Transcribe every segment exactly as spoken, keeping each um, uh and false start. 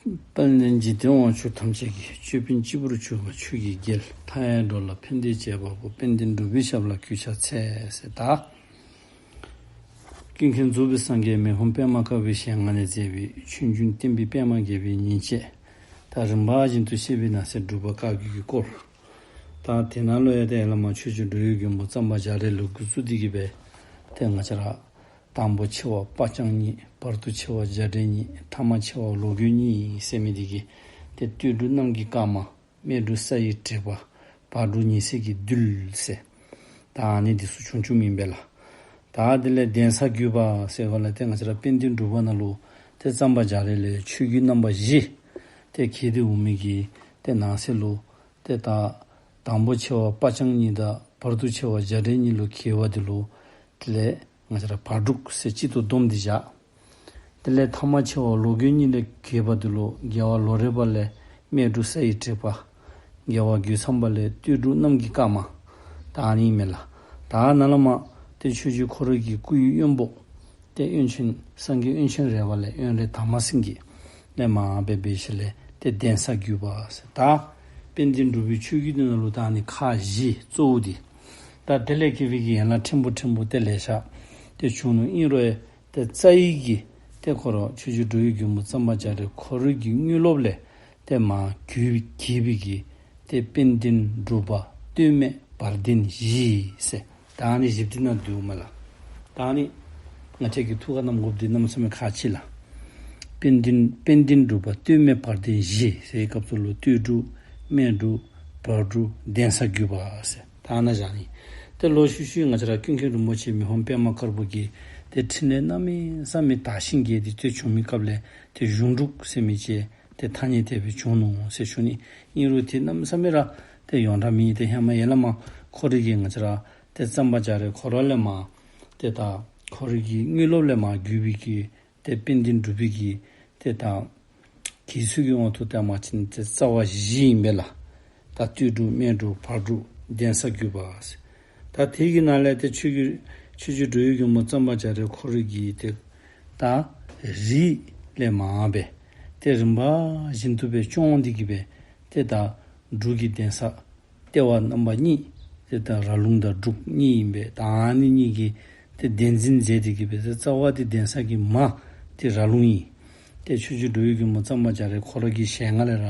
དཔལ་ལྡན་འཇིག་རྟེན་དབང་ཕྱུག་ཐམས་ཅད་ཀྱི། ཅོད་པན་སྤྱི་བོར་གྱུར་པ་ཆོས་ཀྱི་རྒྱལ། མཐའ་ཡས་འགྲོ་ལ་ཕན་བདེ་བྱེད་པ་པོ། དཔལ་ལྡན་འབྲུག་པའི་ཞབས་ལ་གུས་ཕྱག་འཚལ་ཟེར། ད་ཀུན་མཁྱེན་རྫོགས་པའི་སངས་རྒྱས་མི་ཕམ་པདྨ་དཀར་པོའི་ཞལ་སྔ་ནས་མཛད་པའི་ཆོས་འབྱུང་བསྟན་པའི་པདྨ་རྒྱས་པའི་ཉིན་བྱེད། ད་རིམ་པ་བཞིན་དུ་བཤད་པའི་ནང་གསེས་འབྲུག་པ་བཀའ་བརྒྱུད་ཀྱི་སྐོར། ད་དེ་ནང་ལུ་ཡང་ཏེ་ཡར་ལས་མར་ཆོས་རྗེ་འགྲོ་བའི་མགོན་པོ་གཙང་པ་རྒྱ་རས་ལས་འགོ་བཙུགས་ཏེ་གི་སྦེ་ཏེ་ང་བཅས་ར་དང་པོ་ཆེ་བ་སྤ་རྐྱང་གཉིས། བར་དུ་ཆེ་བ་རྒྱ་འབྲས་གཉིས། ཐ་མ་ཆེ་བ་ལོ་རྒོད་གཉིས་ཟེར་མི་འདི་གིས་ཏེ་སྟོད་འབྲུག་གནམ་གྱི་སྐར་མ། སྨད་འབྲུག་ས་ཡི་དྲེག་པ། བར་འབྲུག་ཉི་ཟེར་གྱི་རྡུལ་ཟེར། ད་ཨ་ནི་འདི་ཚུ་བྱུང་བྱུངམ་ཨིན་པས་ལགས། ད་དེ་ལས་གདན་ས་བརྒྱུད་པ་ཟེར་བ་ལས་ཏེ་ང་བཅས་ར་དཔལ་ལྡན་འབྲུག་པ་ནང་ལུ་ཏེ་གཙང་པ་རྒྱ་རས་ལས་ཆོས་བརྒྱུད་རྣམ་པ་བཞི་ཏེ་གྱེས་ཏེ་འོང་མི་གི་ཏེ་ནང་གསེས་ལུ་ཏེ་ད་དང་པོ་ཆེ་བ་སྤ་རྐྱང་གཉིས་དང་བར་དུ་ཆེ་བ་རྒྱ་འབྲས་གཉིས་ལུ་གྱེས་པ་འདི་ལུ་དེ་ལས་ང་བཅས་ར་བར་འབྲུག་ཟེར་གཅིག་ཏུ་བསྡོམས་ཏེ་བཞག། དེ་ལས་ཐ་མ་ཆེ་བ་ལོ་རྒོད་གཉིས་ལུ་གྱེས་པ་འདི་ལུ་རྒྱལ་བ་ལོ་རས་པ་ལས་སྨད་འབྲུག་ས་ཡི་དྲེག་པ། རྒྱལ་བ་རྒོད་ཚང་པ་ལས་སྟོད་འབྲུག་གནམ་གྱི་སྐར་མ། ད་ཨ་ནི་ཨིན་མས་ལགས། ད་ནཱ་ལས་མར་ཏེ་ཆོས་རྗེ་ཁོ་ར་གི་སྐུའི་དབོན་པོ་ཏེ་དབོན་ཆེན་སངས་རྒྱས་དབོན་ཆེན་རས་པ་ལས་དབོན་རས་དར་མ་སེང་གེ་ལས་མར་འབད་འབད་ཞིནམ་ལས་ཏེ་གདན་ས་བརྒྱུད་པ་ཟེར། ད་དཔལ་ལྡན་འབྲུག་པའི་ཆོས་བརྒྱུད་འདི་ནང་ལུ་ད་ཨ་ནི་ཁག་བཞི་གཙོ་བོ་འདི། ད་དེ་ལས་གྱེས་པའི་གི་ཡན་ལག་ཕྲན་བུ་ཕྲན་བུ་ཏེ་ལེ་ཤ་ཏེ་བྱུང་ནུག། ཨིན་རུང་ཡང་ཏེ་རྩ་བའི་གི་ཏེ་ཁོ་ར་ཆོས་རྗེ་འགྲོ་བའི་མགོན་པོ་གཙང་པ་རྒྱ་རས་ཁོ་རའི་གི་དངོས་སློབ་ལས་ཏེ་མར་བརྒྱུད་གྱེས་པའི་གི་ཏེ་དཔལ་ལྡན་འབྲུག་པ་སྟོད་སྨད་བར་གདན་བཞི་ཟེར། ད་ཨ་ནི་བཞི་འདི་ནང་འདུཝ་མས་ལགས། ད་ཨ་ནི་ང་བཅས་ཀྱི་ཐུགས་ཁར་བསྣམ་དགོཔ་འདི་གནམ་མེད་ས་མེད་ཁག་ཆེ་ལགས། དཔལ་ལྡན་དཔལ་ལྡན་འབྲུག་པ་སྟོད་སྨད་བར་གདན་བཞི་ཟེར་བའི་སྐབས་སུ་ལུ་སྟོད་འབྲུག་སྨད་འབྲུག་བར་འབྲུག་གདན་ས་བརྒྱུད་པ་ཟེར། ད་ནཱ་བཞག་ནི། ཏེ་ལོག་ཤུལ་ཤུལ་ང་བཅས་ར་ཀུན་མཁྱེན་རིན་པོ་ཆེ་མི་ཕམ་པདྨ་དཀར་པོ་གི་ཏེ་ཕྲིན་ལས་གནམ་མེད་ས་མེད་དར་ཞིང་རྒྱས་ཏེ་ཏེ་བྱུང་མི་སྐབས་ལས་ཏེ་གཞུང་འབྲུག་ཟེར་མི་ཅིག་ཏེ་ཐ་སྙད་དེ་སྦེ་བྱུང་ནུག་ཟེར་ཞུ་ནི། ཨིན་རུང་ཏེ་གནམ་མེད་ས་མེད་ར་ཏེ་ཡོངས་གྲགས་མེད། ཏེ་ཧེ་མ་ཡར་ལས་མར་ཁོ་རའི་གི་ང་བཅས་ར་ཏེ་གཙང་པ་རྒྱ་རས་ཁོ་ར་ལས་མར་ཏེ་ད་ཁོ་རའི་གི་དངོས་སློབ་ལས་མར་བརྒྱུད་པའི་གི་ཏེ་དཔལ་ལྡན་འབྲུག་པའི་གི་ཏེ་ད་གྱེས་ཚུལ་གྱི་དབང་དུ་བཏང་བ་ཅིན་ཏེ་རྩ་བ་བཞི་ཨིན་པས་ལགས། ད་སྟོད་འབྲུག་སྨད་འབྲུག་བར་འབྲུག་གདན་ས་བརྒྱུད་པ་ཟེར། ད་དེ་གི་ནང་ལས་ཏེ་ཆོས་ཀྱི་ཆོས་རྗེ་འགྲོ་བའི་མགོན་པོ་གཙང་པ་རྒྱ་རས་ཁོ་རའི་གི་ཏེ་ད་རིགས་ལས་མར་འབད་ཏེ་རིམ་པ་བཞིན་དུ་སྦེ་སྐྱོང་སྟེ་གི་སྦེ་ཏེ་ད་འབྲུག་གི་གདན་ས་ལྟེ་བ་རྣམ་པ་གཉིས་ཏེ་ད་ར་ལུང་དང་འབྲུག་གཉིས་ཨིན་པས། ད་ཨ་ནི་གཉིས་ཀྱི་ཏེ་གདན་འཛིན་མཛད་དེ་གི་སྦེ་ཏེ་རྩ་བ་ཏེ་གདན་ས་གི་མ་ཏེ་ར་ལུང་ཨིན། ཏེ་ཆོས་རྗེ་འགྲོ་བའི་མགོན་པོ་གཙང་པ་རྒྱ་རས་ཁོ་ར་གི་ཞལ་སྔ་ལས་ར་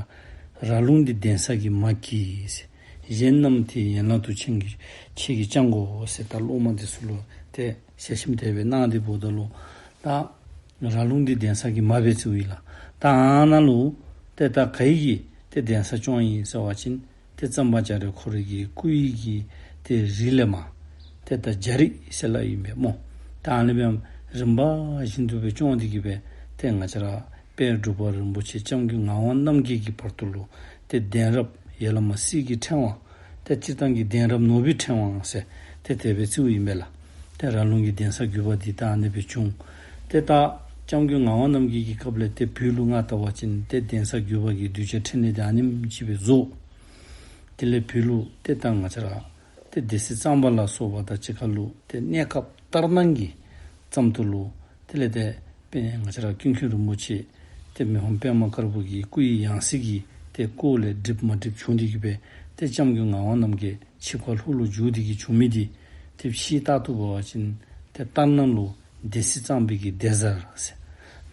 ར་ལུང་འདི་གདན་ས་གི་མ་གྱིས་ཟེར། གཞན་རྣམས་ཏེ་ཡན་ལག་དུ་ཁྱེད་ཀྱིས་ཁྱེད་ཀྱིས་བསྐྱང་དགོ་ཟེར། ད་སློབ་མ་འདི་ཚུ་ལུ་ཏེ་ཞལ་ཆེམས་དེ་སྦེ་གནང་སྟེ་འབདཝ་ད་ལུ་ད་ར་ལུང་འདི་གདན་ས་གི་མ་སྦེ་བརྩིཝ་ཨིན་ལགས། ད་ཨ་ནཱ་ལུ་ཏེ་ད་ག་གིས་ཏེ་གདན་ས་སྐྱོང་ཡི་ཟེར་བ་ཅིན་ཏེ་གཙང་པ་རྒྱ་རས་ཁོ་རའི་གི་སྐུའི་གི་ཏེ་རིགས་ལས་མར་ཏེ་ད་རྒྱ་རིགས་ཟེར་སླབ་ཨིན་པས་སྨོ། ད་ཨ་ནི་སྦེ་རིམ་པ་བཞིན་དུ་སྦེ་སྐྱོང་སྟེ་གི་སྦེ་ཏེ་ང་བཅས་ར་དཔལ་འབྲུག་པ་རིན་པོ་ཆེ་སྐྱབས་མགོན་ངག་དབང་རྣམ་རྒྱལ་གྱི་བར་དུ་ལུ་ཏེ་གདན་རབས་ཡར་ལས་མར་སྲིད་ཀྱི་ཕྲེང་བ་ཏེ་སྤྱིར་བཏང་གི་གདན་རབས་ནོར་བུའི་ཕྲེང་བ་ཟེར་ཏེ་དེ་སྦེ་བརྩིཝ་ཨིན་པས་ལགས། ཏེ་ར་ལུང་གི་གདན་ས་བརྒྱུད་པ་འདི་ད་ཨ་ནི་སྦེ་བྱུང་། ཏེ་ད་སྐྱབས་མགོན་ངག་དབང་རྣམ་རྒྱལ་གྱི་སྐབས་ལས་ཏེ་བོད་ལུ་ང་བལྟ་བ་ཅིན་ཏེ་གདན་ས་བརྒྱུད་པ་གི་གདུལ་བྱ་ཕྲིན་ལས་འདི་ཨ་ནེམ་ཅིག་སྦེ་རྫོགས། དེ་ལས་བོད་ལུ་ཏེ་ད་ང་བཅས་ར་ཏེ་སྡེ་སྲིད་གཙང་པ་ལ་སོགས་པ་དང་གཅིག་ཁར་ལུ་ཏེ་གནས་སྐབས་ལྟར་སྣང་གི་ཙམ་དུ་ལུ་དེ་ལས་ཏེ་དཔལ་ང་བཅས་ར་ཀུན་མཁྱེན་རིན་པོ་ཆེ་ཏེ་མི་ཕམ་པདྨ་དཀར་པོ་གི་སྐུ་ཡི་ཡང་སྲིད་ཀྱི་ཏེ་སྐོར་ལས་འགྲིག་མ་འགྲིག་བྱུང་སྟེ་གི་སྦེ་ཏེ་སྐྱབས་མགོན་ངག་དབང་རྣམ་རྒྱལ་ཆིབས་ཁ་ལྷོ་ལུ་བསྒྱུར་ཏེ་གི་བྱུང་མི་འདི་ཏེ་ཕྱི་ལྟར་དུ་འབད་བ་ཅིན་ཏེ་ལྟར་སྣང་ལུ་སྡེ་སྲིད་གཙང་པའི་གི་སྡེ་གཟར་ཟེར།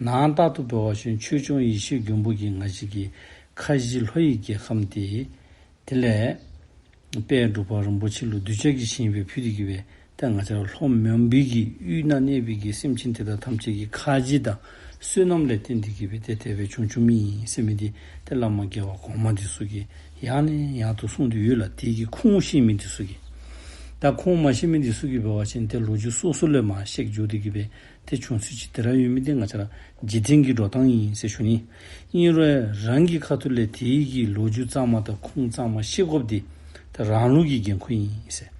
ནང་ལྟར་དུ་འབད་བ་ཅིན་ཆོས་སྐྱོང་ཡེ་ཤེས་མགོན་པོ་གི་ང་བཅས་ཀྱི་ཁ་བཞི་ལྷོ་ཡི་རྒྱལ་ཁམས་ཏེ་དེ་ལས་དཔལ་འབྲུག་པ་རིན་པོ་ཆེ་ལུ་གདུལ་བྱ་གི་ཞིང་སྦེ་ཕུལ་ཏེ་གི་སྦེ་ཏེ་ང་བཅས་ར་ལྷོ་མོན་པའི་གི་ཡུལ་ན་གནས་པའི་གི་སེམས་ཅན་དེ་དག་ཐམས་ཅད་ཀྱི་ཁ་རྗེ་དང་བསོད་ནམས་ལས་བརྟེན་ཏེ་གི་སྦེ་ཏེ་དེ་སྦེ་བྱུང་བྱུངམ་ཨིན་ཟེར་མི་འདི་ཏེ་བླ་མ་རྒྱལ་བ་གོང་མ་འདི་ཚུ་གིས་ཡང་ནས་ཡང་དུ་གསུངས་ཏེ་ཡོད་ལགས། དེ་གི་ཁུངས་ཤེས་མི་འདི་ཚུ་གིས། ད་ཁུངས་མ་ཤེས་མི་འདི་ཚུ་གིས་འབད་བ་ཅིན་ཏེ་ལོ་རྒྱུས་སོ་སོ་ལས་མར་བཤད་འགྱོ་སྟེ་གི་སྦེ་ཏེ་བྱུང་ཚུལ་ཅིག་དེ་ར་ཡོད་མི་འདི་ང་བཅས་ར་འཇིག་རྟེན་གྱི་འགྲོ་སྟངས་ཨིན་ཟེར་ཞུ་ནི། ཨིན་རུང་རང་གི་ཁ་ཐུག་ལས་དེ་གི་ལོ་རྒྱུས་གཙང་མ་དང་ཁུངས་གཙང་མ་ཤེས་དགོཔ་འདི་ད་རང་ལུགས་ཀྱི་འགན་ཁུར་ཨིན་ཟེར།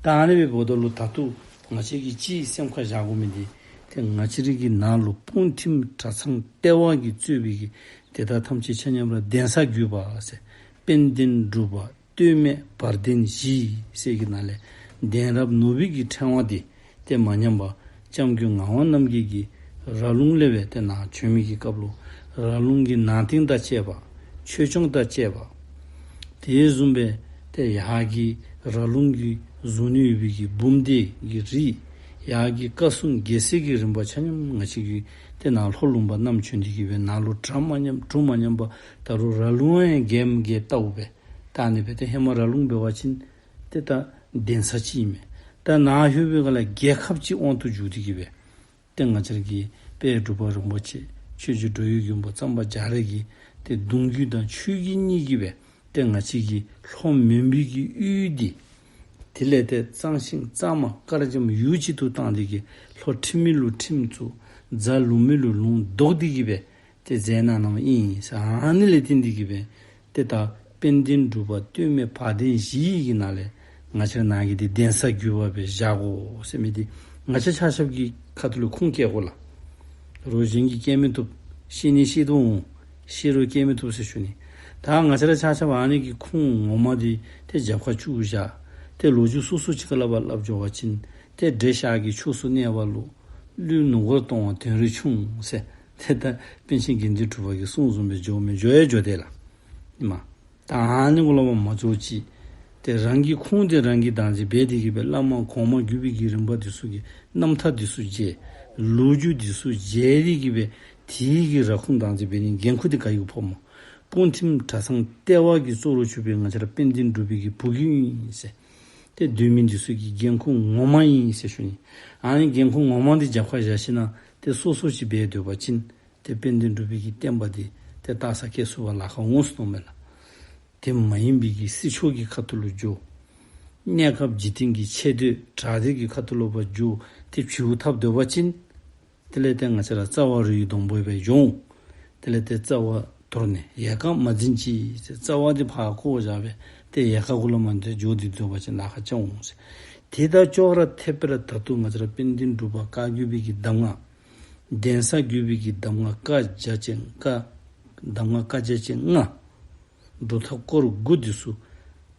ད་ཨ་ནི་སྦེ་འབདཝ་ད་ལུ་ད་ལྟོ་ང་བཅས་ཀྱིས་ཅིག་སེམས་ཁར་བཞག་དགོ་མི་འདི་ཏེ་ང་བཅས་རའི་གི་ནང་ལུ་སྤུངས་ཐིམ་གྲྭ་ཚང་ལྟེ་བ་གིས་གཙོས་པའི་གི་དེ་དག་ཐམས་ཅད་ཆ་མཉམ་ར་གདན་ས་བརྒྱུད་པ་ཟེར། དཔལ་ལྡན་འབྲུག་པ་སྟོད་སྨད་བར་གདན་བཞི་ཟེར་གྱི་ནང་ལས་གདན་རབས་ནོར་བུའི་གི་ཕྲེང་བ་འདི་ཏེ་མ་ཉམས་པར་སྐྱབས་མགོན་ངག་དབང་རྣམ་རྒྱལ་གྱི་ ར་ལུང་ལས་སྦེ་ཏེ་ནཱ་བྱོན་མི་གི་སྐབས་ལུ་ར་ལུང་གི་ནང་རྟེན་དང་བཅས་པ་ཆོས་སྐྱོང་དང་བཅས་པ། དེ་བཟུམ་སྦེ་ཏེ་ཡར་གྱི་ར་ལུང་གི་བཟུང་ནི་ཡོད་པའི་གི་འབུམ་སྡེ་གི་རིགས། ཡར་གྱི་བཀའ་སྲུང་རྒྱལ་སྲས་ཀྱི་རིམ་པ་ཆ་མཉམ་ང་བཅས་ཀྱི་ཏེ་ནཱ་ལྷོ་ལུང་པ་རྣམས་བྱོན་ཏེ་གི་སྦེ་ནཱ་ལུ་གྲ་མ་ཉམས་གྲུ་མ་ཉམས་པ་ད་རུང་ར་ལུང་ཡང་རྒྱལ་མི་རྒྱལ་ལྟ་བུ་སྦེ། ད་ཨ་ནི་སྦེ་ཏེ་ཧེ་མ་ར་ལུང་འབད་བ་ཅིན་ཏེ་ད་གདན་ས་ཅིག་ཨིན་མས། ད་ནཱ་ལྷོད་པའི་སྒང་ལས་རྒྱལ་ཁབ་ཅིག་དབང་དུ་འགྱུར་ཏེ་གི་སྦེ། ཏེ་ང་བཅས་ཀྱི་དཔལ་འབྲུག་པ་རིན་པོ་ཆེ་ཆོས་རྗེ་འགྲོ་བའི་མགོན་པོ་གཙང་པ་རྒྱ་རས་ཀྱི་ཏེ་གདུང་བརྒྱུད་དང་ཆོས་བརྒྱུད་གཉིས་ཀྱིས་སྦེ་ཏེ་ང་བཅས་ཀྱི་ལྷོ་མོན་པའི་གི་ཡུལ་འདི། དེ་ལས་ཏེ་གཙང་ཞིང་གཙང་མ་དཀར་འཇམ་ཡུག་གཅིག་ཏུ་བཏང་སྟེ་གི་ལྷོ་ཁྲིམས་མེད་ལུ་ཁྲིམས་བཙུགས། རྫ་ལུང་མེད་ལུ་ལུང་བཟློག་སྟེ་གི་སྦེ་ཏེ་མཛད་གནང་གནངམ་ཨིན་ཟེར། ཨ་ནི་ལས་བརྟེན་ཏེ་གི་སྦེ་ཏེ་ད་དཔལ་ལྡན་འབྲུག་པ་སྟོད་སྨད་བར་གདན་བཞི་ཡི་གི་ནང་ལས་ང་བཅས་ནཱ་གི་འདི་གདན་ས་བརྒྱུད་པ་སྦེ་བཞག་དགོ་ཟེར་མི་འདི་ང་བཅས་ཆ་ཁྱབ་ཀྱི་ཁ་ཐུག་ལུ་ཁུངས་བཀལ་དགོ་ལགས། རོགས་གཞན་གྱིས་བཀལ་མི་བཏུབ། ཤེས་ནི་ཤེས་དོ་འོང་། ཤེས་རུང་བཀལ་མི་བཏུབ་ཟེར་ཞུ་ནི། ད་ང་བཅས་ར་ཆ་ཁྱབ་ཨ་ནི་གི་ཁུངས་ངོ་མ་འདི་ཏེ་རྒྱབ་ཁར་བཅུག་བཞག། ཏེ་ལོ་རྒྱུས་སོ་སོ་ཅིག་ག་ལ་བ་སླབ་འགྱོ་བ་ཅིན་ཏེ་འདྲེ་ཤར་གྱི་ཕྱོགས་སུ་གནས་པ་ལུ། ཀླུའི་ནུབ་སྒོར་གཏོང་བ་དོན་རེ་ཆུང་ཟེར། ཏེ་ད་པཎ་ཆེན་དགེ་འདུན་གྲུབ་པ་གི་གསུང་བཟུམ་སྦེ་འགྱོ་མི་འགྱོ་ཡང་འགྱོ་དེས་ལགས། ཨིན་མས། ད་ཨ་ནི་གུ་ལུ་མ་འགྱོ་ཅིག། ཏེ་རང་གི་ཁུངས་འདི་རང་གིས་བདག་འཛིན་འབད་དེ་གི་སྦེ་བླ་མ་གོང་མ་བརྒྱུད་པའི་གི་རིམ་པ་འདི་ཚུ་གི་རྣམ་ཐར་འདི་ཚུ་མཇལ། ལོ་རྒྱུས་འདི་ཚུ་མཇལ་ཏེ་གི་སྦེ་དེ་གི་ར་ཁུངས་བདག་འཛིན་འབད་ནི་འགན་ཁུར་འདི་ག་གིས་ཕོགཔ་སྨོ། སྤུངས་ཐིམ་གྲྭ་ཚང་ལྟེ་བ་གི་གཙོ་བོར་གྱུར་པའི་ང་བཅས་ར་དཔལ་ལྡན་འབྲུག་པའི་གི་བུ་རྒྱུད་ཨིན་ཟེར། ཏེ་སྡོད་མི་འདི་ཚུ་གི་འགན་ཁུར་ངོ་མ་ཨིན་ཟེར་ཞུ་ནི། ཨ་ནི་འགན་ཁུར་ངོ་མ་འདི་རྒྱབ་ཁར་བཞག་ཞིན་ན་ཏེ་སོ་སོ་ཅིག་འབད་སྡོད་པ་ཅིན་ཏེ་དཔལ་ལྡན་འབྲུག་པའི་གི་བསྟན་པ་འདི་ཏེ་ལྟ་ས་སྐྱེ་སུ་བ་ལཱ་ཁག་འོང་སོང་མས་ལགས། དེ་མ་ཡིན་པའི་གི་སྲིད་ཕྱོགས་ཀྱི་ཁ་ཐུག་ལུ་འགྱོ། གནས་སྐབས་འཇིག་རྟེན་གྱི་ཆེ་བསྟོད་གྲགས་འདེགས་ཀྱི་ཁ་ཐུག་ལུ་བ་འགྱོ། ཏེ་བྱིའུ་འཐབ་སྡོད་པ་ཅིན་དེ་ལས་ཏེ་ང་བཅས་ར་རྩ་བ་རུའི་སྡོང་པོ་སྦེ་འགྱོ་འོང་། དེ་ལས་ཏེ་རྩ་བ་དོར་ནས་ཡལ་ག་མ་འཛིན་ཅིག་ཟེར། རྩ་བ་འདི་ཕར་བཀོ་བཞག་སྦེ་ཏེ་ཡལ་ག་གུ་ལུ་མ་འདི་འགྱོ་སྟེ་སྡོད་པ་ཅིན་ལཱ་ཁག་ཅིག་འོང་ཟེར། དེ་དང་ཅོག་ར་འཐདཔ་སྦེ་ར་ད་ལྟོ་ང་བཅས་ར་དཔལ་ལྡན་འབྲུག་པ་བཀའ་བརྒྱུད་པའི་གི་གདམས་ངག། གདན་ས་བརྒྱུད་པའི་གི་གདམས་ངག་བཀའ་རྒྱ་ཅན་བཀའ། གདམས་ངག་བཀའ་རྒྱ་ཅན་ལྔ། སྒྲུབ་ཐབས་སྐོར་དགུ་འདི་ཚུ་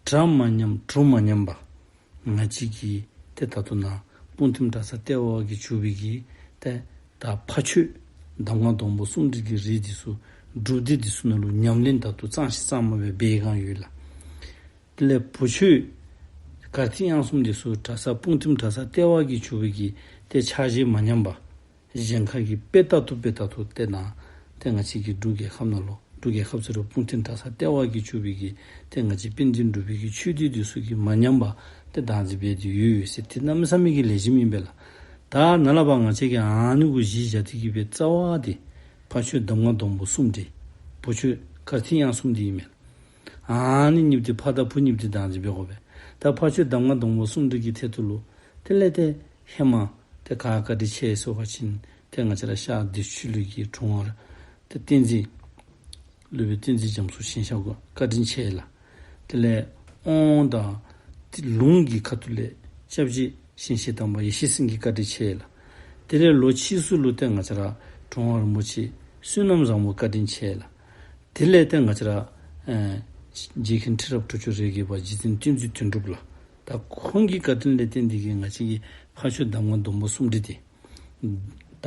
གྲ་མ་ཉམས་གྲུ་མ་ཉམས་པ། ང་བཅས་ཀྱི་ཏེ་ད་ལྟོ་ནཱ་སྤུངས་ཐིམ་གྲྭ་ཚང་ལྟེ་བ་གིས་གྲུབ་པའི་གི་ཏེ་ད་ཕ་ཆོས་གདམས་ངག་སྡོང་པོ་གསུམ་སྒྲིལ་གྱི་རིགས་འདི་ཚུ་སྒྲུབ་སྡེ་འདི་ཚུ་ནང་ལུ་ཉམས་ལེན་ད་ལྟོ་གཙང་ཞིང་གཙང་མ་སྦེ་འབད་བའི་སྒང་ཡོད་ལགས། དེ་ལས་བུ་ཆོས་གར་ཐིག་དབྱངས་གསུམ་འདི་ཚུ་གྲྭ་ཚང་སྤུངས་ཐིམ་གྲྭ་ཚང་ལྟེ་བ་གིས་གྲུབ་པའི་གི་ཏེ་ཕྱག་བཞེས་མ་ཉམས་པ། གཞན་ཁ་གིས་དཔེ་ལྟ་བཏུབ་སྦེ་ད་ལྟོ་ཏེ་ནཱ་ཏེ་ང་བཅས་ཀྱི་འབྲུག་རྒྱལ་ཁབ་ནང་ལུ་འབྲུག་རྒྱལ་ཁབ་ཟེར་རུང་སྤུངས་ཐིམ་གྲྭ་ཚང་ལྟེ་བ་གིས་གྲུབ་པའི་གི་ཏེ་ང་བཅས་དཔལ་ལྡན་འབྲུག་པའི་གི་ཆོས་སྡེ་འདི་ཚུ་གིས་མ་ཉམས་པ་ཏེ་བདག་འཛིན་འབད་དེ་ཡོད་ཟེར། ཏེ་གནམ་མེད་ས་མེད་ཀྱི་ལེགས་ཤོམ་ཨིན་པས་ལགས། ད་ནཱ་ལས་ཕར་ང་བཅས་ཀྱིས་ཨ་ནི་གུ་གཞི་བཞག་སྟེ་གི་སྦེ་རྩ་བ་འདི་ཕ་ཆོས་གདམས་ངག་སྡོང་པོ་གསུམ་སྒྲིལ། བུ་ཆོས་གར་ཐིག་དབྱངས་གསུམ་འདི་ཨིན་མས། ཨ་ནི་གཉིས་འདི་ཕ་དང་བུ་གཉིས་འདི་བདག་འཛིན་འབད་དགོ་པས། ད་ཕ་ཆོས་གདམས་ངག་སྡོང་པོ་གསུམ་སྒྲིལ་གྱི་ཐད་དུ་ལུ་དེ་ལས་ཏེ་ཧེ་མ་ཏེ་ག་བཀའ་དྲིན་ཆེ་ཟེར་བ་ཅིན་ཏེ་ང་བཅས་ར་ཤར་བདེ་ཆོས་གླིང་གི་དྲུང་པ་ཏེ་བསྟན་འཛིན་སློབ་དཔོན་བསྟན་འཛིན་རྒྱ་མཚོ་ཞིང་གཤེགས་ཀྱི་བཀའ་དྲིན་ཆེ་ལགས། དེ་ལས་དབང་དང་ཏེ་ལུང་གི་ཁ་ཐུག་ལས་སྐྱབས་རྗེ་ཞིང་གཤེགས་དམ་པ་ཡེ་ཤེས་སེང་གེ་བཀའ་དྲིན་ཆེ་ལགས། དེ་ལས་ལོག་ཕྱིས་སུ་ལུ་ཏེ་ང་བཅས་ར་དྲུང་པ་རིན་པོ་ཆེ་བསོད་ནམས་བཟང་པོ་བཀའ་དྲིན་ཆེ་ལགས། དེ་ལས་ཏེ་ང་བཅས་ར་ཨེ་རྗེ་མཁན་ཁྲི་རབས་དྲུག་ཅུ་རེ་བརྒྱད་པ་རྗེ་བཙུན་བསྟན་འཛིན་དོན་གྲུབ་ལགས། ད་ཁོང་གི་བཀའ་དྲིན་ལས་བརྟེན་ཏེ་གིས་ང་བཅས་ཀྱི་ཕ་ཆོས་གདམས་ངག་སྡོང་པོ་གསུམ་སྒྲིལ་ཏེ་ད་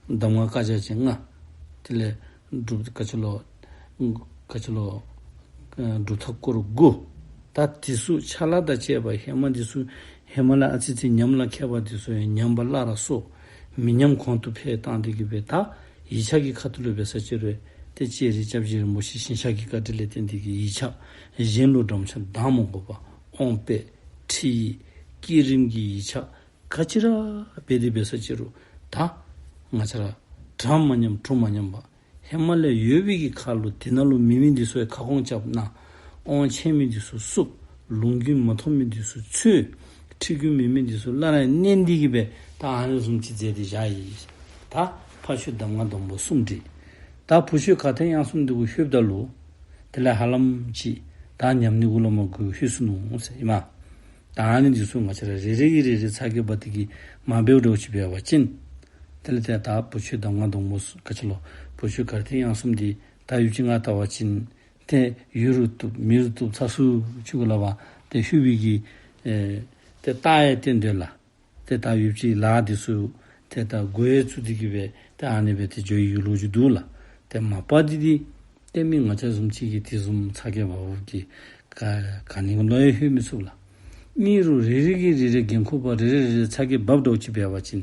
གདམས་ངག་བཀའ་རྒྱ་ཅན་ལྔ། དེ་ལས་སྒྲུབ་ག་ཅི་ལོ་ག་ཅི་ལོ་ཨེ་སྒྲུབ་ཐབས་སྐོར་དགུ། ད་འདི་ཚུ་ཕྱག་ལཱ་དང་བཅས་པ་ཧེ་མ་འདི་ཚུ་ཧེ་མ་ལས་ཨ་ཙི་ཙི་ཉམས་ལ་མཁས་པ་འདི་ཚུ་ཡང་ཉམས་པ་སླར་གསོ། མི་ཉམས་གོང་དུ་འཕེལ་བཏང་སྟེ་གིས་སྦེ་ད་ཡིག་ཆ་གི་ཁ་ཐུག་ལུ་འབད་ས་ཅིག་རུང་ཏེ་ལྕགས་རི་སྐྱབས་རྗེ་རིན་པོ་ཆེ་ཞིང་གཤེགས་ཀྱི་བཀའ་དྲིན་ལས་བརྟེན་ཏེ་གིས་ཡིག་ཆ་གཞན་ལུ་འགྲམ་ཆ་བཏང་མ་དགོ་པར་དབང་དཔེ་ཁྲིད་ཡིག་བསྐྱེད་རིམ་གྱི་ཡིག་ཆ་ག་ཅི་ར་འབད་དེ་འབད་ས་ཅིག་རུང་ད་ང་བཅས་ར་གྲ་མ་ཉམས་གྲུ་མ་ཉམས་པ། ཧེ་མ་ལས་ཡོད་པའི་གི་ཁར་ལུ་དེ་ནང་ལུ་མེད་མི་འདི་ཚུ་ཡང་ཁ་སྐོང་རྐྱབ་གནང་། དབང་ཆད་མི་འདི་ཚུ་བསུབ། ལུང་རྒྱུན་མ་ཐོབ་མི་འདི་ཚུ་འཚོལ། ཁྲིད་རྒྱུན་མེད་མི་འདི་ཚུ་སླར་ཡང་བསྣན་ཏེ་གིས་སྦེ་ད་ཨ་ནི་བཟུམ་ཅིག་མཛད་དེ་བཞག་ཡི། ད་ཕ་ཆོས་གདམས་ངག་སྡོང་པོ་གསུམ་སྒྲིལ། ད་བུ་ཆོས་གར་ཐིག་དབྱངས་གསུམ་འདི་གུ་ལྷོདཔ་ད་ལུ་དེ་ལས་ཧ་ལམ་ཅིག་ད་ཉམས་ནི་གུ་ལུ་མ་གུ་ལྷོད་སོ་ནུག་ཟེར་ཨིན་མས། ད་ཨ་ནི་འདི་ཚུ་ང་བཅས་ར་རེ་རེ་གིས་རེ་རེ་ཚ་གྱང་འབག་སྟེ་གིས་མ་འབདཝ་འདྲཝ་ཅིག་འབད་བ་ཅིན་དེ་ལས་ཏེ་ད་བུ་ཆོས་གདམས་ངག་སྡོང་པོ་ག་ཅི་ལོ་བུ་ཆོས་གར་ཐིག་དབྱངས་གསུམ་འདི་ད་ཡུདཔ་ཅིག་ང་བལྟ་བ་ཅིན་ཏེ་ཡོད་རུང་བཏུབ་མེད་རུང་བཏུབ་ཚ་སུ་ཅིག་གུ་ལུ་བ་ཏེ་ལྷོད་པའི་གི་ཨེ་ཏེ་རྟགས་ཡང་སྟོན་དོ་ལགས། ཏེ་ད་ཡུདཔ་ཅིག་ལཱ་འདི་ཚུ་ ཏེ་ད་མགུ་ཡང་བཙུགས་ཏེ་གི་སྦེ་ཏེ་ཨ་ནི་སྦེ་ཏེ་འགྱོ་ཡི་ལོ་རྒྱུས་འདུག་ལགས། ཏེ་མ་པ་འདི་འདི་ཏེ་མི་ང་བཅས་བཟུམ་ཅིག་གིས་དེ་བཟུམ་ཚ་གྱང་འབག་འབགཔ་གིས་ག་ག་ནི་ལོག་ཡང་ལྷོད་མི་ཚུགས་ལགས། ཨིན་རུང་རེ་རེ་གིས་རེ་རེ་འགན་ཁུར་འབག་རེ་རེ་རེ་རེ་ཚ་གྱང་འབགཔ་འདྲཝ་ཅིག་འབད་བ་ཅིན་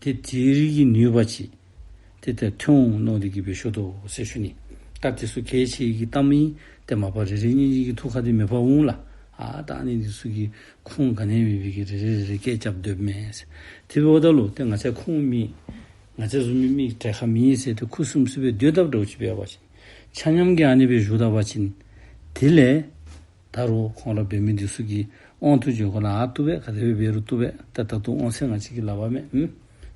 ཏེ་དེ་རིགས་ཀྱི་ནུས་པ་ཅིག་ཏེ་ཏེ་ཐོན་འོང་མནོ་སྟེ་གི་སྦེ་ཞུ་དོ་ཟེར་ཞུ་ནི། ད་དེ་ཚུ་གལ་ཆེ་གི་གཏམ་ཨིན། ཏེ་མ་པ་རེ་རེ་གཉིས་གཉིས་ཀྱི་ཐུགས་ཁར་འདི་མི་ཕོག་འོང་ལགས། ཨ་ད་ཨ་ནི་འདི་ཚུ་གིས་ཁུངས་ག་ནི་ཡང་མེད་པའི་གི་རེ་རེ་རེ་རེ་སྐད་རྐྱབ་སྡོདཔ་མས་ཟེར། དེ་འབདཝ་ད་ལུ་ཏེ་ང་བཅས་ཁུངས་མེད། ང་བཅས་བཟུམ་མའི་མི་གྲལ་ཁར་མེད་ཟེར་ཏེ་ཁུ་སིམ་སི་སྦེ་སྡོད་དཔ་འདྲཝ་ཅིག་འབད་བ་ཅིན། ཆ་མཉམ་གྱིས་ཨ་ནི་སྦེ་ཞུ་ད་པ་ཅིན། དེ་ལས་ད་རུང་ཁོང་ར་འབད་མི་འདི་ཚུ་གིས་དབང་དུ་བྱོན་དགོ་ལགས། ཨ་བཏུབ་པས། ག་དེ་སྦེ་འབད་རུང་བཏུབ་པས། ད་ད་ལྟོ་དབང་ཚད་ང་བཅས་ཀྱིས་ལག་པར་མེད། ཨུམ།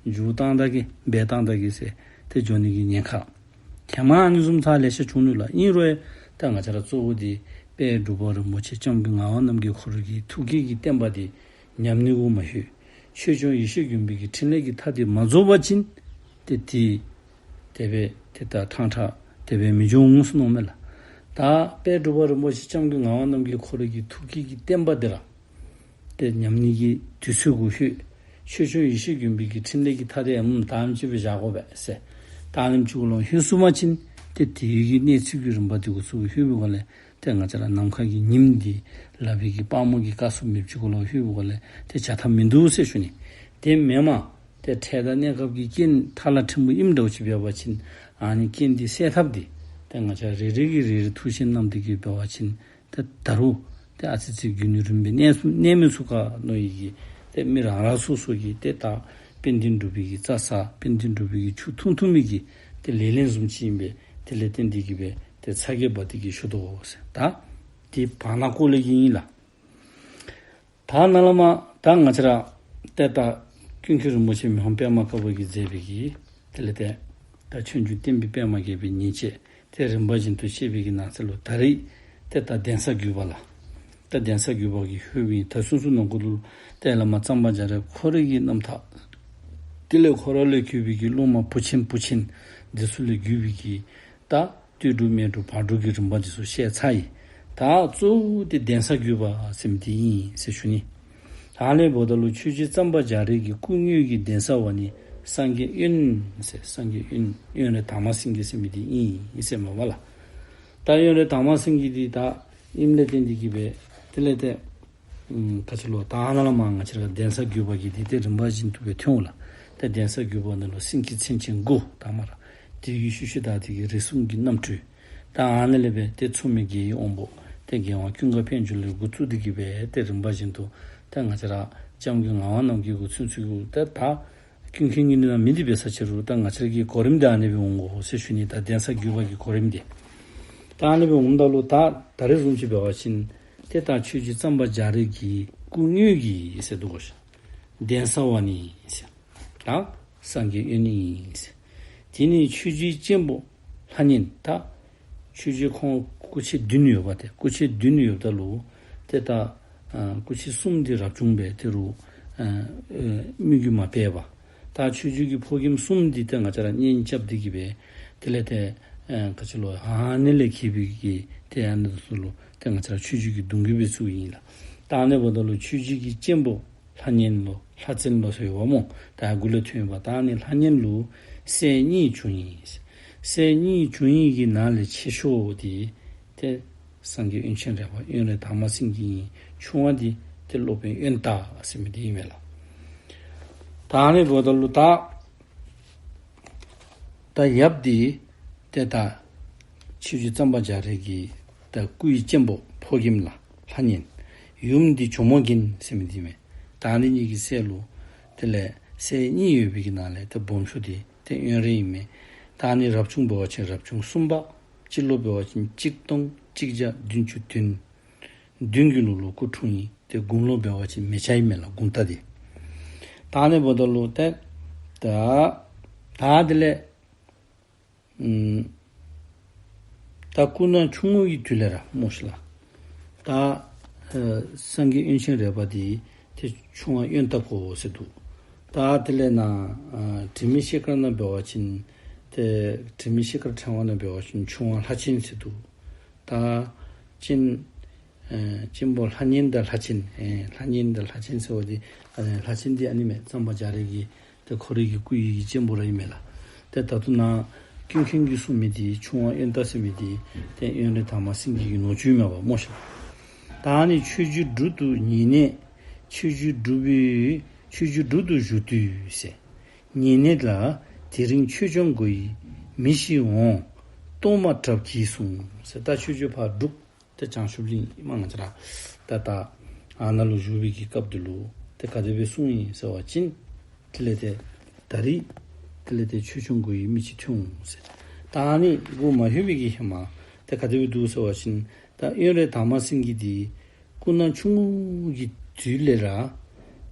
མཇུག་བཏང་ད་གེ་འབད་བཏང་ད་གེ་ཟེར་ཏེ་འགྱོ་ནི་གི་ཉེན་ཁ། ཧེ་མ་ཨ་ནི་བཟུམ་ཚར་ལེ་ཤ་བྱུང་ནུག་ལགས། ཨིན་རུང་ཡང་ད་ང་བཅས་ར་གཙོ་བོ་འདི་དཔལ་འབྲུག་པ་རིན་པོ་ཆེ་སྐྱབས་མགོན་ངག་དབང་རྣམ་རྒྱལ་ཁོ་ར་གི་ཐུགས་བསྐྱེད་ཀྱི་བསྟན་པ་འདི་ཉམས་ནི་གུ་མ་ལྷོད། ཆོས་སྐྱོང་ཡེ་ཤེས་མགོན་པོའི་གི་ཕྲིན་ལས་ཀྱི་མཐའ་འདི་མ་རྫོགས་པ་ཅིན་ཏེ་དེ་དེ་སྦེ་ཏེ་ད་ཐང་ཁྲ་དེ་སྦེ་མི་འགྱོ་འོང་ཟེར་མནོཝ་མས་ལགས། ད་དཔལ་འབྲུག་པ་རིན་པོ་ཆེ་སྐྱབས་མགོན་ངག་དབང་རྣམ་རྒྱལ་ཁོ་ར་གི་ཐུགས་བསྐྱེད་ཀྱི་བསྟན་པ་འདི་ར་ཏེ་ཉམས་ནི་གི་དུས་ཚོད་གུ་ལྷོད། ཆོས་སྐྱོང་ཡེ་ཤེས་མགོན་པོའི་གི་ཕྲིན་ལས་ཀྱི་མཐའ་འདི་ཨམ་ད་ཨམ་ཅིག་སྦེ་བཞག་དགོ་པས་ཟེར། ད་ཨ་ནེམ་ཅིག་གུ་ལུ་ལྷོད་སོང་པ་ཅིན་ཏེ་དེ་གི་གནས་ཚུལ་གྱི་རིམ་པ་འདི་གུ་ཚུ་ལྷོད་པའི་སྒང་ལས་ཏེ་ང་བཅས་ར་ནམ་མཁའ་གི་ཉིམ་འདི་ལག་པའི་གི་དཔའ་མོ་གི་བཀའ་སྲུང་མེདཔ་ཅིག་གུ་ལུ་ལྷོད་པའི་སྒང་ལས་ཏེ་བྱ་ཐབས་མིན་འདུག་ཟེར་ཞུ་ནི། དེ་མེན་པར་ཏེ་འཕྲལ་དང་གནས་སྐབས་ཀྱི་རྐྱེན་ཐ་ལ་ཕྲན་བུ་ཨིནམ་འདྲཝ་ཅིག་འབད་བ་ཅིན་ཨ་ནི་རྐྱེན་འདི་སེལ་ཐབས་འདི་ཏེ་ང་བཅས་རེ་རེ་གིས་རེ་རེ་ཐུགས་བཞེད་གནང་སྟེ་གི་འབད་བ་ཅིན་ཏེ་ད་རུང་ཏེ་ཨ་ཙི་ཙི་རྒྱུན་རིང་པོ་གནས་གནས་མི་ཚུགས་ག་མནོ་ཡི་གི་ཏེ་མི་རང་རང་སོ་སོ་གིས་ཏེ་ད་དཔལ་ལྡན་འབྲུག་པའི་གི་རྩྭ་ཟ། དཔལ་ལྡན་འབྲུག་པའི་གི་ཆུ་འཐུང་འཐུང་མི་གི་ཏེ་ལེ་ལན་བཟུམ་ཅིག་ཨིན་པས། དེ་ལས་བརྟེན་ཏེ་གི་སྦེ་ཏེ་ཚ་གྱང་འབག་སྟེ་གི་ཞུ་དོ་ཟེར། ད་དེ་བར་ན་སྐོར་ལས་ཀྱི་ཨིན་ལགས། ད་ནཱ་ལས་མར་ད་ང་བཅས་ར་ཏེ་ད་ཀུན་མཁྱེན་རིན་པོ་ཆེ་མི་ཕམ་པདྨ་དཀར་པོ་གིས་མཛད་པའི་གི་དེ་ལས་ཏེ་ད་ཆོས་འབྱུང་བསྟན་པའི་པདྨ་རྒྱས་པའི་ཉིན་བྱེད་དེ་རིམ་པ་བཞིན་དུ་བཤད་པའི་གི་ནང་གསེས་ལུ་ད་རེས་ཏེ་ད་གདན་ས་བརྒྱུད་པ་ལགས། ད་གདན་ས་བརྒྱུད་པ་གི་ལྷོད་པའི་ད་ཚུན་ཚོད་ནང་འཁོད་ལུ་ཏེ་བླ་མ་གཙང་པ་རྒྱ་རས་ཁོ་རའི་གི་རྣམ་ཐར། དེ་ལས་ཁོ་ར་ལས་བརྒྱུད་པའི་གི་སློབ་མ་བུ་ཆེན་བུ་ཆེན་འདི་ཚུ་ལས་བརྒྱུད་པའི་གི་ད་སྟོད་འབྲུག་སྨད་འབྲུག་བར་འབྲུག་གི་རིམ་པ་འདི་ཚུ་བཤད་ཚར་ཡི། ད་གཙོ་བོ་དེ་གདན་ས་བརྒྱུད་པ་ཟེར་མི་འདི་ཨིན་ཟེར་ཞུ་ནི། ད་ཨ་ནི་འབདཝ་ད་ལུ་ཆོས་རྗེ་གཙང་པ་རྒྱ་རས་ཀྱི་སྐུ་དངོས་ཀྱི་གདན་ས་བ་ནི་སངས་རྒྱས་དབོན་ཟེར། སངས་རྒྱས་དབོན་དབོན་རས་དར་མ་སེང་གེ་ཟེར་མི་འདི་ཨིན་ཟེར་མས་པ་ལགས། ད་དབོན་རས་དར་མ་སེང་གེ་འདི་ད་ཨིནམ་ལས་བརྟེན་ཏེ་གི་སྦེ་དེ་ལས་ཏེ་ཨམ་ག་ཅི་ལོ་ད་ནཱ་ལས་མར་ང་བཅས་ར་གདན་ས་བརྒྱུད་པ་གི་འདི་ཏེ་རིམ་པ་བཞིན་དུ་སྦེ་ཐོན་འོང་ལགས། ཏེ་གདན་ས་བརྒྱུད་པ་ནང་ལུ་སེང་གེ་མཚན་ཅན་དགུ་དང་པ་ར་དེ་གི་ཤུལ་ཤུལ་ད་དེ་གི་རིགས་གསུམ་གྱི་རྣམ་སྤྲུལ། ད་ཨ་ནི་ལས་སྦེ་ཏེ་མཚུངས་མེད་རྒྱལ་བའི་དབང་པོ་ཏེ་རྒྱལ་དབང་ཀུན་དགའ་དཔལ་འབྱོར་ལས་འགོ་བཙུགས་ཏེ་གི་སྦེ་ཏེ་རིམ་པ་བཞིན་དུ་ཏེ་ང་བཅས་ར་སྐྱབས་མགོན་ངག་དབང་རྣམ་རྒྱལ་གྱི་ཚུན་ཚོད་ཀྱི་ཏེ་ད་ཀུན་མཁྱེན་གྱི་ནི་ནང་མི་འདི་འབད་ས་ཕྱི་རུ་ད་ང་བཅས་ར་གི་གོ་རིམ་འདི་ཨ་ནི་སྦེ་འོང་དགོ་ཟེར་ཞུ་ནི། ད་གདན་ས་བརྒྱུད་པ་གི་གོ་རིམ་འདི་ད་ཨ་ནི་སྦེ་འོངམ་ད་ལུ་ད་ད་རེས་བཟུམ་ཅིག་འབད་བ་ཅིན་ཏེ་ད་ཆོས་རྗེ་གཙང་པ་རྒྱ་རས་ཀྱི་སྐུ་དངོས་ཀྱི་ཟེར་འདུག་གོ་ཤ། གདན་ས་བ་ནི་ཟེར། ད་སངས་རྒྱས་དབོན་ཨིན་ཟེར། དེ་ནི་ཆོས་རྗེ་གཅེན་པོ་ལྷ་གཉན། ད་ཆོས་རྗེ་ཁོང་སྐུ་མཆེད་བདུན་ཡོདཔ་ཏེ་སྐུ་མཆེད་བདུན་ཡོདཔ་ད་ལུ་ཏེ་ད་ཨ་སྐུ་མཆེད་གསུམ་འདི་རབ་བྱུང་སྦེ་ཏེ་རུང་ཨ་ཨེ་མི་བརྒྱུད་མ་སྤེལ་བར། ད་ཆོས་རྗེ་གི་ཕོ་རྒནམ་གསུམ་འདི་ཏེ་ང་བཅས་ར་གཉེན་རྐྱབ་སྟེ་གི་སྦེ་དེ་ལས་ཏེ་ཨེ་ག་ཅི་ལོ་ཨ་ནི་ལས་གྱེས་པའི་གི་ཏེ་ཨ་ནི་ཚུ་ལུ་ཏེ་ང་བཅས་ར་ཆོས་རྗེ་གི་གདུང་བརྒྱུད་སྦེ་ཚུ་ཨིན་ལགས། ད་ཨ་ནི་འབདཝ་ད་ལུ་ཆོས་རྗེ་གི་གཅེན་པོ་ལྷ་གཉན་ལོ་ལྷ་བཙན་ལོ་ཟེར་ཡོདཔ་སྨོ། ད་མགུ་ལས་ཐོན་ཡོདཔ། ད་ཨ་ནི་ལྷ་གཉན་ལུ་སྲས་གཉིས་བྱུང་ཡི། སྲས་གཉིས་བྱུང་ཡི་གི་ནང་ལས་ཆེ་ཤོས་འདི་ཏེ་སངས་རྒྱས་དབོན་ཆེན་རས་པ་དབོན་རས་དར་མ་སེང་གེ་ཨིན། ཆུང་བ་འདི་ཏེ་སློབ་དཔོན་དབོན་སྟག་ཟེར་མི་འདི་ཨིན་མས་ལགས། ད་ཨ་ནི་འབདཝ་ད་ལུ་ད་ད་ཡབ་འདི་ཏེ་ད་ཆོས་རྗེ་གཙང་པ་རྒྱ་རས་ཀྱི་ད་སྐུའི་གཅེན་པོ་ཕོ་རྒནམ་ལགས་ལྷ་གཉན། ཡུམ་འདི་ཇོ་མོ་རྒྱན་ཟེར་མི་འདི་མས། ད་ཨ་ནི་གཉིས་ཀྱི་སྲས་ལུ་དེ་ལས་སྲས་གཉིས་ཡོད་པའི་གི་ནང་ལས་ཏེ་སྦོམ་ཤོས་འདི་ཏེ་དབོན་རས་ཨིན་མས། ད་ཨ་ནི་རབ་བྱུང་འབད་བ་ཅིན་རབ་བྱུང་གསུམ་པ། སྤྱི་ལོ་འབད་བ་ཅིན་གཅིག་སྟོང་གཅིག་བརྒྱ་བདུན་ཅུ་དོན་བདུན་གྱི་ལོ་ལུ་སྐུ་འཁྲུངས་ཡི། ཏེ་དགུང་ལོ་འབད་བ་ཅིན་མེ་བྱ་ཨིན་མས་ལགས། དགུང་རྟགས་འདི། ད་ཨ་ནི་འབདཝ་ད་ལུ་ཏེ་ད་ད་དེ་ལས་ཨམ་ད་སྐུ་ན་ཆུང་ངུ་གི་དུས་ལས་ར་སྨོ་ཤིག་ལགས། ད་ཨེ་སངས་རྒྱས་དབོན་ཆེན་རས་པ་འདི་ཏེ་ཆུང་བ་དབོན་སྟག་གོ་ཟེར་འདུག། ད་དེ་ལས་ནཱ་ཨ་དྲི་མེད་ཤེལ་དཀར་ནང་འབད་བ་ཅིན་ཏེ་དྲི་མེད་ཤེལ་དཀར་ཕྲེང་བ་ནང་འབད་བ་ཅིན་ཆུང་བ་ལྷ་ཆེན་ཟེར་འདུག། ད་གཅེན་ཨེ་གཅེན་པོ་ལྷ་གཉན་དང་ལྷ་ཆེན་ཨེ་ལྷ་གཉན་དང་ལྷ་ཆེན་ཟེར་བ་འདི་ཨ་ལྷ་ཆེན་འདི་ཨ་ནི་མས། གཙང་པ་རྒྱ་རས་ཀྱི་ད་ ཏེ་ཁོ་རའི་གི་སྐུ་ཡི་གི་གཅེན་པོ་ར་ཨིན་མས་ལགས། ཏེ་ད་ལྟོ་ནཱ་ཀུན་མཁྱེན་གྱིས་གསུངས་མི་འདི་ཆུང་བ་དབོན་སྟག་ཟེར་མི་འདི་ཏེ་དབོན་རས་དར་མ་སེང་གེ་གི་ནུ་གཅུང་ཨིན་མས་པ་སྨོ་ཤིག། ད་ནི་ཆོས་རྗེ་འབྲུག་ཏུ་ཉེ་གནས། ཆོས་རྗེ་འབྲུག་པའི་ཆོས་རྗེ་འབྲུག་ཏུ་བཞུགས་དུས་ཟེར། ཉེ་གནས་ལ་དེ་རིང་ཆོས་སྐྱོང་དགོས་ཡི། མི་ཞིག་འོང་། གཏོར་མ་དྲགཔོ་གྱིས་གསུངས་ཟེར། ད་ཆོས་རྗེ་ཕར་འབྲུག་ཏེ་བྱང་ཆུབ་གླིང་ཨིན་མས་ང་བཅས་ར། ད་ད་ཨ་ནཱ་ལུ་བཞུགས་པའི་གི་སྐབས་འདི་ལུ་ཏེ་ག་དེ་སྦེ་གསུངས་ཡི་ཟེར་བ་ཅིན། དེ་ལས་ཏེ་ད་རིས་དེ་ལས་ཏེ་ཆོས་སྐྱོང་དགོས་ཡི་མི་ཅིག་ཐོན་འོང་ཟེར། ད་ཨ་ནི་སྒོ་མ་ལྷོད་པའི་གི་ཧེ་མ་ཏེ་ག་དེ་སྦེ་འདུག་ཟེར་བ་ཅིན་ད་དབོན་རས་དར་མ་སེང་གེ་འདི་སྐུ་ན་ཆུང་ཀུའི་གི་དུས་ལས་ར་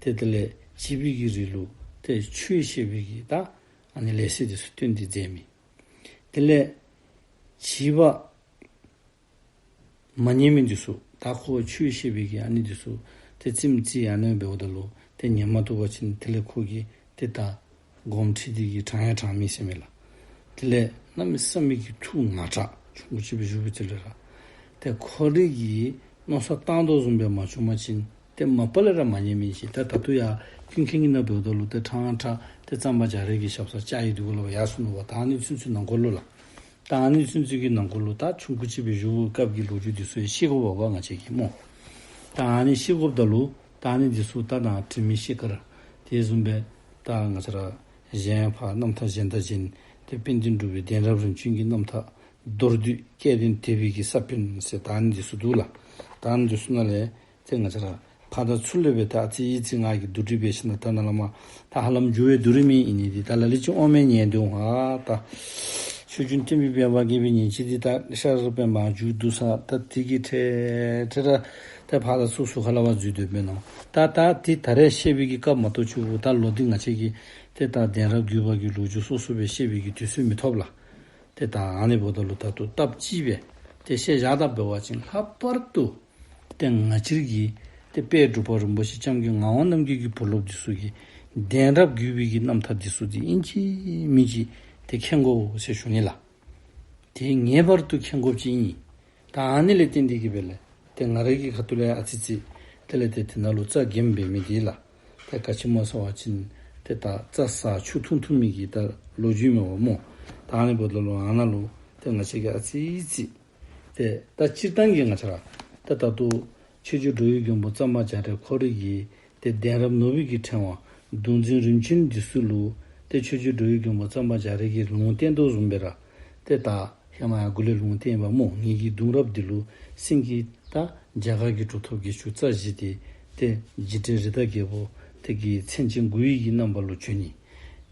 ཏེ་དེ་ལས་བྱིས་པའི་གི་རིགས་ལུ་ཏེ་ཆོས་བཤད་པའི་གི་ད་ཨ་ནི་ལས་ཚུལ་འདི་ཚུ་སྟོན་ཏེ་མཛད་མི། དེ་ལས་བྱིས་པ་མ་ཉན་མི་འདི་ཚུ་ད་ཁོ་ཆོས་བཤད་པའི་གི་ཨ་ནི་འདི་ཚུ་ཏེ་རྩེདམོ་རྩེ་ཨ་ནི་འབདཝ་ད་ལུ་ཏེ་ཉན་མ་བཏུབ་པ་ཅིན་དེ་ལས་ཁོ་གིས་ཏེ་ད་དགོངསམ་ཁྲེལ་ཏེ་གིས་དྲང་ཡང་དྲང་མི་ཟེར་མས་ལགས། དེ་ལས་གནམ་མེད་ས་མེད་ཀྱི་ཐུགས་ངར་དྲགས་ཆུང་ཀུ་ཅིག་སྦེ་བཞུགས་པའི་དུས་ལས་ར་ཏེ་ཁོ་རའི་གི་མནོ་བསམ་བཏང་དོ་བཟུམ་སྦེ་མ་བྱུང་པ་ཅིན་ཏེ་མ་པ་ལས་ར་མ་ཉན་མི་ཅིག། ད་ད་ལྟོ་ཡང་ཀུན་མཁྱེན་གྱི་ནང་འབདཝ་ད་ལུ་ཏེ་ཕྲང་ཕྲང་ཏེ་གཙང་པ་རྒྱ་རས་ཀྱི་ཞབས་སར་བཅར་ཡི་འདུག་གོ་ལགས། ཡར་སོང་ནུག་པ། ད་ཨ་ནི་ཚུན་ཚོད་ནང་འཁོད་ལུ་ལགས། ད་ཨ་ནི་ཚུན་ཚོད་ཀྱི་ནང་འཁོད་ལུ་ད་ཆུང་ཀུ་ཅིག་སྦེ་བཞུགས་པའི་སྐབས་ཀྱི་ལོ་རྒྱུས་འདི་ཚུ་ཡང་ཤེས་དགོ་པས་པ་ང་བཅས་ཀྱིས་སྨོ། ད་ཨ་ནི་ཤེས་དགོཔ་ད་ལུ་ད་ཨ་ནི་འདི་ཚུ་ད་ནཱ་དྲི་མེད་ཤེལ་དཀར་དེ་བཟུམ་སྦེ་ད་ང་བཅས་ར་གཞན་ཕར་རྣམ་ཐར་གཞན་དང་གཞན་ཏེ་དཔལ་ལྡན་འབྲུག་པའི་གདན་རབས་རིམ་བྱོན་གྱི་རྣམ་ཐར་མདོར་བསྡུས་སྐལ་ལྡན་དད་པའི་གི་ས་བོན་ཟེར་ད་ཨ་ནི་འདི་ཚུ་འདུག་ལགས། ད་ཨ་ནི་འདི་ཚུ་ནང་ལས་ཏེ་ང་བཅས་ར་ཕར་དང་ཚུར་ལས་སྦེ་ད་ཨ་ཙི་ཨི་ཙི་ང་གིས་བསྡུ་སྒྲིག་འབད་ཞིནམ་ད་ནཱ་ལས་མར་ད་ཧ་ལམ་མཇུག་སྦེ་བསྡུ་རིམ་ཨིན་ནི་འདི་ད་ལ་ལུ་ཅིག་དབང་མེད་ཉན་དོ་ཧ་ད། ཆོས་རྒྱལ་བསྟན་པའི་པདྨ་རྒྱས་པའི་ཉིན་བྱེད་འདི་ད་ཤར་པདྨ་མཇུག་བསྡུ་ས་ད་དེ་གི་འཕྲལ་འཕྲལ་ར་ད་ཕར་དང་ཚུར་ཟུར་ཁ་ལས་ཕར་འཛུལ་སྡོདཔ་མས་མནོ། ད་ད་དེ་ད་རེས་བཤད་པའི་གི་སྐབས་མ་གཏོགས་ཆུང་ཀུ་ད་ལོག་སྟེ་ང་བཅས་ཀྱིས་ཏེ་ད་གདན་རབས་བརྒྱུད་པ་གི་ལོ་རྒྱུས་སོ་སོ་སྦེ་བཤད་པའི་གི་དུས་ཚོད་མི་ཐོབ་ལགས། ཏེ་ད་ཨ་ནི་འབདཝ་ད་ལུ་ད་ལྟོ་སྟབས་གཅིག་སྦེ་ཏེ་བཤད་བཞག་ད་འབད་བ་ཅིན་ལྷག་པར་དུ་ཏེ་ང་བཅས་ཀྱི་ཏེ་དཔལ་འབྲུག་པ་རིན་པོ་ཆེ་བྱམས་མགོན་ངག་དབང་རྣམ་རྒྱལ་གྱི་བུ་སློབ་འདི་ཚུ་གིས་གདན་རབས་བརྒྱུད་པའི་གི་རྣམ་ཐར་འདི་ཚུ་འདི་ཨིན་ཅི་མིན་ཅི་ཏེ་མཁྱེན་དགོ་ཟེར་ཞུ་ནི་ལགས། ཏེ་ངེས་པར་དུ་མཁྱེན་དགོཔ་ཅིག་ཨིན། ད་ཨ་ནི་ལས་བརྟེན་ཏེ་གིས་འབད་ལས་ཏེ་ང་རའི་གི་ཁ་ཐུག་ལས་ཨ་ཙི་ཙི་དེ་ལས་ཏེ་དེ་ནང་ལུ་རྩ་འགེངས་འབད་མི་འདི་ལགས། ཏེ་ག་ཅི་སྨོ་ཟེར་བ་ཅིན་ཏེ་ད་རྩྭ་ཟ་ཆུ་འཐུང་འཐུང་མི་གི་ད་ལོ་རྒྱུས་མས་པ་སྨོ། ད་ཨ་ནི་འབདཝ་ད་ལུ་ཨ་ནཱ་ལུ་ཏེ་ང་བཅས་ཀྱིས་ཨ་ཙི་ཙི་ཏེ་ད་སྤྱིར་བཏང་གི་ང་བཅས་ར་ད་ད་ལྟོ་ཆོས་རྗེ་འགྲོ་བའི་མགོན་པོ་གཙང་པ་རྒྱ་རས་ཁོ་རའི་གི་ཏེ་གདན་རབས་ནོར་བུའི་གི་ཕྲེང་བ་གདུང་འཛིན་རིམ་བྱོན་འདི་ཚུ་ལུ་ཏེ་ཆོས་རྗེ་འགྲོ་བའི་མགོན་པོ་གཙང་པ་རྒྱ་རས་ཀྱིས་ལུང་བསྟན་དོ་བཟུམ་སྦེ་ར་ཏེ་ད་ཧེ་མ་ཡང་འགོ་ལས་ལུང་བསྟན་པ་སྨོ། ངེ་གི་གདུང་རབས་འདི་ལུ་སེང་གེ་ད་རྒྱ་གར་གྱི་གྲུབ་ཐོབ་བརྒྱད་ཅུ་རྩ་བཞི་སྟེ་ཏེ་འཇིགས་བྲལ་རི་དྭགས་རྒྱལ་པོ་དེ་གི་མཚན་ཅན་དགུ་ཡི་གི་རྣམ་པ་ལུ་བྱོན་ནི།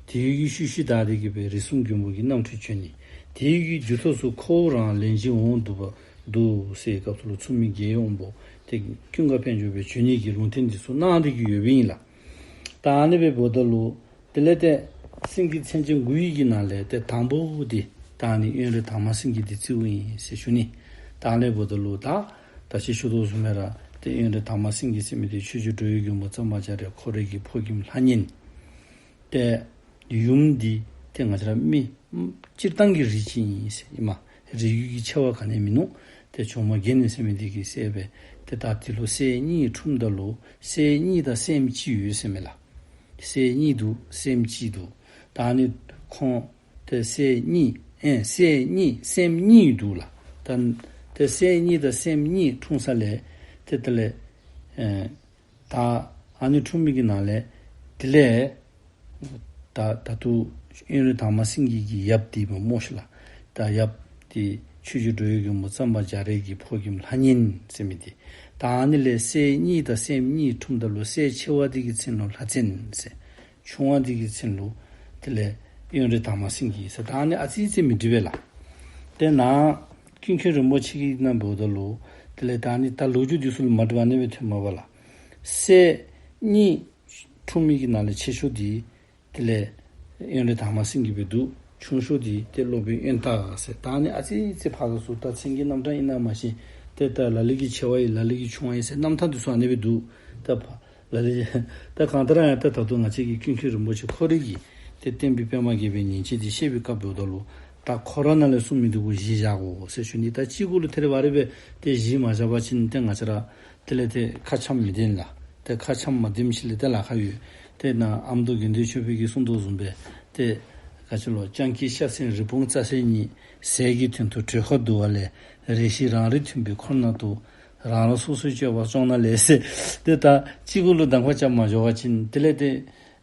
དེ་གི་ཤུལ་ཤུལ་བདའ་སྟེ་གིས་སྦེ་རིགས་གསུམ་མགོན་པོ་གི་རྣམ་འཕྲུལ་བྱོན་ནི། དེ་གི་མཇུག་ཐོག་ཚུ་ཁོ་བོ་རང་ལན་གཅིག་འོང་འདུག་པ་འདུག་ཟེར་བའི་སྐབས་སུ་ལུ་མཚུངས་མེད་རྒྱལ་བའི་དབང་པོ་ཏེ་ཀུན་དགའ་དཔལ་འབྱོར་སྦེ་བྱོན་ནི་གི་ལུང་བསྟན་འདི་ཚུ་གནང་སྟེ་གིས་ཡོདཔ་ཨིན་ལགས། ད་ཨ་ནི་སྦེ་འབདཝ་ད་ལུ་དེ་ལས་ཏེ་སེང་གེ་མཚན་ཅན་དགུ་ཡི་གི་ནང་ལས་ཏེ་དང་པོ་འདི་ད་ཨ་ནི་དབོན་རས་དར་མ་སེང་གེ་འདི་བརྩིཝ་ཨིན་ཟེར་ཞུ་ནི། ད་ཨ་ནི་འབདཝ་ད་ལུ་ད་ད་ཅི་ཞུ་དོ་བཟུམ་སྦེ་ར་ཏེ་དབོན་རས་དར་མ་སེང་གེ་ཟེར་མི་འདི་ཆོས་རྗེ་འགྲོ་བའི་མགོན་པོ་གཙང་པ་རྒྱ་རས་ཁོ་རའི་གི་ཕོ་རྒནམ་ལྷ་གཉན་ཏེ་ཡུམ་འདི་ཏེ་ང་བཅས་ར་མི་སྤྱིར་བཏང་གི་རིགས་ཅིག་ཨིན་ཟེར་ཨིན་མས། རིགས་རྒྱུད་ཀྱི་ཆེ་བ་ག་ནི་ཡང་མིན་ནུག། ཏེ་ཇོ་མོ་མགལ་ནེ་ཟེར་མི་འདི་གི་སྲས་སྦེ་ཏེ་ད་འདི་ལུ་སྲས་གཉིས་འཁྲུངསམ་ད་ལུ་སྲས་གཉིས་དང་སྲསམོ་གཅིག་ཡོད་ཟེར་མས་ལགས། སྲས་གཉིས་འདུག། སྲསམོ་གཅིག་འདུག། ད་ཨ་ནི་ཁོང་ཏེ་སྲས་གཉིས་ཨེ་སྲས་གཉིས་སྲསམོ་གཉིས་འདུག་ལགས། ད་ཏེ་སྲས་གཉིས་དང་སྲསམོ་གཉིས་འཁྲུངས་ས་ལས་ཏེ་དེ་ལས་ཨེ་ད་ཨ་ནི་འཁྲུངས་མི་གི་ནང་ལས་དེ་ལས་ད་ད་ལྟོ་དབོན་རས་དར་མ་སེང་གེ་གི་ཡབ་འདི་སྨོ་ཤིག་ལགས། ད་ཡབ་འདི་ཆོས་རྗེ་འགྲོ་བའི་མགོན་པོ་གཙང་པ་རྒྱ་རས་ཀྱི་ཕོ་རྒནམ་ལྷ་གཉན་ཟེར་མི་འདི། ད་ཨ་ནི་ལས་སྲས་གཉིས་དང་སྲསམོ་གཉིས་འཁྲུངསམ་ད་ལུ་སྲས་ཆེ་བ་འདི་གི་མཚན་ལུ་ལྷ་བཙན་ཟེར། ཆུང་བ་འདི་གི་མཚན་ལུ་དེ་ལས་དབོན་རས་དར་མ་སེང་གེ་ཟེར། ད་ཨ་ནི་ཨ་ཙི་ཙི་མི་འགྲིག་པས་ལགས། ཏེ་ནཱ་ཀུན་མཁྱེན་རིན་པོ་ཆེ་གི་ནང་འབདཝ་ད་ལུ་དེ་ལས་ད་ཨ་ནི་ད་ལོ་རྒྱུས་འདི་ཚུ་ལུ་མ་འགྲིགཔ་ཨ་ནི་སྦེ་ཐོནམ་མས་པ་ལགས། སྲས་གཉིས་འཁྲུངས་མི་གི་ནང་ལས་ཆེ་ཤོས་འདི་དེ་ལས་དབོན་རས་དར་མ་སེང་གེ་སྦེ་འདུག། ཆུང་ཤོས་འདི་ཏེ་སློབ་དཔོན་དབོན་སྟག་ཟེར། ད་ཨ་ནི་ཨ་ཙི་ཙི་ཕར་ཚུར་ད་མཚན་གྱི་རྣམ་གྲངས་ཨིན་ན་མ་ཤེས། ཏེ་ད་ལ་ལུ་གིས་ཆེ་བ་ཨིན་ལ་ལུ་གིས་ཆུང་བ་ཨིན་ཟེར་རྣམ་ཐར་འདི་ཚུ་ཨ་ནི་སྦེ་འདུག། ད་ཕར་ལ་ལུ་ད་གང་ལྟར་ཡང་ད་ད་ལྟོ་ང་བཅས་ཀྱི་ཀུན་མཁྱེན་རིན་པོ་ཆེ་ཁོ་རའི་གི་ཏེ་བསྟན་པའི་པདྨ་རྒྱས་པའི་ཉིན་བྱེད་འདི་བཤད་པའི་སྐབས་འབདཝ་ད་ལུ་ད་ཁོ་ར་ནང་ལས་གསུངས་མི་འདི་གུ་གཞི་བཞག་དགོ་ཟེར་ཞུ་ནི། ད་ཅི་གུ་ལུ་ཐེ་རེ་བ་རེ་སྦེ་ཏེ་གཞི་མ་བཞག་པ་ཅིན་ཏེ་ང་བཅས་ར་དེ་ལས་ཏེ་ཁ་འཆམ་མི་བདེ་ལགས། ཏེ་ཁ་འཆམ་མ་བདེམ་ཤུལ་ལས་ཏེ་ལཱ་ཁག་ཡོད། ཏེ་ནཱ་ཨ་མདོ་དགེ་འདུན་ཆོས་འཕེལ་གྱིས་གསུངས་དོ་བཟུམ་སྦེ་ཏེ་ག་ཅི་ལོ། སྤྱང་ཀིའི་ཤ་ཟན་རི་བོང་རྩྭ་ཟན་གཉིས། ཟས་ཀྱི་དོན་དུ་གྲོས་ཁ་བསྡུ་བ་ལས། རེ་ཞིག་རང་རིག་མཐུན་པའི་འཁོར་ནང་དུ། རང་རང་སོ་སོའི་སྤྱོད་པ་སྐྱོང་ན་ལེགས་ཟེར། ཏེ་ད་གཅིག་གུ་ལུ་གདམ་ཁ་རྐྱབ་མ་འགྱོ་བ་ཅིན་དེ་ལས་ཏེ་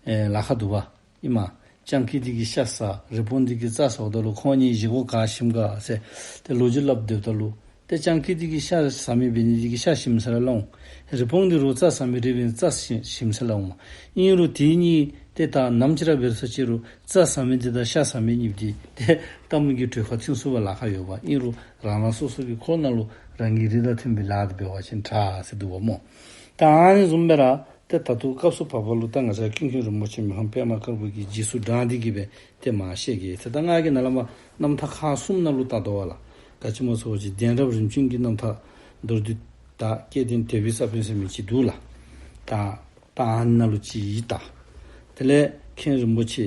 ཨེ་ལཱ་ཁག་འདུག་པ། ཨིན་མས། སྤྱང་ཀི་འདི་གིས་ཤ་ཟ། རི་བོང་འདི་གིས་རྩྭ་ཟཝ་ད་ལུ་ཁོང་གཉིས་བཞེས་སྒོ་ག་ཞིམ་ག་ཟེར་ཏེ་ལོ་རྒྱུས་སླབ་སྡོདཔ་ད་ལུ་ཏེ་སྤྱང་ཀི་འདི་གིས་ཤ་ཟ་མི་འབད་ནི་འདི་གིས་ཤ་ཞིམ་ཟེར་སླབ་འོང་། རི་བོང་འདི་རུང་རྩྭ་ཟ་མི་རིགས་འབད་ནི་རྩྭ་ཞིམ་ཟེར་སླབ་འོང་། ཨིན་རུང་དེ་གཉིས་ཏེ་ད་ནམ་ཅིག་ར་འབད་རུང་ཟེར་ཅི་རུང་རྩྭ་ཟ་མི་འདི་དང་ཤ་ཟ་མི་གཉིས་འདི་ཏེ་ལྟ་མི་གི་གྲོས་ཁ་མཐུན་ཚུགས་པར་ལཱ་ཁག་ཡོདཔ། ཨིན་རུང་རང་རང་སོ་སོ་གི་འཁོར་ནང་ལུ་རང་གི་རིགས་དང་མཐུན་པའི་ལཱ་འདི་འབད་བ་ཅིན་དྲག་ཟེར་འདུག་པ་སྨོ། ད་ཨ་ནི་བཟུམ་སྦེ་ར་ཏེ་ད་ལྟོ་སྐབས་སུ་བབ་པ་ལུ་ད་ང་བཅས་ཀུན་མཁྱེན་རིན་པོ་ཆེ་མི་ཕམ་པདྨ་དཀར་པོ་གི་རྗེས་སུ་འབྲངས་ཏེ་གི་སྦེ་ཏེ་མར་བཤད་གེ་ཟེར། ད་ང་གིས་ནཱ་ལས་མར་རྣམ་ཐར་ཁག་གསུམ་ནང་ལུ་བལྟ་དོ་བ་ལགས། ག་ཅི་སྨོ་ཟེར་བ་ཅིན་གདན་རབས་རིམ་བྱོན་གྱི་རྣམ་ཐར་མདོར་བསྡུས་དང་སྐལ་ལྡན་དད་པའི་ས་བོན་ཟེར་མི་ཅིག་འདུག་ལགས། ད་ད་ཨ་ནཱ་ལུ་ཅིག་ཡོད་ད། དེ་ལས་མཁན་རིན་པོ་ཆེ་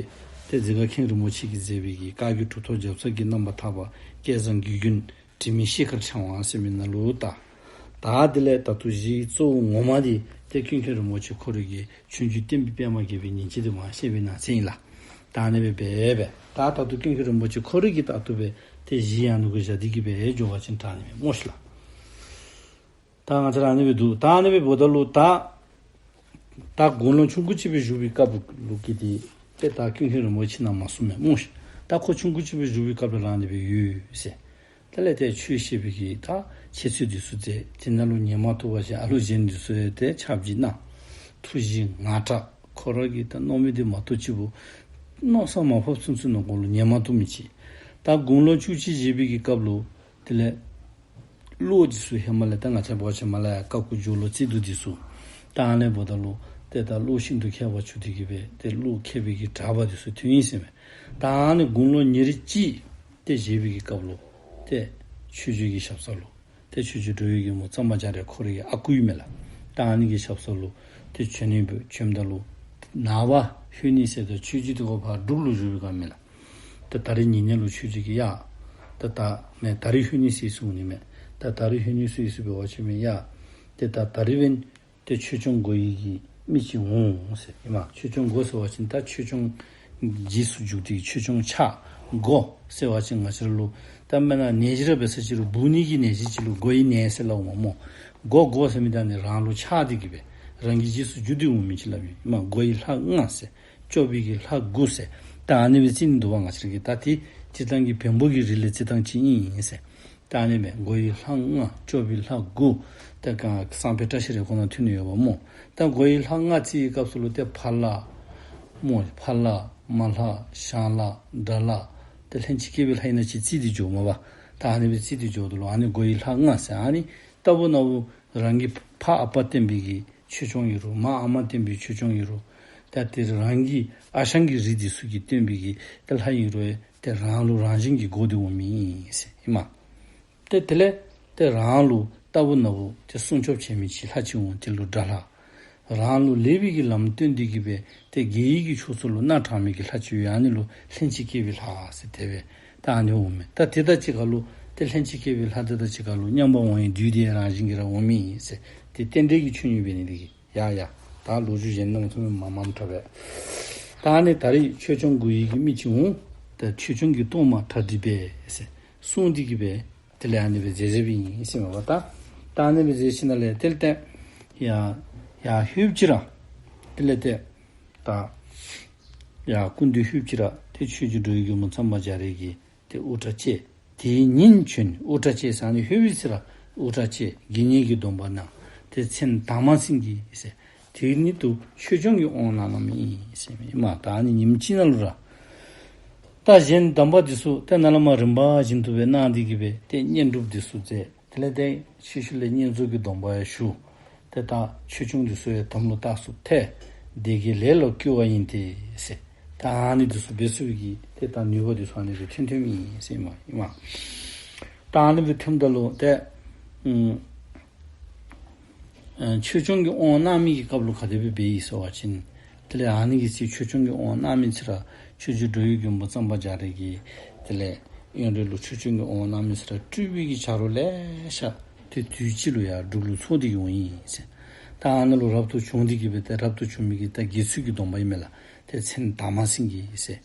ཏེ་འཛི་སྒར་མཁན་རིན་པོ་ཆེ་གིས་མཛད་པའི་གི་བཀའ་བརྒྱུད་གྲུབ་ཐོབ་རྒྱལ་ཚབ་ཀྱི་རྣམ་པར་ཐར་པ་སྐལ་བཟང་དགེ་རྒྱུན་དྲི་མེད་ཤེལ་དཀར་ཕྲེང་བ་ཟེར་མི་ནང་ལུ་ད། ད་དེ་ལས་ད་ལྟོ་གཞི་གཙོ་བོ་ངོ་མ་འདི་ཏེ་ཀུན་མཁྱེན་རིན་པོ་ཆེ་ཁོ་རའི་གི་ཆོས་འབྱུང་བསྟན་པའི་པདྨ་རྒྱས་པའི་ཉིན་བྱེད་འདི་མར་བཤད་པའི་ནང་ཚན་ཨིན་ལགས། ད་ཨ་ནི་སྦེ་འབད་སྦེ་ད་ད་ལྟོ་ཀུན་མཁྱེན་རིན་པོ་ཆེ་ཁོ་རའི་གི་ད་ལྟོ་སྦེ་ཏེ་གཞི་ཨ་ནི་གུ་བཞག་སྟེ་གི་སྦེ་འགྱོ་བ་ཅིན་དྲག་ནི་མས་སྨོ་ཤིག་ལགས། ད་ང་བཅས་ར་ཨ་ནི་སྦེ་འདུག། ད་ཨ་ནི་སྦེ་འབདཝ་ད་ལུ་ད་ད་དགུང་ལོ་ཆུང་ཀུ་ཅིག་སྦེ་བཞུགས་པའི་སྐབས་ལུ་གི་འདི་ཏེ་ད་ཀུན་མཁྱེན་རིན་པོ་ཆེ་ནཱ་མ་གསུངས་མས་སྨོ་ཤིག། ད་ཁོ་ཆུང་ཀུ་ཅིག་སྦེ་བཞུགས་པའི་སྐབས་ལུ་རང་འདི་སྦེ་ཡོད་ཟེར། དེ་ལས་ཏེ་ཆོས་བཤད་པའི་གི་ད་འཆད་རྩོད་འདི་ཚུ་མཛད། དེ་ནང་ལུ་ཉན་མ་བཏུབ་པ་ཅིན་ཨ་ལུ་གཞན་འདི་ཚུ་ཡང་ཏེ་ཆབ་གཅིག་གནང་། ཐུགས་བཞེད་ངར་དྲག། ཁོ་ར་གིས་ད་མནོ་མི་འདི་མ་གཏོགས་ཅིག་པོ་མནོ་བསམ་མ་ཕབ་ཚུན་ཚོད་ནང་འཁོད་ལུ་ཉན་མ་བཏུབ་མི་ཅིག། ད་དགུང་ལོ་བཅུ་གཅིག་བཞེས་པའི་གི་སྐབས་ལུ་དེ་ལས་བློ་འདི་ཚུ་ཧེ་མ་ལས་ད་ང་བཅས་འབད་བ་ཅིན་མ་ལ་ཡ་ཀ་ཀུ་སྒྱུ་ལུ་རྩིས་རྒྱུག་འདི་ཚུ་ད་ཨ་ནི་འབདཝ་ད་ལུ་ཏེ་ད་བློ་ཤིན་ཏུ་མཁས་པ་བྱུང་སྟེ་གི་སྦེ་ཏེ་བློ་མཁས་པའི་གི་གྲགས་པ་འདི་ཚུ་ཐོན་ཡི་ཟེར་མས། ད་ཨ་ནི་དགུང་ལོ་ཉེར་གཅིག་ཏེ་བཞེས་པའི་གི་སྐབས་ལུ་ཏེ་ཆོས་རྗེ་གི་ཞབས་ས་ལུ་ཏེ་ཆོས་རྗེ་འགྲོ་བའི་མགོན་པོ་གཙང་པ་རྒྱ་རས་ཁོ་རའི་གི་ཨ་ཁུ་ཨིན་མས་ལགས། ད་ཨ་ནི་གི་ཞབས་ས་ལུ་ཏེ་བྱོན་ནི་འབད་བྱོནམ་ད་ལུ་ནངས་པ་ལྷོད་ནི་ཟེརཝ་ད་ཆོས་རྗེ་འདི་ཁོ་ཕར་འབྲུག་ལུ་བཞུགས་པའི་སྒང་མས་ལགས། ད་ད་རིས་ཉེ་གནས་ལུ་ཆོས་རྗེ་གིས་ཡ་ད་ད་མེན་ད་རིས་ལྷོད་ནི་ཟེར་གསུངས་ནི་མས། ད་ད་རིས་ལྷོད་ནི་ཟེར་ཟེར་འབད་བ་ཅིན་མེན་ཡ། ཏེ་ད་ད་རིས་འབདན་ཏེ་ཆོས་སྐྱོང་སྒོ་ཡི་གི་མི་ཅིག་འོང་ཟེར་ཨིན་མས། ཆོས་སྐྱོང་སྒོ་ཟེར་བ་ཅིན་ད་ཆོས་སྐྱོང་རྗེས་སུ་འཇུག་སྟེ་ཆོས་སྐྱོང་ཕྱག་སྒོ་ཟེར་བ་ཅིན་ང་བཅས་ར་ལུ་ད་མེན་ན་ནད་གཞི་ར་འབད་ས་ཅིག་ལུ་འབུ་ནི་གི་ནད་གཞི་ཅིག་ལུ་སྒོ་ཡི་ནད་ཟེར་སླབ་འོང་མས་སྨོ། སྒོ་སྒོ་ཟེར་མི་ད་ནི་རང་ལུ་ཆགས་ཏེ་གི་སྦེ་རང་གི་རྗེས་སུ་འཇུག་སྟེ་འོང་མི་ཅིག་སླབ་ཨིན་མས། སྒོ་ཡི་ལྷ་ལྔ་ཟེར། སྐྱོབ་པའི་གི་ལྷ་དགུ་ཟེར། ད་ཨ་ནི་སྦེ་རྩིས་ནི་འདུག་པ། ང་བཅས་ར་གིས་ད་ཏེ་སྤྱིར་བཏང་གི་བོན་པོ་གི་རིགས་ལས་རྩིས་སྟངས་ཅིག་ཨིན་ཟེར། ད་ཨ་ནི་སྦེ་སྒོ་ཡི་ལྷ་ལྔ་སྐྱོབ་པའི་ལྷ་དགུ། ད་ག་སང་ཕོད་བཀྲ་ཤིས་རེ་སྐོང་ནང་ཐོན་ནི་ཡོདཔ་སྨོ། ད་སྒོ་ཡི་ལྷ་ལྔ་རྩིས་པའི་སྐབས་སུ་ལུ་ཏེ་ཕ་ལྷ་སྨོ། ཕ་ལྷ་མ་ལྷ་ཞང་ལྷ་དགྲ་ལྷ། ཏེ་ལྷན་ཅིག་སྐྱེས་པའི་ལྷ་ཨིན་ན་ཅིག་རྩིས་ཏེ་འགྱོཝ་མས་པ། ད་ཨ་ནི་སྦེ་རྩིས་ཏེ་འགྱོཝ་ད་ལུ་ཨ་ནི་སྒོ་ཡི་ལྷ་ལྔ་ཟེར་ཨ་ནི་རྟག་བུ་ན་བུ་རང་གི་ཕ་ཨ་པ་བསྟེན་པའི་གི་ཆོས་སྐྱོང་ཨིན་རུང་མ་ཨ་མ་བསྟེན་པའི་ཆོས་སྐྱོང་ཨིན་རུང་ད་ཏེ་རང་གི་ཨ་ཞང་གི་རིགས་འདི་ཚུ་གིས་བསྟེན་པའི་གི་ཏེ་ལྷ་ཨིན་རུང་ཏེ་རང་ལུ་རང་བཞིན་གྱིས་བསྒོར་ཏེ་འོང་མི་ཨིན་ཟེར་ཨིན་མས། ཏེ་དེ་ལས་ཏེ་རང་ལུ་རྟག་བུ་ན་བུ་ཏེ་སྲུང་སྐྱོབ་བྱེད་མི་ཅིག་ལྷ་ཅིག་འོང་། དེ་ལུ་དགྲ་ལྷ། རང་ལུ་ལེགས་པའི་གི་ལམ་སྟོན་ཏེ་གི་སྦེ་ཏེ་དགེ་བའི་གི་ཕྱོགས་ཚུ་ལུ་སྣ་དྲངས་མི་གི་ལྷ་ཅིག་ཡོད། ཨ་ནི་ལུ་ལྷན་ཅིག་སྐྱེས་པའི་ལྷ་ཟེར་དེ་སྦེ་ད་ཨ་ནི་འོང་མས། ད་དེ་དང་གཅིག་ཁར་ལུ་ཏེ་ལྷན་ཅིག་སྐྱེས་པའི་ལྷ་དེ་དང་གཅིག་ཁར་ལུ་མཉམ་པར་འོང་ཡི་བདུད་དེ་རང་བཞིན་གྱིས་ར་འོང་མི་ཨིན་ཟེར། ཏེ་རྟེན་འབྲེལ་གྱི་ཆོས་ཉིད་འབད་ནི་དེ་གིས་ཡ་ཡ། ད་ལོ་རྒྱུས་གཞན་ནང་ཚུན་མ་མང་དྲགས་པས། ད་ཨ་ནི་ད་རིས་ཆོས་སྐྱོང་སྒོ་ཡི་གི་མི་ཅིག་འོང་། ད་ཆོས་སྐྱོང་གི་གཏོར་མ་གྲ་སྒྲིག་འབད་ཟེར་གསུངས་ཏེ་གི་སྦེ་དེ་ལས་ཨ་ནི་སྦེ་མཛད་མཛདཔ་ཨིན་ཟེར་མས་པ། ད་ད་ཨ་ནི་སྦེ་མཛད་ཞིནམ་ལས་དེ་ལས་ཏེ་ཡར་ཡར་ལྷོདཔ་ཅིག་ར་དེ་ལས་ཏེ་ད་ཡར་སྐུ་མདུན་ལྷོདཔ་ཅིག་ར་ཏེ་ཆོས་རྗེ་འགྲོ་བའི་མགོན་པོ་གཙང་པ་རྒྱ་རས་ཀྱིས་ཏེ་དབུ་སྐྲ་བཅད། དེའི་ཉིན་བྱོན། དབུ་སྐྲ་བཅད་ཟེར་ཨ་ནི་ལྷོད་པའི་ཚེ་ར་དབུ་སྐྲ་བཅད། དགེ་བསྙེན་གྱི་སྡོམ་པ་གནང་། ཏེ་མཚན་དར་མ་སེང་གེ་ཟེར། དེའི་ཉིན་དུ་ཆོས་སྐྱོང་གི་དབང་གནང་གནངམ་ཨིན་ཟེར་མས། ད་ཨ་ནི་ཉིནམ་གཅིག་ནང་ལུ་ར་ད་གཞན་གདམས་པ་འདི་ཚུ་ཏེ་ནཱ་ལས་མར་རིམ་པ་བཞིན་དུ་སྦེ་གནང་སྟེ་གི་སྦེ་ཏེ་བསྙེན་སྒྲུབ་འདི་ཚུ་མཛད། དེ་ལས་ཏེ་ཕྱི་ཤུལ་ལས་བསྙེན་རྫོགས་ཀྱི་སྡོམ་པ་ཡང་ཞུ། ཏེ་ད་ཆོས་སྐྱོང་འདི་ཚུ་ཡང་དམ་ལུ་བཏགས་ཚུགས་ཐལ། སྡེ་དགེ་ལེགས་ལ་བཀོད་པ་ཡིན་ཏེ་ཟེར། ད་ཨ་ནི་འདི་ཚུ་འབད་ཚུགས་པའི་གི་ཏེ་ད་ནུས་པ་འདི་ཚུ་ཨ་ནི་སྦེ་ཐོན་ཐོནམ་ཨིན་ཟེར་ཨིན་མས། ད་ཨ་ནི་སྦེ་ཐོནམ་ད་ལུ་ཏེ་ཨུམ་ཨ་ཆོས་སྐྱོང་གི་དབང་གནང་མི་གི་སྐབས་ལུ་ག་དེ་སྦེ་འབད་ཡི་ཟེར་བ་ཅིན་དེ་ལས་ཨ་ནི་གི་ཚེ་ཆོས་སྐྱོང་གི་དབང་གནང་མི་ཚེ་ར་ཆོས་རྗེ་འགྲོ་བའི་མགོན་པོ་གཙང་པ་རྒྱ་རས་ཀྱིས་དེ་ལས་དབོན་རས་ལུ་ཆོས་སྐྱོང་གི་དབང་གནང་མི་ཚེ་ར་སྤྲུལ་པའི་གི་ཆ་རོགས་ལེ་ཤ་ཏེ་དུས་གཅིག་ལུ་ཡར་འབྲུག་ལུ་ཚོགས་ཏེ་གི་འོང་ཡི་ཟེར། ད་ཨ་ནཱ་ལུ་རབ་ཏུ་བྱུང་སྟེ་གི་སྦེ་ཏེ་རབ་ཏུ་བྱུང་མི་གི་ད་དགེ་ཚུལ་གྱི་སྡོམ་པ་ཨིན་མས་ལགས། ཏེ་མཚན་དར་མ་སེང་གེ་ཟེར།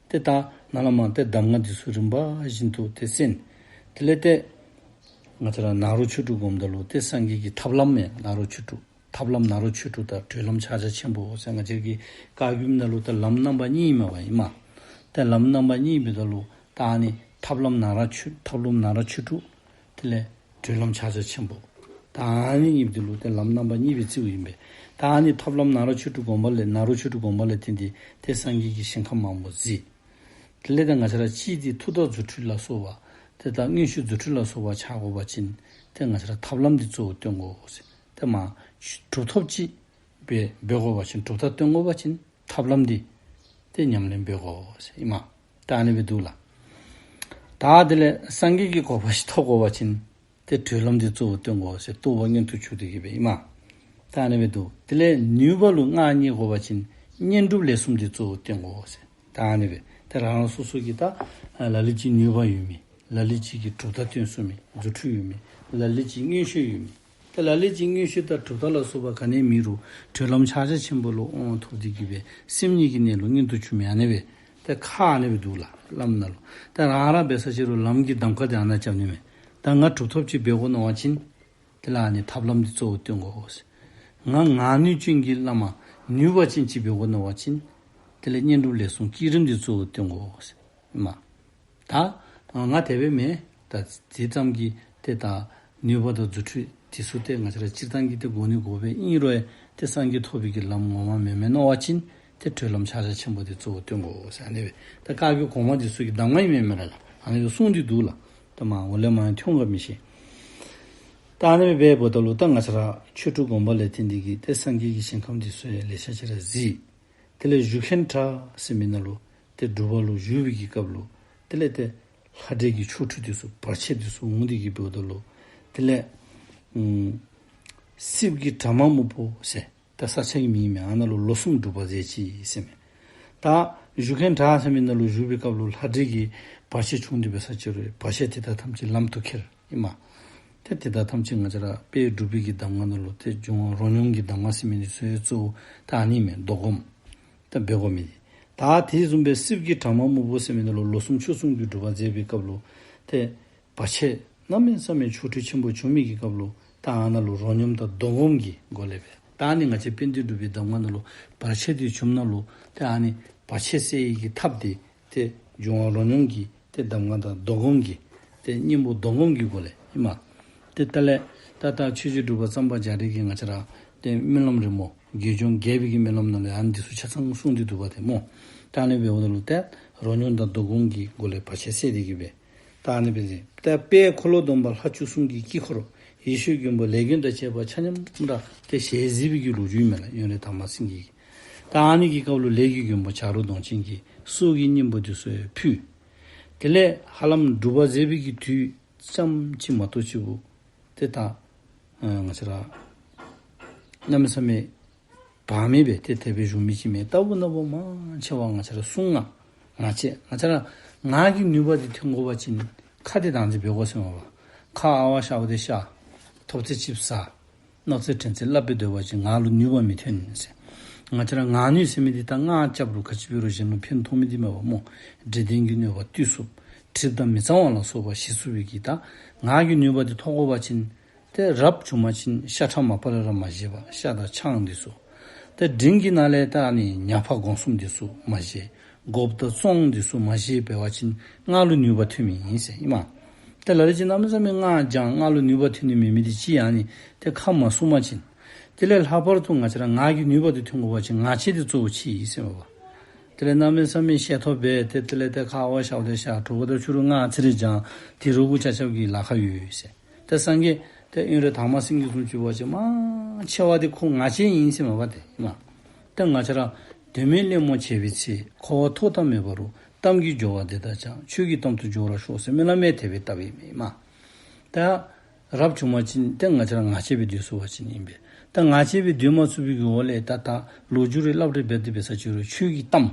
ཏེ་ད་ནཱ་ལས་མར་ཏེ་གདམས་ངག་འདི་ཚུ་རིམ་པ་བཞིན་དུ་ཏེ་གསན། དེ་ལས་ཏེ་ང་བཅས་ར་ནཱ་རོ་ཆོས་དྲུག་སྒོམ་ད་ལུ་ཏེ་སངས་རྒྱས་ཀྱི་ཐབས་ལམ་མས་ནཱ་རོ་ཆོས་དྲུག། ཐབས་ལམ་ནཱ་རོ་ཆོས་དྲུག་དང་གྲོལ་ལམ་ཕྱག་རྒྱ་ཆེན་པོ་ཟེར། ང་བཅས་ཀྱི་བཀའ་བརྒྱུད་ནང་ལུ་ད་ལམ་རྣམ་པ་གཉིས་ཨིན་མས་པ་ཨིན་མས། ཏེ་ལམ་རྣམ་པ་གཉིས་འབདཝ་ད་ལུ་ད་ཨ་ནི་ཐབས་ལམ་ནཱ་རོ་ཆོས་ཐབས་ལམ་ནཱ་རོ་ཆོས་དྲུག། དེ་ལས་གྲོལ་ལམ་ཕྱག་རྒྱ་ཆེན་པོ། ད་ཨ་ནི་གཉིས་འདི་ལུ་ཏེ་ལམ་རྣམ་པ་གཉིས་སྦེ་བརྩིཝ་ཨིན་པས། ད་ཨ་ནི་ཐབས་ལམ་ནཱ་རོ་ཆོས་དྲུག་སྒོམ་པ་ལས་ནཱ་རོ་ཆོས་དྲུག་སྒོམ་པ་ལས་བརྟེན་ཏེ་ཏེ་སངས་རྒྱས་ཀྱི་ཞིང་ཁམས་མང་པོ་གཟིགས། དེ་ལས་ཏེ་ང་བཅས་ར་གཅིག་འདི་མཐུ་དང་རྫུ་འཕྲུལ་ལ་སོགས་པ་ཏེ་ད་མངོན་ཤེས་རྫུ་འཕྲུལ་ལ་སོགས་པ་འཆར་དགོ་པ་ཅིན་ཏེ་ང་བཅས་ར་ཐབས་ལམ་འདི་གཙོ་བོ་བཏོན་དགོ་ཟེར། ཏེ་མ་གྲུབ་ཐོབ་ཅིག་འབད་འབད་དགོ་པ་ཅིན་གྲུབ་མཐའ་བཏོན་དགོ་པ་ཅིན་ཐབས་ལམ་འདི་ཏེ་ཉམས་ལེན་འབད་དགོ་ཟེར་ཨིན་མས། ད་ཨ་ནི་སྦེ་འདུག་ལགས། ད་དེ་ལས་སངས་རྒྱས་ཀྱི་གོ་འཕང་ཅིག་ཐོབ་དགོ་པ་ཅིན་ཏེ་གྲོལ་ལམ་འདི་གཙོ་བོ་བཏོན་དགོ་ཟེར་རྟོགས་པ་མངོན་དུ་གྱུར་ཏེ་གི་སྦེ་ཨིན་མས། ད་ཨ་ནི་སྦེ་འདུག། དེ་ལས་ནུས་པ་ལུ་མངའ་བརྙེས་དགོ་པ་ཅིན་བསྙེན་སྒྲུབ་ལས་གསུམ་འདི་གཙོ་བོ་བཏོན་དགོ་ཟེར། ད་ཨ་ནི་སྦེ་ཏེ་རང་རང་སོ་སོ་གི་ད་ལ་ལུ་ཅིག་ནུས་པ་ཡོད་མི་ལ་ལུ་ཅིག་གིས་གྲུབ་མཐའ་བཏོན་ཚུགས་མི་རྫུ་འཕྲུལ་ཡོད་མི་ལ་ལུ་ཅིག་མངོན་ཤེས་ཡོད་མི། ཏེ་ལ་ལུ་ཅིག་མངོན་ཤེས་དང་གྲུབ་མཐའ་ལ་སོགས་པ་ག་ནི་མེད་རུང་གྲོལ་ལམ་ཕྱག་རྒྱ་ཆེན་པོ་ལུ་དབང་ཐོབ་སྟེ་གི་སྦེ་སེམས་ཉིད་ཀྱི་གནས་ལུགས་མངོན་དུ་གྱུར་མི་ཨ་ནི་སྦེ་ཏེ་ཁག་ཨ་ནི་སྦེ་འདུག་ལགས་ལམ་ནང་ལུ། ཏེ་རང་རང་འབད་ས་ཅིག་རུང་ལམ་གྱི་གདམ་ཁ་འདི་ཨ་ནཱ་རྐྱབ་ནི་མས། ད་ང་གྲུབ་ཐོབ་ཅིག་འབད་དགོ་མནོ་བ་ཅིན་དེ་ལས་ཨ་ནི་ཐབས་ལམ་འདི་གཙོ་བོ་བཏོན་དགོ་ཟེར། ང་ངག་ནུས་ཅན་གྱི་བླ་མ་ནུས་པ་ཅན་ཅིག་འབད་དགོ་མནོ་བ་ཅིན་དེ་ལས་བསྙེན་སྒྲུབ་ལས་གསུམ་བསྐྱེད་རིམ་འདི་གཙོ་བོ་བཏོན་དགོ་ཟེར་ཨིན་མས། ད་ང་དེ་སྦེ་མེན། ད་དེ་ཙམ་གྱིས་ཏེ་ད་ནུས་པ་དང་རྫུ་འཕྲུལ་འདི་ཚུ་ཏེ་ང་བཅས་ར་སྤྱིར་བཏང་གི་ཏེ་དགོ་ནི་དགོ་པས། ཨིན་རུང་ཡང་ཏེ་སངས་རྒྱས་ཐོབ་པའི་གི་ལམ་ངོ་མ་མེན་མས་མནོ་བ་ཅིན་ཏེ་གྲོལ་ལམ་ཕྱག་རྒྱ་ཆེན་པོ་འདི་གཙོ་བོ་བཏོན་དགོ་ཟེར་ཨ་ནི་སྦེ་ད་བཀའ་བརྒྱུད་གོང་མ་འདི་ཚུ་གི་གདམས་ངག་ཨིན་མས་མེན་ན་ལགས། ཨ་ནི་སྦེ་གསུངས་ཏེ་འདུག་ལགས། ད་མ་འོ་ལས་མ་ཡང་ཐོན་ག་མི་ཤེས། ད་ཨ་ནི་སྦེ་འབདཝ་ད་ལུ་ད་ང་བཅས་ར་ཆོས་དྲུག་སྒོམ་པ་ལས་བརྟེན་ཏེ་གི་ཏེ་སངས་རྒྱས་ཀྱི་ཞིང་ཁམས་འདི་ཚུ་ཡང་ལེ་ཤ་ཅིག་ར་གཟིགས། དེ་ལས་བཞུགས་མཁན་གྲྭ་ཟེར་མི་ནང་ལུ་ཏེ་སྒྲུབ་པ་ལུ་བཞུགས་པའི་གི་སྐབས་ལུ་དེ་ལས་ཏེ་ལྷ་འདྲེ་གི་ཆོ་འཕྲུལ་འདི་ཚུ་བར་ཆད་འདི་ཚུ་འོང་སྟེ་གི་འབདཝ་ད་ལུ་དེ་ལས་ཨམ་སྲིབ་ཀྱི་དྲ་མ་སྨུག་པོ་ཟེར་ད་ས་ཆ་གི་མིང་མས། ཨ་ནཱ་ལུ་ལོ་གསུམ་སྒྲུབ་པ་མཛད་ཅི་ཟེར་མས། ད་བཞུགས་མཁན་གྲྭ་ཟེར་མི་ནང་ལུ་བཞུགས་པའི་སྐབས་ལུ་ལྷ་འདྲེ་གི་བར་ཆད་བྱུང་སྟེ་འབད་ས་ཅིག་རུང་བར་ཆད་དེ་དག་ཐམས་ཅད་ལམ་དུ་ཁྱེར་ཨིན་མས། ཏེ་དེ་དག་ཐམས་ཅད་ང་བཅས་ར་དཔལ་འབྲུག་པའི་གི་གདམས་ངག་ནང་ལུ་ཏེ་འབྱུང་བ་རོ་སྙོམས་ཀྱི་གདམས་ངག་ཟེར་མི་འདི་ཚུ་གཙོ་བོ་ད་ཨ་ནི་མས། བཟློག་སྒོམ་ད་འབད་དགོ་མི་འདི། ད་དེ་བཟུམ་སྦེ་སྲིབ་ཀྱི་དྲ་མ་སྨུག་པོ་ཟེར་མི་ནང་ལུ་ལོ་གསུམ་ཕྱོགས་གསུམ་གྱི་སྒྲུབ་པ་མཛད་པའི་སྐབས་ལུ་ཏེ་བར་ཆད་གནམ་མེད་ས་མེད་ཆོ་འཕྲུལ་ཆེན་པོ་བྱུང་མི་གི་སྐབས་ལུ་ད་ཨ་ནཱ་ལུ་རོ་སྙོམས་དང་བཟློག་སྒོམ་གྱི་སྒོ་ལས་སྦེ་ད་ཨ་ནི་ང་བཅས་དཔལ་ལྡན་འབྲུག་པའི་གདམས་ངག་ནང་ལུ་བར་ཆད་འདི་བྱུངམ་ད་ལུ་ཏེ་ཨ་ནི་བར་ཆད་སེལ་ནི་གི་ཐབས་འདི་ཏེ་འབྱུང་བ་རོ་སྙོམས་ཀྱི་ཏེ་གདམས་ངག་དང་བཟློག་སྒོམ་གྱི་ཏེ་གཉེན་པོ་བཟློག་སྒོམ་གྱི་སྒོ་ལས་ཨིན་མས། ཏེ་ད་ལས་ད་ད་ཆོས་རྗེ་འབྲུག་པ་གཙང་པ་རྒྱ་རས་ཀྱིས་ང་བཅས་ར་ཏེ་སྨོན་ལམ་རིང་མོ་དགེ་སྦྱོང་རྒྱས་པའི་གི་སྨོན་ལམ་ནང་ལས་ཨ་ནི་འདི་ཚུ་ཆ་ཚང་གསུངས་ཏེ་འདུག་པ་ཏེ་སྨོ། ད་ཨ་ནི་འབདཝ་ད་ལུ་ཏེ་རོ་སྙོམས་དང་བཟློག་སྒོམ་གྱི་སྒོ་ལས་བར་ཆད་སེལ་ཏེ་གི་སྦེ་ད་ཨ་ནི་སྦེ་ཟེར། ཏེ་དཔལ་འཁོར་ལོ་སྡོམ་པ་ལྷ་བཅུ་གསུམ་གྱི་དཀྱིལ་འཁོར་ཡེ་ཤེས་མགོན་པོ་ལས་མགོན་དང་བཅས་པ་ཆ་མཉམ་ར་ཏེ་ཞལ་གཟིགས་པའི་གི་ལོ་རྒྱུས་མས་ལགས། དབོན་རས་དར་མ་སེང་གེ་གིས། ད་ཨ་ནི་གི་སྐབས་ལུ་ལས་ཀྱི་མགོན་པོ་བྱ་རོག་གདོང་ཅན་གྱིས་སྲོག་གི་སྙིང་པོ་འདི་ཚུ་ཡང་ཕུལ། དེ་ལས་ཧ་ལམ་སྒྲུབ་པ་མཛད་པའི་གི་དུས་ཙམ་ཅིག་མ་གཏོགས་ཅིག་པོ་ཏེ་ད་ཨ་ང་བཅས་ར་གནམ་མེད་ས་མེད་བག་མེད་སྦེ་ཏེ་དེ་སྦེ་བཞུགས་མི་ཅིག་མེན། ལྟ་བུ་ན་བུ་མང་ཆེ་བ་ང་བཅས་ར་གསུང་ངག་ང་བཅས་ང་བཅས་ར་ངག་གི་ནུས་པ་འདི་ཐོན་དགོ་པ་ཅིན་ཁ་འདི་བདག་འཛིན་འབད་དགོ་ཟེར་མས་པ། ཁ་ཨ་ཝ་ཤ་ཝ་དེ་ཤ་ཐོབ་ཚད་ཅིག་ཟ། སྣག་ཚ་དྲན་ཚད་སླབ་སྦེ་སྡོད་པ་ཅིན་ངག་ལུ་ནུས་པ་མི་ཐོན་ཟེར། ང་བཅས་ར་ངག་ནུས་ཟེར་མི་འདི་ད་སྔགས་རྐྱབ་རུང་ག་ཅི་འབད་རུང་གཞན་ལུ་ཕན་ཐོགས་མི་འདི་མས་པ་སྨོ། འདྲེ་གདོན་གྱི་གནོད་པ་བཏུལ་ཚུགསཔ། གྲིབ་དང་མི་གཙང་བ་ལ་སོགས་པ་ཞི་ཚུགས་པའི་གི་ད་ངག་གི་ནུས་པ་འདི་ཐོབ་དགོ་པ་ཅིན་ཏེ་རབ་བྱུང་པ་ཅིན་ཤ་ཁྲག་མ་པ་ལས་ར་མ་བཞེས་པར་ཤ་དང་ཆང་འདི་ཚུ། ཏེ་འབྲིང་གི་ནང་ལས་ད་ཨ་ནི་ཉ་ཕག་སྒོང་གསུམ་འདི་ཚུ་མ་བཞེས། སྒོགཔ་དང་བཙོང་འདི་ཚུ་མ་བཞེས་པ་ཅིན་ངག་ལུ་ནུས་པ་ཐོན་མི་ཨིན་ཟེར་ཨིན་མས། ཏེ་ལ་ལུ་ཅིག་གནམ་མེད་ས་མེད་སྔགས་བགྱང་ངག་ལུ་ནུས་པ་ཐོན་ནི་མེད་མི་འདི་ཅིག་ཨ་ནི་ཏེ་ཁ་མ་གསུང་པ་ཅིན། དེ་ལས་ལྷག་པར་དུ་ང་བཅས་ར་ངག་གི་ནུས་པ་འདི་ཐོན་དགོ་པ་ཅིན་ངག་བཅད་འདི་གཙོ་བོ་ཅིག་ཨིན་ཟེར་མས་པ། དེ་ལས་གནམ་མེད་ས་མེད་ཤེས་ཐོབ་སྦེ་ཏེ་དེ་ལས་ཏེ་ཁ་ཨ་ཝ་ཤ་ཝ་དེ་ཤ་དྲོ་པ་དང་ཕྱི་རུ་སྔགས་ཚིག་རེ་བགྱང་དེ་རུ་གུ་ཆ་ཁྱབ་ཀྱི་ལཱ་ཁག་ཡོད་ཟེར། ཏེ་སངས་རྒྱས་ཏེ་དབོན་རས་དར་མ་སེང་གེ་བཟུམ་ཅིག་འབད་བ་ཅིན་མང་ཆེ་བ་འདི་ཁོ་ངག་བཅད་ཨིན་ཟེར་མས་པ་ཏེ་ཨིན་མས། ཏེ་ང་བཅས་ར་དོན་མེད་གླེང་མོ་བྱས་པའི་ཚེ། འཁོར་བ་ཐོག་མཐའ་མེད་པ་རུ། གཏམ་གྱི་སྦྱོར་བ་འདི་དག་ཀྱང་། ཆོས་ཀྱི་གཏམ་དུ་སྦྱོར་བར་ཤོག་ཟེར་སྨོན་ལམ་ཡང་དེ་སྦེ་བཏབ་ཨིན་མས་ཨིན་མས། ད་རབ་བྱུང་པ་ཅིན་ཏེ་ང་བཅས་ར་ངག་བཅད་སྦེ་སྡོད་ཚུགས་པ་ཅིན་ཨིན་པས། ད་ངག་བཅད་སྦེ་སྡོད་མ་ཚུགས་པའི་གི་འོག་ལས་ད་ད་ལོ་རྒྱུས་རེ་སླབ་རེ་འབད་དེ་འབད་ས་ཅིག་རུང་ཆོས་ཀྱི་གཏམ་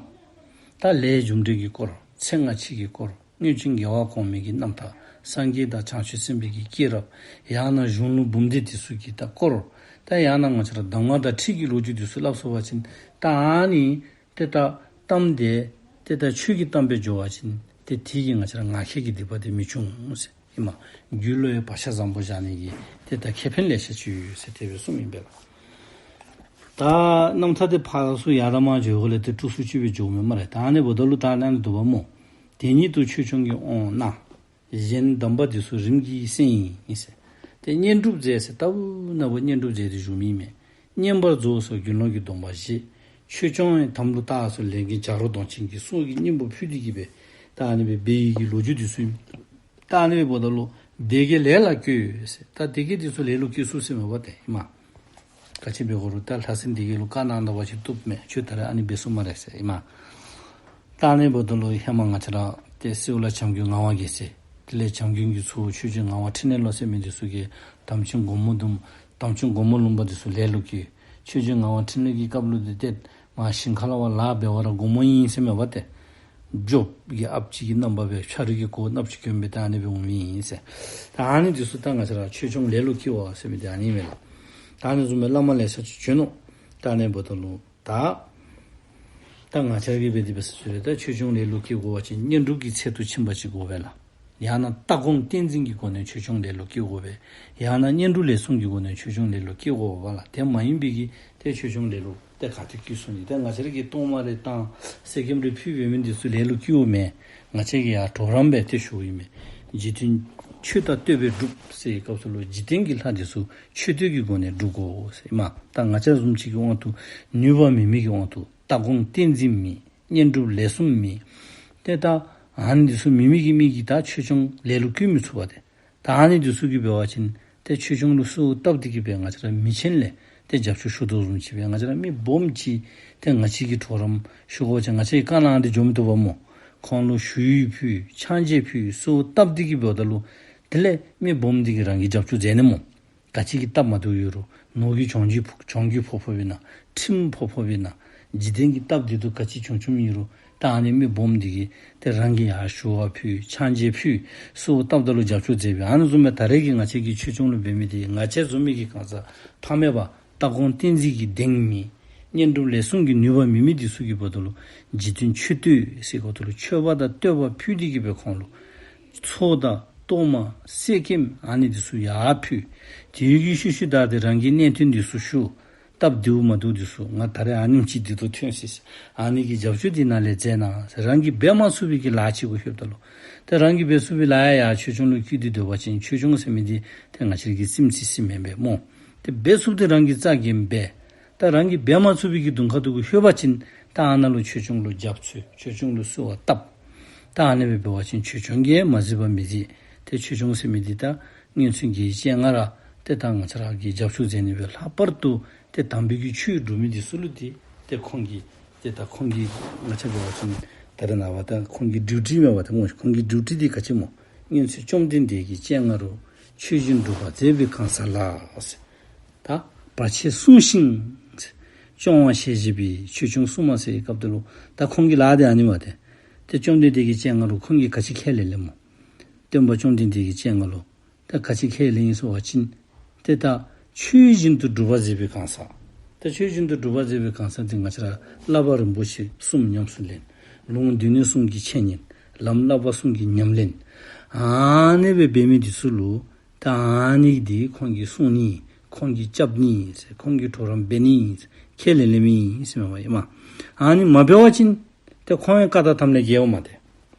ད་ལས་རྒྱུ་འབྲས་ཀྱི་སྐོར་ཚེ་སྔ་ཕྱི་གི་སྐོར། སྔོན་བྱོན་རྒྱལ་བ་གོང་མའི་གི་རྣམ་ཐར། སངས་རྒྱས་དང་བྱང་ཆུབ་སེམས་དཔའི་གི་སྐྱེས་རབས། ཡང་ན་གཞུང་ལུགས་འབུམ་སྡེ་འདི་ཚུ་གི་ད་སྐོར། ད་ཡང་ན་ང་བཅས་ར་གདམས་ངག་དང་ཁྲིད་ཀྱི་ལོ་རྒྱུས་འདི་ཚུ་སླབ་སོང་པ་ཅིན་ད་ཨ་ནི་ཏེ་ད་གཏམ་དེ་ཏེ་ད་ཆོས་ཀྱི་གཏམ་སྦེ་འགྱོ་བ་ཅིན་ཏེ་དེ་གིས་ང་བཅས་ར་ངག་འཁྱལ་གྱི་སྡིག་པ་དེ་མི་འབྱུང་ཟེར་ཨིན་མས། རྒྱུད་བློ་ཡི་བག་ཆགས་བཟང་པོ་བཞག་ནི་གི་ཏེ་ད་ཁེ་ཕན་ལེ་ཤ་ཅིག་ཡོད་ཟེར་དེ་སྦེ་གསུངམ་ཨིན་པས་ལགས། ད་རྣམ་ཐར་དེ་ཕར་ཚུར་ཡར་དང་མར་འགྱོཝ་ལས་ཏེ་དཀྲུག་ཤོས་ཅིག་སྦེ་འགྱོཝ་མས་སྨ་རེ། ད་ཨ་ནི་འབདཝ་ད་ལུ་ད་ཨ་ནི་འདུག་པ་སྨོ། དེ་ཉིད་དུ་ཆོས་སྐྱོང་གི་དབང་གནང་། གཞན་གདམས་པ་འདི་ཚུ་རིམ་གྱིས་གསན་ཡིན་ཟེར། ཏེ་བསྙེན་སྒྲུབ་མཛད་ཟེར་ལྟ་བུ་ན་བུ་བསྙེན་སྒྲུབ་མཛད་དེ་བཞུགས་མི་མས། བསྙེན་པར་རྫོགས་སོགས་དགེ་སློང་གི་སྡོམ་པ་བཞེས། ཆོས་སྐྱོང་དམ་ལུ་བཏགས་སོགས་ལས་མགོན་བྱ་རོག་གདོང་ཅན་གྱི་སྲོག་གི་སྙིང་པོ་ཕུལ་ཏེ་གི་སྦེ་ད་ཨ་ནི་སྦེ་འབད་ཡི་གི་ལོ་རྒྱུས་འདི་ཚུ་ཨིན། ད་ཨ་ནི་སྦེ་འབདཝ་ད་ལུ་སྡེ་བརྒྱད་ལས་ལ་བཀོལ་ཟེར། ད་སྡེ་བརྒྱད་འདི་ཚུ་ལས་ལུ་བཀོལ་ཚུགས་ཟེར་མས་པ་ཏེ་ཨིན་མས། ག་ཅི་འབད་དགོ་རུང་ད་ལྷ་སྲིན་སྡེ་བརྒྱད་ལུ་བཀའ་གནང་ད་པ་ཅིན་བཏུབ་མས། ཁྱོད་ད་རེས་ཨ་ནི་འབད་ཚུགས་སྨ་རེ་ཟེར་ཨིན་མས། ད་ཨ་ནི་འབདཝ་ད་ལུ་ཧེ་མ་ང་བཅས་ར་ཏེ་སེའུ་ལ་བྱམས་མགོན་ངག་དབང་རྒྱལ་མཚན། དེ་ལས་བྱམས་མགོན་གྱི་ཚ་བོ་ཆོས་རྗེ་ངག་དབང་འཕྲིན་ལས་ལོ་ཟེར་མི་འདི་ཚུ་གིས་དམ་ཅན་སྒོ་མོ་ལྡུམ་དམ་ཅན་སྒོ་མོ་ལུང་པ་འདི་ཚུ་ལས་ལུ་བཀོལ། ཆོས་རྗེ་ངག་དབང་འཕྲིན་ལས་ཀྱི་སྐབས་ལུ་འདི་ཏེ་མར་ཞིང་ཁ་ལས་ཕར་ལཱ་འབད་བར་སྒོ་མོ་ཨིན་ཟེར་མས་པ་ཏེ། འབྱོགཔ་གི་ཨཔ་ཅིག་གི་རྣམ་པ་སྦེ་ཕྱ་རུ་གི་གོ་གནགཔོ་ཅིག་གྱོན་སྦེ་ད་ཨ་ནི་སྦེ་འོང་མི་ཨིན་ཟེར། ད་ཨ་ནི་འདི་ཚུ་ད་ང་བཅས་ར་ཆོས་སྐྱོང་ལས་ལུ་བཀོལ་བ་ཟེར་མི་འདི་ཨ་ནི་མས་ལགས། ད་ཨ་ནི་བཟུམ་སྦེ་བླ་མ་ལེ་ཤ་ཅིག་བྱོན་ནུག། ད་ཨ་ནི་འབདཝ་ད་ལུ་ད་ད་ང་བཅས་ར་གིས་འབད་དེ་འབད་ས་ཚུ་ལས་ད་ཆོས་སྐྱོང་ལས་ལུ་བཀོལ་དགོ་པ་ཅིན་བསྙེན་སྒྲུབ་ཀྱི་ཚད་དུ་ཕྱིན་པ་ཅིག་དགོ་པས་ལགས། ཡང་ན་ལྟ་སྒོམ་བསྟན་འཛིན་གྱི་སྒོ་ནས་ཆོས་སྐྱོང་ལས་ལུ་བཀོལ་དགོ་པས། ཡང་ན་བསྙེན་སྒྲུབ་ལས་གསུམ་གྱི་སྒོ་ནས་ཆོས་སྐྱོང་ལས་ལུ་བཀོལ་དགོ་པས་ལགས། དེ་མ་ཡིན་པའི་གི་ཏེ་ཆོས་སྐྱོང་ལས་ལུ་ཏེ་ག་ཏེ་བཀོལ་ཚུགས་ནི། ཏེ་ང་བཅས་ར་གིས་གཏོར་མ་རེ་བཏང་གསེར་སྐྱེམས་རེ་ཕུལ་འབད་མི་འདི་ཚུ་ལས་ལུ་བཀོལཝ་མེན། ང་བཅས་ཀྱིས་ཡར་གྲོགས་རམ་སྦེ་ཏེ་ཞུཝ་ཨིན་མས། འཇིག་རྟེན་མཆོད་དང་བསྟོད་པས་སྒྲུབ་ཟེར་བའི་སྐབས་སུ་ལུ་འཇིག་རྟེན་གྱི་ལྷ་འདི་ཚུ་མཆོད་བསྟོད་ཀྱི་སྒོ་ནས་སྒྲུབ་དགོ་ཟེར་ཨིན་མས། ད་ང་བཅས་བཟུམ་ཅིག་གི་དབང་དུ་ནུས་པ་མེད་མི་གི་དབང་དུ་ལྟ་སྒོམ་བསྟན་འཛིན་མེད། བསྙེན་སྒྲུབ་ལས་གསུམ་མེད། ཏེ་ད་ཨ་ནི་འདི་ཚུ་མེད་མི་གི་མི་གིས་ད་ཆོས་སྐྱོང་ལས་ལུ་བཀོལ་མི་ཚུགས་པ་ཏེ། ད་ཨ་ནི་འདི་ཚུ་གིས་འབད་བ་ཅིན་ཏེ་ཆོས་སྐྱོང་ལུ་གསོལཝ་བཏབ་སྟེ་གི་སྦེ་ང་བཅས་ར་མི་ཆེན་ལས་ཏེ་རྒྱབ་སྐྱོར་ཞུ་དོ་བཟུམ་ཅིག་སྦེ་ང་བཅས་ར་མི་སྦོམ་ཅིག་ཏེ་ང་བཅས་ཀྱིས་གྲོགས་རམ་ཞུ་དགོ་པ་ཅིན་ང་བཅས་ཀྱིས་བཀའ་གནང་སྟེ་འགྱོ་མི་བཏུབ་པ་སྨོ། ཁོང་ལུ་ཞུ་ཡིག་ཕུལ་ཕྱག་མཇལ་ཕུལ་གསོལཝ་བཏབ་སྟེ་གི་འབདཝ་ད་ལུ་དེ་ལས་མི་སྦོམ་འདི་གིས་རང་གི་རྒྱབ་སྐྱོར་མཛད་ནི་སྨོ། ག་ཅི་གི་སྟབས་མ་བདེཝ་ཡོད་རུང་ནོར་གྱི་གྱོང་གྱི་ཕོག་གྱོང་གྱི་ཕོག་ཕོགཔ་ཨིན་ན་ཁྲིམས་ཕོག་ཕོགཔ་ཨིན་ན་འཇིག་རྟེན་གྱི་སྟབས་བདེ་སྡུག་ག་ཅི་བྱུང་བྱུངམ་ཨིན་རུང་ད་ཨ་ནི་མི་སྦོམ་འདི་གིས་ཏེ་རང་གིས་ཡར་ཞུ་བ་ཕུལ་ཕྱག་མཇལ་ཕུལ་གསོལཝ་བཏབ་ད་ལུ་རྒྱབ་སྐྱོར་མཛད་པས། ཨ་ནི་བཟུམ་སྦེ་ད་རེས་ཀྱི་ང་བཅས་ཀྱི་ཆོས་སྐྱོང་ལུ་འབད་མི་འདི་ང་བཅས་བཟུམ་མའི་གི་གང་ཟག་ཕ་མེས་པ་ལྟ་སྒོམ་བསྟན་འཛིན་གྱི་གདེང་མེད། བསྙེན་སྒྲུབ་ལས་གསུམ་གྱི་ནུས་པ་མེད་མི་འདི་ཚུ་གིས་འབདཝ་ད་ལུ་འཇིག་རྟེན་མཆོད་བསྟོད་ཟེར་གོ་ད་ལུ་མཆོད་པ་དང་བསྟོད་པ་ཕུལ་ཏེ་གི་སྦེ་ཁོང་ལུ་ཚོགས་དང་གཏོར་མ་གསེར་སྐྱེམས་ཨ་ནི་འདི་ཚུ་ཡར་ཕུལ། དེ་གི་ཤུལ་ཤུལ་ད་ཏེ་རང་གི་གནད་དོན་འདི་ཚུ་ཞུ། སྟབས་བདེཝ་མ་བདེཝ་འདི་ཚུ་ང་ད་རེས་ཨ་ནེམ་ཅིག་བདེ་སྡུག་ཐོན་ཅི། ཨ་ནི་གི་རྒྱབ་སྐྱོར་འདི་ནཱ་ལས་མཛད་གནང་ཟེར་རང་གིས་འབད་མ་ཚུགས་པའི་གི་ལཱ་ཅིག་གུ་ལྷོདཔ་ད་ལུ་ཏེ་རང་གིས་འབད་ཚུགས་པའི་ལཱ་ཡང་ཡར་ཆོས་སྐྱོང་ལུ་བཀོལ་ཏེ་སྡོད་པ་ཅིན་ཆོས་སྐྱོང་ཟེར་མི་འདི་ཏེ་ང་བཅས་ཀྱི་སེམས་ཅན་ཅིག་མེན་པས་སྨོ། ཏེ་འབད་ཚུགསཔ་འདི་རང་གིས་རྩ་འགེངས་འབད། ད་རང་གིས་འབད་མ་ཚུགས་པའི་གི་གདོང་ཁ་འདི་གུ་ལྷོད་པ་ཅིན་ད་ཨ་ནཱ་ལུ་ཆོས་སྐྱོང་ལུ་རྒྱབ་འཚོལ་ཆོས་སྐྱོང་ལུ་གསོལ་བ་བཏབ། ད་ཨ་ནི་སྦེ་འབད་བ་ཅིན་ཆོས་སྐྱོང་གིས་མ་གཟིགས་པ་མི་གཟིགས། ཏེ་ཆོས་སྐྱོང་ཟེར་མི་འདི་ད་སྔོན་ཚུན་གྱི་སྤྱན་སྔར་ཏེ་ད་ང་བཅས་ར་གིས་རྒྱབ་སྐྱོར་མཛད་ནི་སྦེ་ལྷག་པར་དུ་ཏེ་དམ་པའི་གི་ཆོས་སྒྲུབ་མི་འདི་ཚུ་ལུ་ཏེ་ཏེ་ཁོང་གིས་ཏེ་ད་ཁོང་གི་ང་བཅས་འབད་བ་ཅིན་ད་རེས་ནངས་པ་ད་ཁོང་གི་ཌིའུ་ཊི་མེན་པ་ད་སྨོ། ཁོང་གི་ཌིའུ་ཊི་འདི་ག་ཅི་སྨོ། སྔོན་ཚུན་བཅོམ་ལྡན་འདས་ཀྱི་སྤྱན་སྔ་རུ་ཆོས་བཞིན་སྒྲུབ་པ་མཛད་པའི་གང་ཟག་ལགས། ད་བར་ཆད་སྲུང་ཞིང་སྐྱོང་བ་ཞལ་བཞེས་པའི་ཆོས་སྐྱོང་སྲུང་མ་ཟེར་བའི་སྐབས་དེ་ལུ་ད་ཁོང་གི་ལཱ་དེ་ཨ་ནི་མས་ཏེ། ཏེ་བཅོམ་ལྡན་འདས་ཀྱི་སྤྱན་སྔ་རུ་ཁོང་གིས་ག་ཅི་ཁས་ལེན་ལེནམ་སྨོ། སྟོན་པ་བཅོམ་ལྡན་འདས་ཀྱི་སྤྱན་སྔ་ལུ་ད་ག་ཅི་ཁས་ལེན་ཡི་ཟེར་བ་ཅིན་ཏེ་ད་ཆོས་བཞིན་དུ་སྒྲུབ་པ་མཛད་པའི་གང་ཟག། ད་ཆོས་བཞིན་དུ་སྒྲུབ་པ་མཛད་པའི་གང་ཟག་འདི་ང་བཅས་ར་བསླབ་པ་རིམ་པ་བཞི་གསུམ་ཉམས་སུ་ལེན། ལུང་སྡེ་སྣོད་གསུམ་གྱི་འཆད་ཉན། ལམ་བསླབ་པ་གསུམ་གྱི་ཉམས་ལེན། ཨ་ནི་སྦེ་འབད་མི་འདི་ཚུ་ལུ་ད་ཨ་ནི་འདི་ཁོང་གིས་སྲུང་ནི་ཁོང་གིས་སྐྱབས་ནི་ཁོང་གིས་གྲོགས་རམ་འབད་ནི་ཁས་ལེན་ལེན་མི་ཨིན་ཟེར་མས་པ་ཨིན་མས། ཨ་ནི་མ་འབད་བ་ཅིན་ཏེ་ཁོང་ཡང་བཀའ་དང་དམ་ལས་འགལཝ་མས་ཏེ།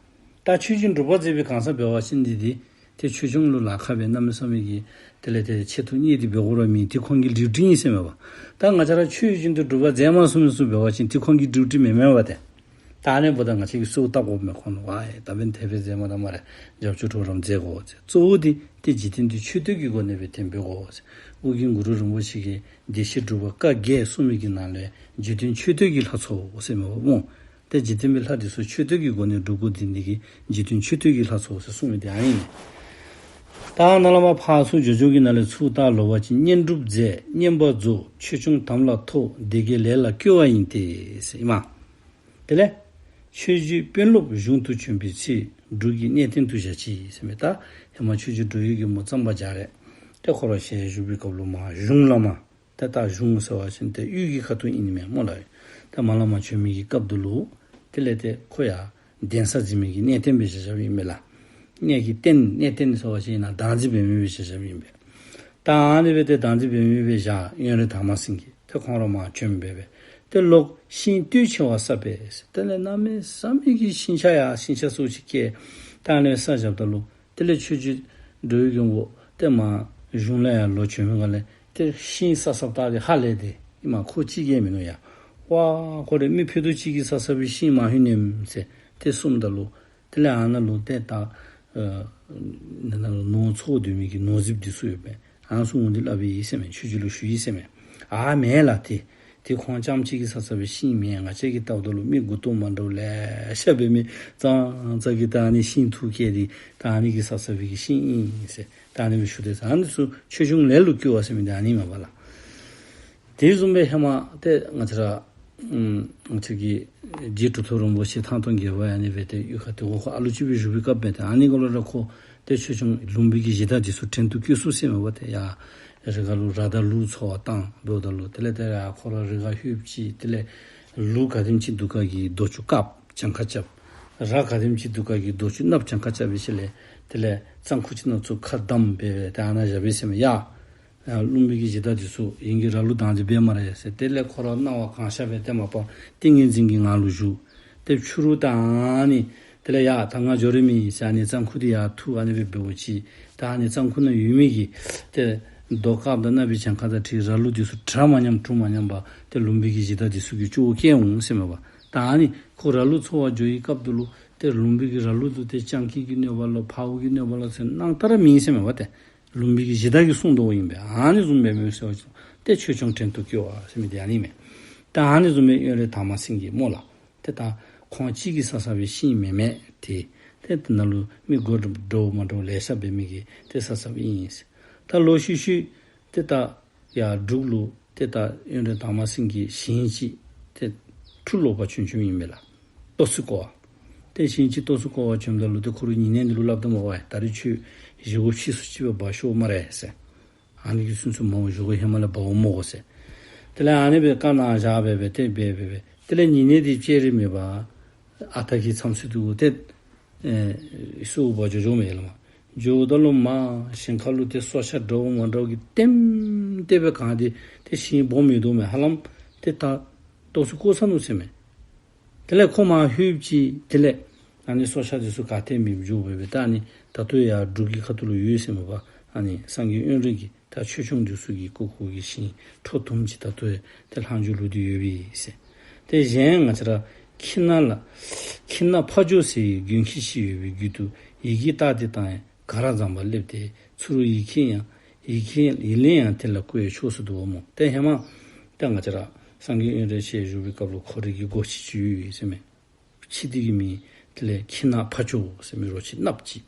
ད་ཆོས་བཞིན་སྒྲུབ་པ་མཛད་པའི་གང་ཟག་འབད་བ་ཅིན་འདི་འདི་ཏེ་ཆོས་སྐྱོང་ལུ་ལཱ་ཁག་སྦེ་གནམ་མེད་ས་མེད་ཀྱི་དེ་ལས་ཏེ་ཆེད་དུ་གཉེར་ཏེ་འབད་དགོ་ར་མེན། ཏེ་ཁོང་གི་ཌིའུ་ཊི་ཨིན་ཟེར་མས་པ། ད་ང་བཅས་ར་ཆོས་བཞིན་དུ་སྒྲུབ་པ་མཛད་མ་ཚུགས་མི་ཚུ་འབད་བ་ཅིན་ཏེ་ཁོང་གི་ཌིའུ་ཊི་མེན་མས་པ་ཏེ། ད་ཨ་ནི་འབདཝ་ད་ང་བཅས་ཀྱིས་གསོལཝ་བཏབ་དགོཔ་མས་ཁོང་ལུ། ཝའེ་ད་འབདན་དེ་སྦེ་མཛད་མ་ད་སྨ་རེ། རྒྱབ་སྐྱོར་གྲོགས་རམ་མཛད་དགོ་ཟེར། གཙོ་བོ་འདི་ཏེ་འཇིག་རྟེན་འདི་མཆོད་བསྟོད་ཀྱི་སྒོ་ནས་སྦེ་ཏེ་འབད་དགོ་ཟེར། ཨོ་རྒྱན་གུ་རུ་རིན་པོ་ཆེ་གིས་བདེ་གཤེགས་སྒྲུབ་པ་བཀའ་བརྒྱད་གསུངས་མི་གི་ནང་ལས་འཇིག་རྟེན་མཆོད་བསྟོད་ཀྱི་ལྷ་ཚོགས་ཟེར་མས་པ་སྨོ། ཏེ་འཇིག་རྟེན་པའི་ལྷ་འདི་ཚུ་མཆོད་བསྟོད་ཀྱི་སྒོ་ནས་སྒྲུབ་དགོ། འདི་འདི་གིས་འཇིག་རྟེན་མཆོད་བསྟོད་ཀྱི་ལྷ་ཚོགས་ཟེར་གསུངས་མི་འདི་ཨ་ནི་ཨིན། ད་ནཱ་ལས་མར་ཕར་ཚུར་འགྱོ་འགྱོ་གི་ནང་ལས་ཚུར་ད་ལོག་པ་ཅིན་བསྙེན་སྒྲུབ་མཛད། བསྙེན་པར་རྫོགས། ཆོས་སྐྱོང་དམ་ལ་ཐོགས། སྡེ་བརྒྱད་ལས་ལ་བཀོལ་བ་ཡིན་ཏེ་ཟེར་ཨིན་མས། དེ་ལས་ཆོས་རྗེ་དཔོན་སློབ་གཞུང་དུ་བྱོན་པའི་ཚེ། འབྲུག་གི་གནས་བརྟན་དུ་བཞག་ཅིང་ཟེར་མས། ད་ཧེ་མ་ཆོས་རྗེ་འགྲོ་བའི་མགོན་པོ་གཙང་པ་རྒྱ་རས་ཏེ་ཁོ་ར་ཞལ་བཞུགས་པའི་སྐབས་ལུ་མར་གཞུང་ལས་མར་ ཏེ་ད་གཞུང་ཟེར་བ་ཅིན་ཏེ་གཡུས་ཀྱི་ཁ་ཐུག་ཨིན་མས་སྨོ་ལགས། ཏེ་མ་ལ་མ་བྱོན་མི་གི་སྐབས་དེ་ལུ་དེ་ལས་ཏེ་ཁོ་ཡང་གདན་ས་འཛིན་མི་གི་གནས་བརྟན་སྦེ་བཞག་བཞགཔ་ཨིན་མས་ལགས། གནས་ཀྱི་རྟེན་གནས་བརྟན་ཟེར་བ་ཅིན་ཨིན་ན་བདག་འཛིན་འབད་མི་སྦེ་བཞག་བཞགཔ་ཨིན་པས། ད་ཨ་ནི་སྦེ་ཏེ་བདག་འཛིན་འབད་མི་སྦེ་བཞག་དབོན་རས་དར་མ་སེང་གེ་ཏེ་ཁོང་ར་མར་བྱོན་སྦེ་སྦེ་ཏེ་ལོག་ཤིང་སྟོད་ཆེ་བ་བསགས་པས། དེ་ལས་གནམ་མེད་ས་མེད་ཀྱི་ཤིང་ཆ་ཡང་ཤིང་ཆ་ཚུ་ཅིག་སྐྱེས། ད་ཨ་ནི་བསགས་བཞགཔ་ད་ལུ་དེ་ལས་ཆོས་རྗེ་འགྲོ་བའི་མགོན་པོ་ཏེ་མར་གཞུང་ལས་ཡར་ལོག་བྱོན་མི་ག་ལས་ཏེ་ཤིང་བསགས་བསགསཔ་ད་ཏེ་ཧ་ལས་ཏེ་ཨིན་མས། ཁོ་གཅིག་གིས་མིན་ནུག་ཡ། ཝ་ཁོ་ར་མི་ཕུད་རྡོག་གཅིག་གིས་བསགས་བསགས་པའི་ཤིང་མ་ཧུ་ནེམ་ཟེར་ཏེ་གསུངམ་ད་ལུ་དེ་ལས་ཨ་ནཱ་ལུ་ཏེ་ད་ཨ་ནཱ་ལུ་ནོར་འཚོ་སྡོད་མི་གི་ནོར་རྫིཔ་འདི་ཚུ་ཡོད་པས། ཨ་ནཱ་ཚུ་འོང་སྟེ་སླབ་ཨིན་ཟེར་མས། ཆོས་རྗེ་ལུ་ཞུ་ཡི་ཟེར་མས། ཨ་མེན་ལགས། ཏེ་ཏེ་ཁོང་རྐྱངམ་གཅིག་གིས་བསགས་བསགས་པའི་ཤིང་མེན། ང་བཅས་ཀྱིས་བལྟཝ་ད་ལུ་མི་མགུ་ཏོ་མ་འདྲཝ་ལེ་ཤ་འབད་མི་ཙང་ཙང་གིས་ད་ཨ་ནི་ཤིང་འཐུ་བསྐྱལ་ཏེ་ད་ཨ་ནི་གིས་བསགས་བསགས་པའི་གི་ཤིང་ཨིན་ཟེར་ད་ཨ་ནི་སྦེ་ཞུ་དེས། ཨ་ནི་ཚུ་ཆོས་སྐྱོང་ལས་ལུ་བསྐུལ་བ་ཟེར་མི་འདི་ཨ་ནི་མས་པ་ལགས། དེ་བཟུམ་སྦེ་ཧེ་མ་ཏེ་ང་བཅས་ར་ཨམ་ང་བཅས་ཀྱི་རྗེ་གྲུབ་ཐོབ་རིན་པོ་ཆེ་ཐང་སྟོང་རྒྱལ་པོ་ཨ་ནི་སྦེ་ཏེ་གཡུས་ཁ་ཏེ་འོག་ཁོ་ཨ་ལུ་ཅིག་སྦེ་བཞུགས་པའི་སྐབས་སྦེ་ཏེ་ཨ་ནི་གུ་ལུ་ར་ཁོ་ཏེ་ཆོས་སྐྱོང་ལུམ་བི་གི་གཞི་བདག་འདི་ཚུ་བྲན་དུ་བཀོལ་ཚུགས་ཟེར་མས་པ། ཏེ་ཡར་རི་ཁ་ལུ་ར་དང་ལུག་འཚོ་བར་བཏང་འབདཝ་ད་ལུ་དེ་ལས་ཏེ་ཡར་ཁོ་ར་རི་ཁར་ལྷོདཔ་ཅིག་དེ་ལས་ལུག་ག་དེམ་ཅིག་འདུག་ག་གི་རྡོ་ཆུང་བཀབ་གྱངས་ཁ་རྐྱབ། ར་ག་དེམ་ཅིག་འདུག་ག་གི་རྡོ་ཆུང་གནགཔོ་གྱངས་ཁ་རྐྱབ་པའི་ཤུལ་ལས་དེ་ལས་གཙང་ཁུ་ཅིག་ནང་བཙུགས་ཁ་བསྡམས་སྦེ་སྦེ་ཏེ་ཨ་ནཱ་བཞག་པས་ཟེར་མས། ཡ་ཨ་ལུམ་བི་གི་གཞི་བདག་འདི་ཚུ་ཨིན་གྱི་ར་ལུག་བདག་འཛིན་འབད་སྨ་རེ་ཟེར། དེ་ལས་ཁོ་ར་སྣང་བ་གང་ཤར་སྦེ་ཏེ་མ་པ་ཏིང་ངེ་འཛིན་གྱི་ངང་ལུ་བཞུགས། ཏེ་ཕྱི་རུ་ད་ཨ་ནི་དེ་ལས་ཡ་ད་ང་འགྱོ་རིམ་ཨིན་ཟེར་ཨ་ནི་གཙང་ཁུ་འདི་ཡར་འཐུ་ཨ་ནི་སྦེ་འབདཝ་ཅིག་ད་ཨ་ནི་གཙང་ཁུ་ནང་ཡོད་མི་གི་ཏེ་རྡོ་བཀབ་དང་གནགཔོའི་གྱངས་ཁ་དང་འཁྲིལ་ར་ལུག་འདི་ཚུ་གྲ་མ་ཉམས་གྲུ་མ་ཉམས་པར་ཏེ་ལུམ་བི་གི་གཞི་བདག་འདི་ཚུ་གིས་སྐྱོ་བོ་བསྐྱལ་འོང་ཟེར་མས་པ། ད་ཨ་ནི་ཁོ་ར་ལུག་འཚོ་བར་འགྱོ་བའི་སྐབས་དེ་ལུ་ཏེ་ལུམ་བི་གི་ར་ལུག་དེ་ཏེ་སྤྱང་ཀི་གི་གནོད་པ་ལོ་ཕརཝ་གི་གནོད་པ་ལོ་ཟེར་སྣང་དག་ར་མེད་ཟེར་མས་པ། ཏེ་ལུམ་བི་གི་གཞི་བདག་གིས་གསུངས་དོ་ཨིན་པས། ཨ་ནི་བཟུམ་སྦེ་མེད་ཟེར་བ་ཅིན་ཏེ་ཆོས་སྐྱོང་བྲན་དུ་བཀོལ་བ་ཟེར་མི་འདི་ཨ་ནི་མས། ད་ཨ་ནི་བཟུམ་སྦེ་དབོན་རས་དར་མ་སེང་གེ་སྨོ་ལགས། ཏེ་ད་ཁོང་གཅིག་གིས་བསགས་བསགས་པའི་ཤིང་མེན་མས། ཏེ་ཏེ་ནཱ་ལུ་མི་མགུ་འདྲཝ་མ་འདྲཝ་ལེ་ཤ་འབད་མི་གིས་ཏེ་བསགས་བསགས་པའི་ཨིན་ཟེར། ད་ལོག་ཤུལ་ཤུལ་ཏེ་ད་ཡར་འབྲུག་ལུ་ཏེ་ད་དབོན་རས་དར་མ་སེང་གེ་ཞིང་ཅིག་ཏེ་ཁྲུ་ལོག་པར་བྱོན་བྱོནམ་ཨིན་པས་ལགས། ཏོག་རྩེ་བསྐོར་བར། ཏེ་ཞིང་ཅིག་ཏོག་རྩེ་བསྐོར་བར་བྱོནམ་ད་ལུ་ཏེ་ཁོ་རའི་ཉེ་གནས་འདི་ལུ་སླབ་ད་སྨོ་ཝའི་ད་རིས་ཁྱོད་བཞེས་སྒོ་ཕྱིས་སུ་ཅིག་སྦེ་འབག་ཤོག་སྨ་རེ་ཟེར། ཨ་ནི་གི་ཚུན་ཚོད་མ་འོང་བཞེས་སྒོ་ཧེ་མ་ལས་འབག་མི་དགོ་ཟེར། དེ་ལས་ཨ་ནི་སྦེ་བཀའ་གནང་བཞག་སྦེ་སྦེ་ཏེ་སྦེ་སྦེ་སྦེ་དེ་ལས་ཉེ་གནས་འདི་ཅིག་ར་མེད་པར་ཨ་རྟག་གི་མཚམས་སུ་འདུག་སྟེ་ཨེ་སུ་འབག་འགྱོ་འགྱོཝ་མས་ལགས་མ། འགྱོཝ་ད་ལུ་མར་ཞིང་ཁ་ལུ་ཏེ་སྲོག་ཆགས་འདྲཝ་མ་འདྲཝ་གིས་ལྟེམ་ལྟེ་སྦེ་གང་སྟེ་ཏེ་ཞིང་སྦོམ་ཡོད་དོ་མས། ཧ་ལམ་ཏེ་ད་ཏོག་རྩེ་བསྐོར་ཚར་ནུག་ཟེར་མས། དེ་ལས་ཁོ་མར་ལྷོདཔ་ཅིག་དེ་ལས་ཨ་ནི་སྲོག་ཆགས་འདི་ཚུ་ག་ཏེ་མེདཔ་འགྱོ་སྦེ་སྦེ་ད་ཨ་ནི་ད་ལྟོ་ཡར་འབྲུག་གི་ཁ་ཐུག་ལུ་ཡོད་ཟེར་མས་པ། ཨ་ནི་སངས་རྒྱས་དབོན་རས་ཀྱི་ད་ཆོས་སྐྱོང་འདི་ཚུ་གི་བཀོད་བཀོད་ཀྱི་ཤིང་ཁྲོ་གཏུམ་ཅིག་ད་ལྟོ་ཡང་ཏེ་ལྷག་མཇུག་ལུ་འདི་ཡོད་པས་ཟེར། ཏེ་གཞན་ང་བཅས་ར་ཁྱི་ནག་ལ་ཁྱི་ནག་ཕ་ཇོ་ཟེར་བའི་མགོན་ཁྱི་ཅིག་ཡོད་པའི་རྒྱུད་དུ་ཡི་གེ་རྟགས་འདི་དང་ཡང་ག་ར་འཛོམས་པར་སླེབས་ཏེ་ཚུ་རོལ་ཡི་གེ་ཡང་ཡི་གེ་ཡི་ལན་ཡང་དེ་ལ་བཀོད་ཆོག་ཟེར་འདུག་པ་སྨོ། ཏེ་ཧེ་མ་ཏེ་ང་བཅས་ར་སངས་རྒྱས་དབོན་རས་ཆེ་བཞུགས་པའི་སྐབས་ལུ་ཁོ་རའི་གི་སྒོ་ཁྱི་ཅིག་ཡོད་ཟེར་མས། ཁྱི་འདི་གི་མིང་དེ་ལས་ཁྱི་ནག་ཕ་ཇོ་ཟེར་མི་རོ་ཁྱི་གནགཔོ་ཅིག།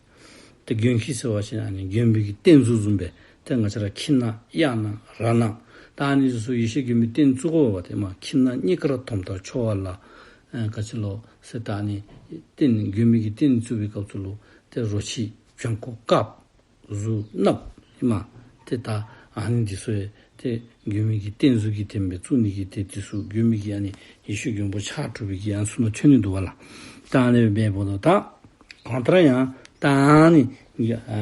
ཏེ་མགོན་ཁྱི་ཟེར་བ་ཅིན་ཨ་ནི་མགོན་པོའི་གི་རྟེན་གཟུགས་བཟུམ་སྦེ་ཏེ་ང་བཅས་ར་ཁྱི་ནག་གཡག་ནག་ར་ནག་ད་ཨ་ནི་ཚུ་ཡེ་ཤེས་མགོན་པོའི་རྟེན་བཙུགས་དགོ་པ་ཏེ་མ་ཁྱི་ནག་རྙིང་ཁར་དོམ་དྲག་འཕྱོ་བ་ལ་ཨེ་ག་ཅི་ལོ་ཟེར་ད་ཨ་ནི་རྟེན་མགོན་པོའི་གི་རྟེན་བཙུགས་པའི་སྐབས་སུ་ལུ་ཏེ་རོ་ཁྱི་བྱང་ཁོག་དཀརཔོ་གཟུགས་གནགཔོ་ཨིན་མས། ཏེ་ད་ཨ་ནི་འདི་ཚུ་ཡང་ཏེ་མགོན་པོའི་གི་རྟེན་གཟུགས་ཀྱི་རྟེན་སྦེ་བཙུགས་ནི་གི་ཏེ་འདི་ཚུ་མགོན་པོའི་གི་ཨ་ནི་ཡེ་ཤེས་མགོན་པོ་ཕྱག་དྲུག་པའི་གི་ཨ་ནི་ཚུ་ནང་ཐོན་ནི་འདུག་པ་ལགས། ད་ཨ་ནི་སྦེ་འབདཝ་ད་ད་གང་ལྟར་ཡང་ད་ཨ་ནི་ཨ་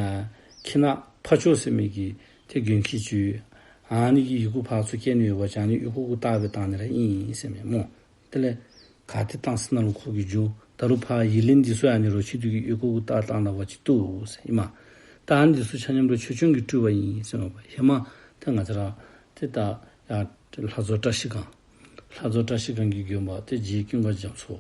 ཁྱི་ནག་ཕ་ཇོ་ཟེར་མི་གི་ཏེ་མགོན་ཁྱི་ཅིག་ཨ་ནི་གི་ཡི་གུ་ཕར་ཚུར་བསྐྱལ་ནི་ཡོད་པ་ཅིན་ཨ་ནི་ཡི་གུ་གུ་བཏགས་སྦེ་བཏང་ནི་ར་ཨིན་ཟེར་མས་སྨོ། དེ་ལས་ག་ཏེ་བཏང་ས་ནང་ལུ་ཁོ་གིས་འགྱོ། ད་རུང་ཕར་ཡི་ལན་འདི་ཚུ་ཡང་ཨ་ནི་རོ་ཁྱི་འདི་གིས་ཡི་གུ་གུ་བཏགས་བཏང་ད་པ་ཅིན་བཏུབ་ཟེར་ཨིན་མས། ད་ཨ་ནི་འདི་ཚུ་ཆ་མཉམ་ར་ཆོས་སྐྱོང་གིས་སྤྲུལ་པ་ཨིན་ཟེར་མས་པ། ཧེ་མ་ཏེ་ང་བཅས་ར་ཏེ་ད་ཡར་ལྷ་མཛོ་བཀྲ་ཤིས་སྒང་ལྷ་མཛོ་བཀྲ་ཤིས་སྒང་གི་དགོན་པ་ཏེ་རྗེ་ཀུན་དགའ་རྒྱ་མཚོ་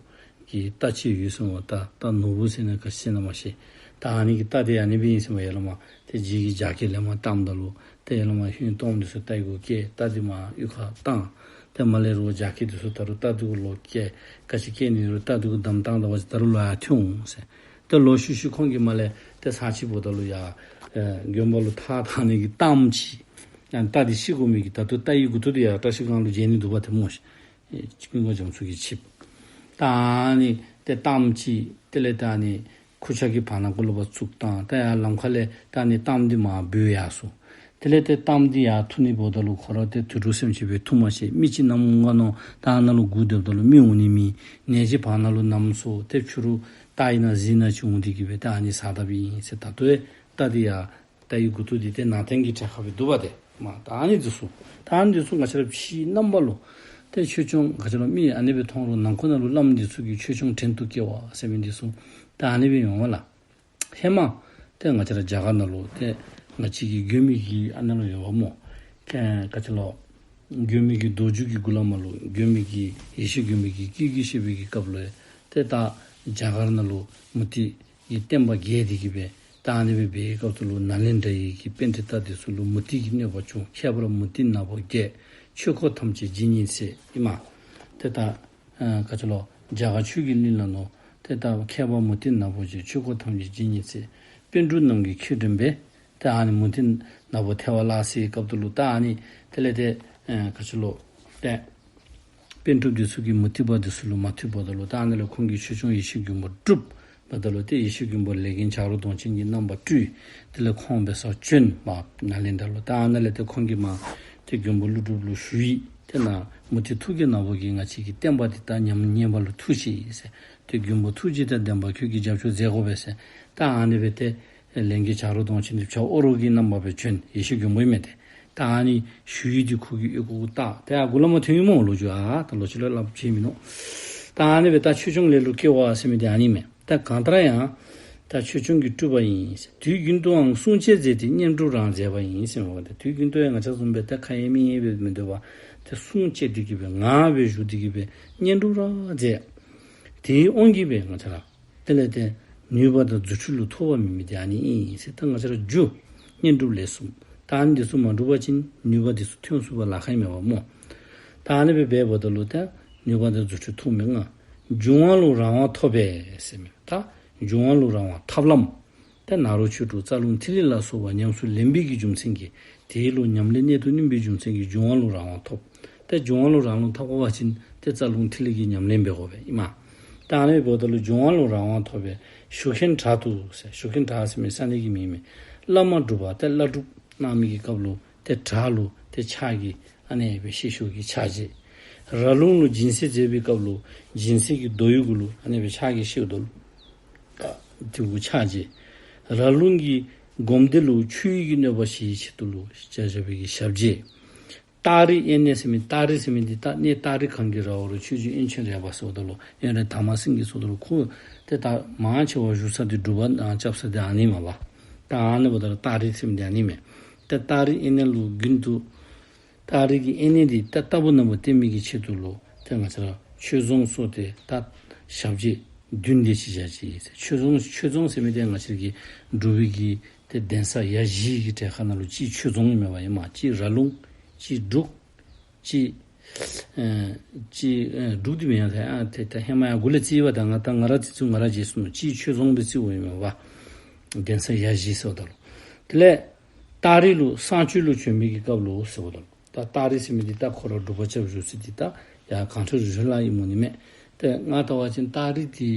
གི་རྟ་ཅིག་ཡོད་ཟེར་མས་པ། རྟ་རྟ་ནོར་བུ་ཟེར་ན་ག་ཅི་ཟེར་ན་མ་ཤེས། ད་ཨ་ནི་གི་རྟ་འདི་ཨ་ནི་སྦེ་ཨིན་ཟེར་མས་པ། ཡར་ལས་མར་ཏེ་རྗེ་གི་རྒྱབ་སྐེད་ལས་མར་བཏངམ་ད་ལུ་ཏེ་ཡར་ལས་མར་ཧོན་སྟོང་འདི་ཚུ་རྟའི་གུ་བཀལ། རྟ་འདི་མར་གཡུས་ཁར་བཏང་། ཏེ་མར་ལས་རོགས་རྒྱབ་སྐེད་འདི་ཚུ་ད་རུང་རྟ་འདི་གུ་ལོག་བཀལ། ག་ཅི་བཀལ་ནི་རུང་རྟ་འདི་གུ་བསྡམས་བཏང་ད་པ་ཅིན་ད་རུང་ལོག་ཡར་ཐོན་འོང་ཟེར། ཏེ་ལོག་ཤུལ་ཤུལ་ཁོང་གིས་མར་ལས་ཏེ་ཚར་ཅིག་འབདཝ་ད་ལུ་ཡར་ཨེ་དགོན་པ་ལུ་ཐགས་འཐག་ནི་གི་གཏམ་ཅིག་ཡང་རྟ་འདི་ཤི་དགོ་མི་གི་ད་ལྟོ་རྟ་གི་མགུ་ཏོ་འདི་ཡར་བཀྲ་ཤིས་སྒང་ལུ་མཇལ་ནི་འདུག་པ་ཏེ་སྨོ་ཤིག། ཨེ་ཀུན་དགའ་རྒྱ་མཚོ་གིས་ཆིབས། ད་ཨ་ནི་ཏེ་གཏམ་ཅིག་དེ་ལས་ད་ཨ་ནི་ཁུར་ཆ་གི་བར་ན་གུ་ལུ་ཕར་བཙུགས་བཏང་། ད་ཡར་ལམ་ཁ་ལས་ད་ཨ་ནི་གཏམ་འདི་མར་བུད་ཡར་སོང་། དེ་ལས་ཏེ་གཏམ་འདི་ཡར་འཐུ་ནི་འབདཝ་ད་ལུ་ཁོ་ར་ཏེ་དུད་འགྲོ་སེམས་ཅན་སྦེ་འཐུ་མ་ཤེས། མི་ཅིག་ནམ་འོང་ག་མནོ། ད་ཨ་ནཱ་ལུ་སྒུག་སྡོདཔ་ད་ལུ་མི་འོང་ནི་མེད། ནད་གཞི་བར་ན་ལུ་ནམ་སོང་སྟེ་ཕྱི་རུ་རྟ་ཨིན་ན་གཟིག་ཨིན་ན་ཅིག་འོང་སྟེ་གི་སྦེ་ད་ཨ་ནི་ཟ་དཔ་ཨིན་ཟེར། ད་ལྟོ་ཡང་རྟ་འདི་ཡང་རྟ་གི་མགུ་ཏོ་འདི་ཏེ་ནང་རྟེན་གྱི་གྲལ་ཁར་སྦེ་འདུག་པ་ཏེ། མ་ད་ཨ་ནི་འདི་ཚུ་ད་ཨ་ནི་འདི་ཚུ་ང་བཅས་ར་ཕྱིའི་རྣམ་པ་ལུ་ཏེ་ཆོས་སྐྱོང་ག་ཅི་ལོ་མི་ཨ་ནི་སྦེ་མཐོང་རུང་ནང་ཁུག་ནང་ལུ་བླམ་འདི་ཚུ་གིས་ཆོས་སྐྱོང་བྲན་དུ་བཀོལ་བ་ཟེར་མི་འདི་ཚུ་ད་ཨ་ནི་སྦེ་ཡོང་བ་ལགས། ཧེ་མ་ཏེ་ང་བཅས་ར་རྒྱ་གར་ནང་ལུ་ཏེ་ང་བཅས་ཀྱི་མགོན་པོ་གི་ཨ་ནཱ་ལུ་ཡོདཔ་སྨོ། ཀྱེ་ག་ཅི་ལོ་མགོན་པོ་གི་རྡོ་རྗེ་གི་མགུ་ལས་མར་ལུ་མགོན་པོ་གི་ཡེ་ཤེས་མགོན་པོ་གི་སྐད་ཀྱིས་བཤད་པའི་གི་སྐབས་ལུ་ཏེ་ད་རྒྱ་གར་ནང་ལུ་མུ་སྟེགས་ཀྱི་བསྟན་པ་རྒྱས་ཏེ་གི་སྦེ་ད་ཨ་ནི་སྦེ་འབད་བའི་སྐབས་སུ་ལུ་ནཱ་ལེནྡྲ་ཡི་གི་པཎྜི་ཏ་འདི་ཚུ་ལུ་མུ་སྟེགས་ཀྱི་གནོད་པ་བྱུང་། ཁྱད་པར་མུ་སྟེགས་ནག་པོ་བརྒྱད། ཆོས་འཁོར་ཐམས་ཅད་ཇི་སྙེད་ཚེ་ཨིན་མས། ཏེ་ད་ཨ་ག་ཅི་ལོ་རྒྱ་གར་ཆོས་ཀྱི་གླིང་ལ་མནོ། ཏེ་ད་ཁྱད་པར་མུ་སྟེགས་ནག་པོ་བརྒྱད། ཆོས་འཁོར་ཐམས་ཅད་ཇི་སྙེད་ཚེ། པཎ་གྲུབ་རྣམས་ཀྱིས་ཁྱེད་དྲན་པས། ཏེ་ཨ་ནི་མུ་སྟེགས་ནག་པོ་ཐལ་བ་བརླག་སའི་སྐབས་སུ་ལུ་ད་ཨ་ནི་དེ་ལས་ཏེ་ཨ་ག་ཅི་ལོ་ཏེ་པཎ་གྲུབ་འདི་ཚུ་གིས་མུ་སྟེགས་པ་འདི་ཚུ་ལུ་མ་ཐུབ་པ་ད་ལུ་ད་ཨ་ནི་ལས་ཁོང་གིས་ཆོས་སྐྱོང་ཡེ་ཤེས་མགོན་པོ་བསྒྲུབ་པ་ད་ལུ་ཏེ་ཡེ་ཤེས་མགོན་པོ་ལས་མཁན་བྱ་རོག་གདོང་ཅན་གྱི་རྣམ་པ་སྤྲུལ། དེ་ལས་ཁོང་འབད་སར་བྱོན་མར་ནཱ་ལེནྡྲ་ལུ། ད་ཨ་ནཱ་ལས་ཏེ་ཁོང་གིས་མར་ཏེ་མགོན་པོ་ཀླུ་སྒྲུབ་ལུ་ཞུ་ཡིག་ཏེ་ནཱ་མུ་སྟེགས་ཐུགས་ཀྱི་ནག་པོ་གིས་ང་བཅས་ཀྱི་བསྟན་པ་འདི་ད་ཉམས་ཉེས་པ་ལུ་ཐུག་ཅི་ཟེར། ཏེ་མགོན་པོ་ཐུགས་རྗེ་དང་ལྡན་པ་ཁྱོད་ཀྱིས་རྒྱབ་སྐྱོར་མཛད་དགོ་པས་ཟེར། ད་ཨ་ནི་སྦེ་ཏེ་ལས་མཁན་བྱ་རོག་གདོང་ཅན་འདི་བྱ་ཨོ་རོག་གི་རྣམ་པ་སྦེ་བྱོན། ཡེ་ཤེས་མགོན་པོ་ཨིན་མས་ཏེ། ད་ཨ་ནི་ཞུ་ཡིག་འདི་ཁོ་གིས་ཨོལ་ལྐོག་བཏགས། ཏེ་ཨ་མགུ་ལས་མར་ཐོན་ཡི་སྨོ་ལོ་རྒྱུས། ཨ་ད་ལོག་ཅི་ལོག་སླབ་བྱེད་མི་མནོ། ད་ཨ་ནི་སྦེ་ད་ཆོས་སྐྱོང་ལས་ལུ་བཀོལ་བ་ཟེར་མི་འདི་ཨ་ནི་མས། ད་གང་ལྟར་ཡང་ད་ཆོས་སྐྱོང་གི་སྤྲུལ་པ་ཡིན། དུས་རྒྱུན་དུའང་བསྲུང་བྱས་མཛད་དེ་བསྙེན་སྒྲུབ་རང་མཛད་པ་ཡིན་ཟེར་མས་པ། ད་དུས་རྒྱུན་དུ་ཡང་ང་བཅས་བཟུམ་སྦེ་ད་ཁ་ཡེངས་མིག་ཡེངས་སྦེ་མི་སྡོད་པར་ཏེ་བསྲུང་བྱས་ཏེ་གི་སྦེ་ངར་སྦེ་བཞུགས་ཏེ་གི་སྦེ་བསྙེན་སྒྲུབ་རང་མཛད། དེའི་དབང་གིས་སྦེ་ང་བཅས་ར་དེ་ལས་ཏེ་ནུས་པ་དང་རྫུ་འཕྲུལ་ལུ་ཐོགས་པ་མེད་མི་འདི་ཨ་ནི་ཨིན་ཟེར། ད་ང་བཅས་ར་རྒྱུ་བསྙེན་སྒྲུབ་ལས་གསུམ། ད་ཨ་ནི་འདི་ཚུ་མ་སྒྲུབ་པ་ཅིན་ནུས་པ་འདི་ཚུ་ཐོན་ཚུགས་པར་ལཱ་ཁག་ཨིན་མས་པ་སྨོ། ད་ཨ་ནི་སྦེ་འབདཝ་ད་ལུ་ད་ནུས་པ་དང་རྫུ་འཕྲུལ་ཐོགས་མི་ལྔ། འབྱུང་བ་ལུ་རང་དབང་ཐོབ་པས་ཟེར་མི། ད་འབྱུང་བ་ལུ་རང་དབང་ཐབས་ལམ། ད་ནཱ་རོ་ཆོས་དྲུག་རྩ་རླུང་ཐིག་ལེ་ལ་སོགས་པ་ཉམས་སུ་ལེན་པའི་གི་རྒྱུ་མཚན་གྱིས། དེ་ལུ་ཉམས་ལེན་གནད་དུ་བསྣུན་པའི་རྒྱུ་མཚན་གྱིས་འབྱུང་བ་ལུ་རང་དབང་ཐོབ། ད་འབྱུང་བ་ལུ་རང་དབང་ཐོབ་དགོ་པ་ཅིན་ཏེ་རྩ་རླུང་ཐིག་ལེ་གི་ཉམས་ལེན་འབད་དགོ་པས་ཨིན་མས། ད་ཨ་ནི་འབདཝ་ད་ལུ་འབྱུང་བ་ལུ་རང་དབང་ཐོབ་པས། ཞུ་མཁན་བྲག་ཏུ་ཟེར། ཞུ་མཁན་བྲག་ཟེར་མི་ས་གནས་ཀྱི་མིང་མས། བླ་མ་སྒྲུབ་པ་ཏེ་བླ་སྒྲུབ་གནང་མི་གི་སྐབས་ལུ་ཏེ་བྲག་ལུ་ཏེ་ཕྱག་གི་ཨ་ནི་སྦེ་བཤེད་ཤོག་གི་ཕྱག་རྗེས། ར་ལུང་ལུ་སྦྱིན་སྲེག་མཛད་པའི་སྐབས་ལུ་སྦྱིན་སྲེག་གི་རྡོ་ཡི་གུ་ལུ་ཨ་ནི་སྦེ་ཕྱག་གི་བཤེད་རྡོ་ལུ་དེ་གུ་ཕྱག་རྗེས། ར་ལུང་གི་སྒོམ་སྡེ་ལུ་ཆུ་ཡི་གི་གནོད་པ་ཞི་བའི་ཆེད་དུ་ལུ་བྱ་བྱ་བའི་གི་ཞབས་རྗེས། སྟག་རི་དབེན་གནས་ཟེར་མི། སྟག་རི་ཟེར་མི་འདི་ད་གནས་སྟག་རི་གངས་ཀྱི་ར་བ་རུ་ཆོས་རྗེ་དབོན་ཆེན་རས་པ་ཟེརཝ་ད་ལུ་དབོན་རས་དར་མ་སེང་གེ་ཟེརཝ་ད་ལུ་ཁོ་ཏེ་ད་མང་ཆེ་བ་བཞུགས་ས་འདི་སྒྲུབ་པ་ཨ་རྐྱབ་ས་འདི་ཨ་ནི་མས་པ། ད་ཨ་ནི་འབདཝ་ད་ལུ་སྟག་རི་ཟེར་མི་འདི་ཨ་ནི་མས། ཏེ་སྟག་རི་དབེན་གནས་ལུ་རྒྱུན་དུ་སྟག་རི་གི་དབེན་གནས་འདི་ད་ལྟ་བུ་ནང་པ་བསྟེན་མི་གི་ཆེད་དུ་ལུ་ཏེ་ང་བཅས་ར་ཆོས་རྫོང་སོགས་ཏེ་ད་ཞབས་རྗེས་བདུན་དེ་ཅིག་བཞག་ཅི་ཟེར། ཆོས་རྫོང་ཆོས་རྫོང་ཟེར་མི་འདི་ང་བཅས་ར་གི་འབྲུག་པའི་གི་ཏེ་གདན་ས་ཡ་བཞི་གི་གྲལ་ཁ་ནང་ལུ་གཅིག་ཆོས་རྫོང་ཨིན་མས་པ་ཨིན་མས། གཅིག་ར་ལུང་གཅིག་འབྲུག་གཅིག་ཨེ་གཅིག་ཨེ་འབྲུག་འདི་མེན་ཡ་ད་ཨ་ཏེ་ད་ཧེ་མ་ཡང་གོང་ལས་རྩིས་པ་ད་ང་ད་ང་ར་རྩིས་ཚུལ་ང་ར་བརྗེད་སོ་ནུག། གཅིག་ཆོས་རྫོང་སྦེ་རྩིཝ་ཨིན་མས་པ། གདན་ས་ཡ་བཞི་ཟེརཝ་ད་ལུ། དེ་ལས་སྟག་རི་ལུ་གསང་སྤྱོད་ལུ་བྱོན་མི་གི་སྐབས་ལུ་ཟེརཝ་ད་ལུ། ད་སྟག་རི་ཟེར་མི་འདི་ད་ཁོ་ར་སྒྲུབ་པ་རྐྱབ་བཞུགས་ས་འདི་ད་ཡར་གངས་ཁྲོད་རི་ཁྲོད་ལུ་ཨིནམ་འོང་ནི་མས། ཏེ་ང་བལྟ་བ་ཅིན་སྟག་རི་འདི་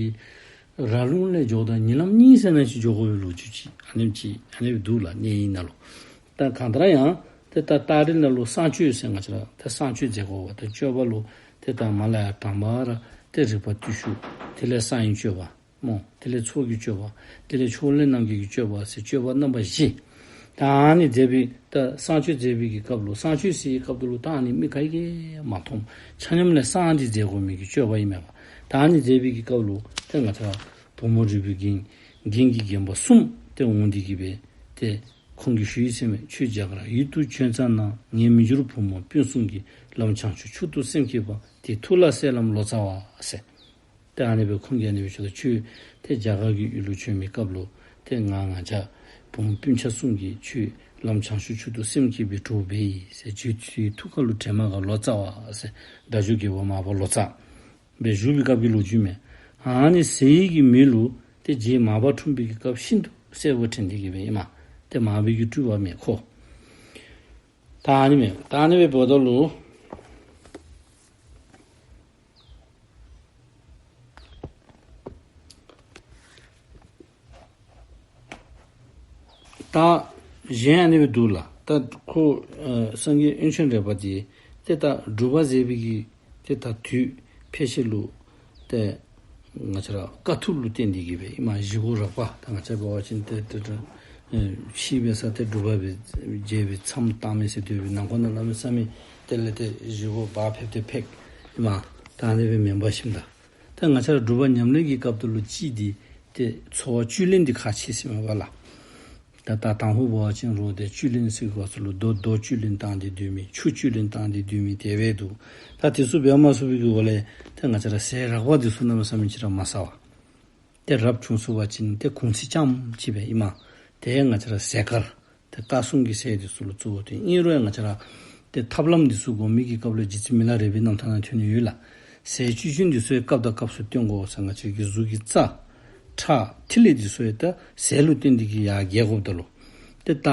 ར་ལུང་ལས་འགྱོཝ་ད་ཉིན་ལམ་གཉིས་ཙམ་ནང་ཅིག་འགྱོ་དགོ་པའི་ལོ་རྒྱུས་ཅིག་ཨ་ནེམ་ཅིག་ཨ་ནེ་སྦེ་འདུག་ལགས་གནས་ཡིག་ནང་ལུ། ད་གང་ལྟར་ཡང་ཏེ་ད་སྟག་རི་ནང་ལུ་གསང་སྤྱོད་ཟེར་ང་བཅས་ར་ཏེ་གསང་སྤྱོད་མཛད་དགོ་པ་ཏེ་སྤྱོད་པ་ལུ་ཏེ་ད་མར་ལས་ཡར་དང་པ་ར་ཏེ་རིག་པ་བརྟུལ་ཞུགས། དེ་ལས་གསང་བའི་སྤྱོད་པ་སྨོ། དེ་ལས་ཚོགས་ཀྱི་སྤྱོད་པ། དེ་ལས་ཕྱོགས་ལས་རྣམ་རྒྱལ་གྱི་སྤྱོད་པ་ཟེར་སྤྱོད་པ་རྣམ་པ་བཞི། ད་ཨ་ནི་མཛད་པའི་ད་གསང་སྤྱོད་མཛད་པའི་གི་སྐབས་ལུ་གསང་སྤྱོད་ཟེར་བའི་སྐབས་ལུ་ད་ཨ་ནི་མི་ག་གིས་མ་མཐོང་། ཆ་མཉམ་ལས་གསང་འདི་མཛད་དགོ་མི་གི་སྤྱོད་པ་ཨིན་མས་པ། ད་ཨ་ནི་མཛད་པའི་གི་སྐབས་ལུ་ཏེ་ང་བཅས་ར་བུམོ་རིག་པའི་རྒྱན་རྒྱན་གྱིས་བརྒྱན་པ་གསུམ་ཏེ་འོང་སྟེ་གི་སྦེ་ཏེ་ཁོང་གིས་ཞུ་ཡི་ཟེར་མས། ཁྱོད་རྒྱ་གར་ཡུལ་དུ་བྱོན་ཙ་ན། ངེས་མི་འགྱུར་བུ་མོ་སྤུན་གསུམ་གྱིས། ལམ་བྱང་ཆུབ་མཆོག་ཏུ་སེམས་བསྐྱེད་པ། དེ་ཐུགས་ལ་གསལ་ལམ་ལོ་ཙཱ་བ་ཟེར། ཏེ་ཨ་ནི་སྦེ་ཁོང་གིས་ཨ་ནི་སྦེ་ཞུཝ་ད་ཁྱོད་ཏེ་རྒྱ་གར་གྱི་ཡུལ་ལུ་བྱོན་མི་སྐབས་ལུ་ཏེ་ང་ང་བཅས་བུམོ་སྤུན་ཆ་གསུམ་གྱིས་ཁྱོད་ལམ་བྱང་ཆུབ་མཆོག་ཏུ་སེམས་བསྐྱེད་པའི་གྲོགས་འབད་ཡི་ཟེར། རྗེ་ཁྱོད་ཐུགས་ཁ་ལུ་དྲན་མ་དགའ་ལོ་ཙཱ་བ་ཟེར། སྒྲ་བསྒྱུར་རྒྱལ་པོ་མར་པ་ལོ་ཙཱ་སྦེ་བཞུགས་པའི་སྐབས་ཀྱི་ལོ་རྒྱུས་མས། ཨ་ནི་ཟེར་ཡི་གི་མི་ལུ་ཏེ་རྗེ་མར་པ་འཁྲུངས་པའི་གི་སྐབས་ཤིན་ཏུ་གསལ་པོ་དྲན་ཏེ་གི་སྦེ་ཨིན་མས། ཏེ་མར་པའི་གི་སྤྲུལ་པ་མས་ཁོ། ད་ཨ་ནི་མས། ད་ཨ་ནི་སྦེ་འབདཝ་ད་ལུ་ད་གཞན་ཨ་ནི་སྦེ་འདུག་ལགས། ད་ ད་ཁོ་ཨ་སངས་རྒྱས་དབོན་ཆེན་རས་པ་འདི་ཏེ་ད་སྒྲུབ་པ་མཛད་པའི་གི་ཏེ་ད་དུས་ཕལ་ཆེར་ལུ་ཏེ་ང་བཅས་ར་དཀའ་ཐུབ་ལུ་བརྟེན་ཏེ་གིས་སྦེ་ཨིན་མས། བཞེས་སྒོ་རགས་པ་ད་ང་བཅས་འབད་བ་ཅིན་ཏེ་ཏེ་ཏེ་ཨེ་ཤི་བའི་ས་ཏེ་སྒྲུབ་པ་སྦེ་མཇལ་བའི་མཚམས་བཏང་མི་ཟེར་སྡོད་པའི་ནང་ཁོ་ན་གནམ་མེད་ས་མེད་དེ་ལས་ཏེ་བཞེས་སྒོ་འབག་ཕེབས་ཏེ་ཕེབས་ཨིན་མས། ད་ཨ་ནི་སྦེ་མེན་པར་ཞིནམ་ད་ད་ང་བཅས་ར་སྒྲུབ་པ་ཉམས་ལེན་གྱི་སྐབས་དེ་ལུ་ཅིག་འདི་ཏེ་འཚོ་བ་བཅུད་ལེན་འདི་ཁག་ཆེ་ཟེར་མས་པ་ལགས། ད་ད་དང་ཕུ་འབད་བ་ཅིན་རོགས་ཏེ་བཅུད་ལེན་ཟེར་དགོ་ཚུ་ལུ་རྡོ་རྡོ་བཅུད་ལེན་བཏང་སྟེ་སྡོད་མི་ཆུ་བཅུད་ལེན་བཏང་སྟེ་སྡོད་མི་དེ་སྦེ་འདུག། ད་དེ་ཚུ་འབད་མ་ཚུགས་པའི་གི་འོག་ལས་ཏེ་ང་བཅས་ར་ཟས་རགས་པ་འདི་ཚུ་གནམ་མེད་ས་མེད་ཅིག་ར་མ་ཟ་བར་ཏེ་རབ་བྱུང་ཚུགས་པ་ཅིན་ཏེ་གུང་ཚིགས་ཙམ་ཅིག་སྦེ་ཨིན་མས། ཏེ་ང་བཅས་ར་ཟས་དཀར་ཏེ་བཀའ་སྲུང་གི་ཟས་འདི་ཚུ་ལུ་གཙོ་བོ་བཏོན། ཨིན་རུང་ཡང་ང་བཅས་ར་ཏེ་ཐབས་ལམ་འདི་ཚུ་སྒོམ་མི་གི་སྐབས་ལུ་རྗེ་བཙུན་མི་ལ་རས་པའི་རྣམ་ཐར་ནང་ཐོན་ནི་ཡོད་ལགས། ཟས་བཅུད་ཅན་འདི་ཚུ་ཡང་སྐབས་དང་སྐབས་སུ་བསྟེན་དགོ་ཟེར། ང་བཅས་ཀྱི་གཟུགས་ཀྱི་རྩ་ཁྲག་ཐིག་ལེ་འདི་ཚུ་ཡང་ད་ཟས་ལུ་བརྟེན་ཏེ་གིས་ཡར་རྒྱས་དགོཔ་ད་ལུ་ཏེ་ད་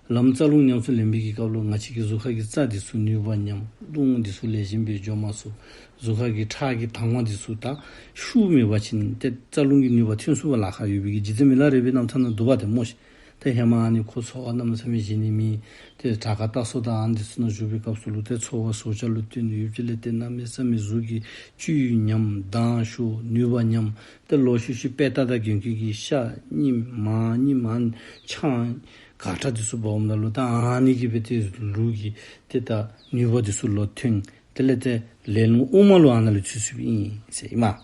ལམ་རྩ་རླུང་ཉམས་སུ་ལེན་པའི་གི་སྐབས་ལུ་ང་བཅས་ཀྱི་གཟུགས་ཁ་གི་རྩ་འདི་ཚུ་ནུས་པ་ཉམས། རླུང་འདི་ཚུ་ལེགས་ཤོམ་སྦེ་འགྱོ་མ་ཚུགས། གཟུགས་ཁ་གི་ཁྲག་གི་དྭངས་མ་འདི་ཚུ་ད་ཤུགས་མེད་པ་ཅིན་ཏེ་རྩ་རླུང་གི་ནུས་པ་ཐོན་ཚུགས་པ་ལཱ་ཁག་ཡོད་པའི་གི་རྗེ་བཙུན་མི་ལ་རས་པའི་རྣམ་ཐར་ནང་འདུག་པ་ཏེ་སྨོ་ཤིག། ཏེ་ཧེ་མ་ཨ་ནི་ཁོ་འཚོ་བ་གནམ་མེད་ས་མེད་བཞེས་ནི་མེད། ཏེ་དྲག་ཁ་ལྟ་སོ་དང་ཨ་ནི་འདི་ཚུ་ནང་བཞུགས་པའི་སྐབས་སུ་ལུ་ཏེ་འཚོ་བ་ཟོག་ཆག་ལུ་བརྟེན་ནས་ཡུདཔ་ཅིག་ལས་ཏེ་གནམ་མེད་ས་མེད་གཟུགས་ཀྱི་བཅུད་ཉམས། མདངས་ཤོར། ནུས་པ་ཉམས། ཏེ་ལོག་ཤུལ་ཤུལ་དཔེ་ལྟ་ད་གྱོན་གྱི་གི་ཤ་རྙིངམ་མར་རྙིངམ་ཨ་ནི་ཆང་ག་ཁྲག་འདི་ཚུ་འབག་འོངམ་ད་ལུ་ད་ཨ་ནི་གིས་སྦེ་ཏེ་ལུས་ཀྱི་ཏེ་ད་ནུས་པ་འདི་ཚུ་ལོག་ཐོན། དེ་ལས་ཏེ་ལས་རླུང་དབུ་མ་ལུ་ཨ་ནཱ་ལུ་ཚུད་ཚུདཔ་ཨིན་ཟེར་ཨིན་མས།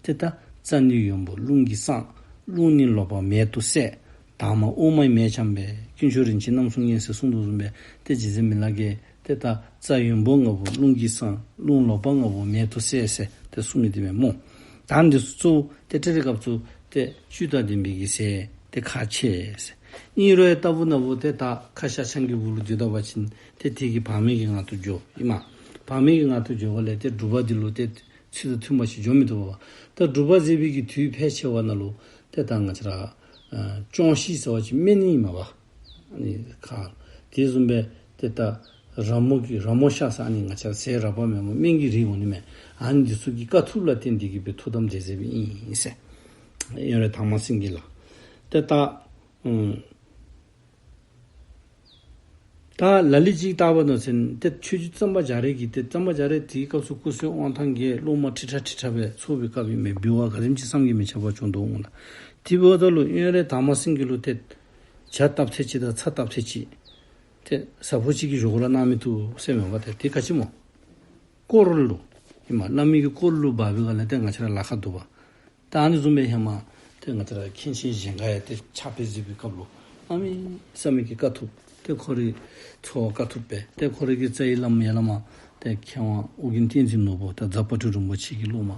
ཏེ་ད་རྩ་ནི་ཡོན་པོ་རླུང་གིས་བསྲང་། རླུང་ནི་ལོག་པ་མལ་དུ་བསལ། དྭངས་མ་དབུ་མའི་མལ་འཁྱམས་པས། དཀོན་མཆོག་རིན་ཆེན་རྣམ་གསུམ་ཡིན་ཟེར་གསུངས་དོ་བཟུམ་སྦེ་ཏེ་རྗེ་བཙུན་མི་ལ་གིས་ཏེ་ད་རྩ་ཡོན་པོ་ལྔ་པོ་རླུང་གིས་བསྲང་། རླུང་ལོག་པ་ལྔ་པོ་མལ་དུ་བསལ་ཟེར་ཏེ་གསུངས་མི་འདི་མས་སྨོ། ད་འདི་ཚུ་གཙོ་བོ་ཏེ་སྤྲེལ་རིགས་སྐབས་སུ་ཏེ་བཅུད་དང་ལྡན་པའི་གི་ཟས་ཏེ་ཁག་ཆེ་ཟེར། ཨིན་རུང་ཡང་ལྟ་བུ་ན་བུ་ཏེ་ད་ཁ་ཤ་ཆང་གི་སྦུག་ལུ་སྡོད་ད་པ་ཅིན་ཏེ་དེ་གིས་བག་མེད་ཀྱི་ངང་དུ་འགྱོ་ཨིན་མས། བག་མེད་ཀྱི་ངང་དུ་འགྱོ་བ་ལས་ཏེ་སྒྲུབ་པ་འདི་ལུ་ཏེ་ཚུལ་དང་མཐུན་པ་ཅིག་འགྱོ་མི་བཏུབ་པས། ད་སྒྲུབ་པ་མཛད་པའི་གི་དུས་ཕལ་ཆེ་བ་ནང་ལུ་ཏེ་ད་ང་བཅས་ར་ཨ་ཅོང་ཞི་ཟེར་བ་ཅིན་སྨན་ཨིན་མས་པ། ཨ་ནི་ཁ་དེ་བཟུམ་སྦེ་ཏེ་ད་ར་མོ་གི་ར་མོ་ཤ་ཟེར་ཨ་ནི་ང་བཅས་ར་ཟས་རགས་པ་མེན་པར་སྨན་གྱི་རིགས་འོང་ནི་མས། ཨ་ནི་འདི་ཚུ་གི་དཀའ་ཐུབ་ལ་བརྟེན་ཏེ་གིས་སྦེ་ཐུགས་དམ་དེ་མཛད་པའི་ཨིན་ཟེར། དབོན་རས་དར་མ་སེང་གེ་ལགས། ཏེ་ད་ཨུམ་ད་ལ་ལུ་ཅིག་བལྟ་བ་ནང་ཚན་ཏེ་ཆོས་རྗེ་གཙང་པ་རྒྱ་རས་ཀྱིས་ཏེ་གཙང་པ་རྒྱ་རས་དེའི་སྐབས་སུ་སྐུ་བསོད་དབང་ཐང་རྒྱས། སློབ་མ་ཁྲི་ཕྲག་ཁྲི་ཕྲག་སྦེ་ཚོགས་པའི་སྐབས་ཨིན་མས། འབུལ་བ་ག་དེམ་ཅིག་བསམ་གྱིས་མི་ཁྱབ་པ་བྱུང་དོ་འོང་ལགས། དེ་འབདཝ་ད་ལུ་དབོན་རས་དར་མ་སེང་གེ་ལུ་ཏེ་ཇ་བཏབ་ཐེངས་ཅིག་དང་ཚྭ་བཏབ་ཐེངས་ཅིག་ཏེ་ཟ་ཕོད་ཅིག་གི་ཞོར་ལུ་གནང་མི་བཏུབ་ཟེར་མས་པ། ཏེ་དེ་ག་ཅི་སྨོ། དཀོར་ལུ་ཨིན་མས། བླ་མའི་གི་དཀོར་ལུ་འབག་པའི་སྒང་ལས་ཏེ་ང་བཅས་ར་ལཱ་ཁག་འདུག་པ། ད་ཨ་ནི་བཟུམ་སྦེ་ཧེ་མ་ཏེ་ང་བཅས་ར་མཁན་ཆེན་གཞན་ཁར་ཡང་ཏེ་ཕྱག་དཔེ་གཟིགས་པའི་སྐབས་ལུ་གནམ་མེད་ས་མེད་ཀྱི་དཀའ་ཐུབ། ཏེ་ཁོ་རའི་འཚོ་བ་དཀའ་ཐུབ་སྦེ་ཏེ་ཁོ་རའི་གི་རྩ་བའི་བླམ་ཡ་བླ་མ་ཏེ་མཁས་དབང་ཨོ་རྒྱན་བསྟན་འཛིན་ནོར་བུ་ཏེ་རྫ་དཔལ་སྤྲུལ་རིན་པོ་ཆེ་གི་སློབ་མ་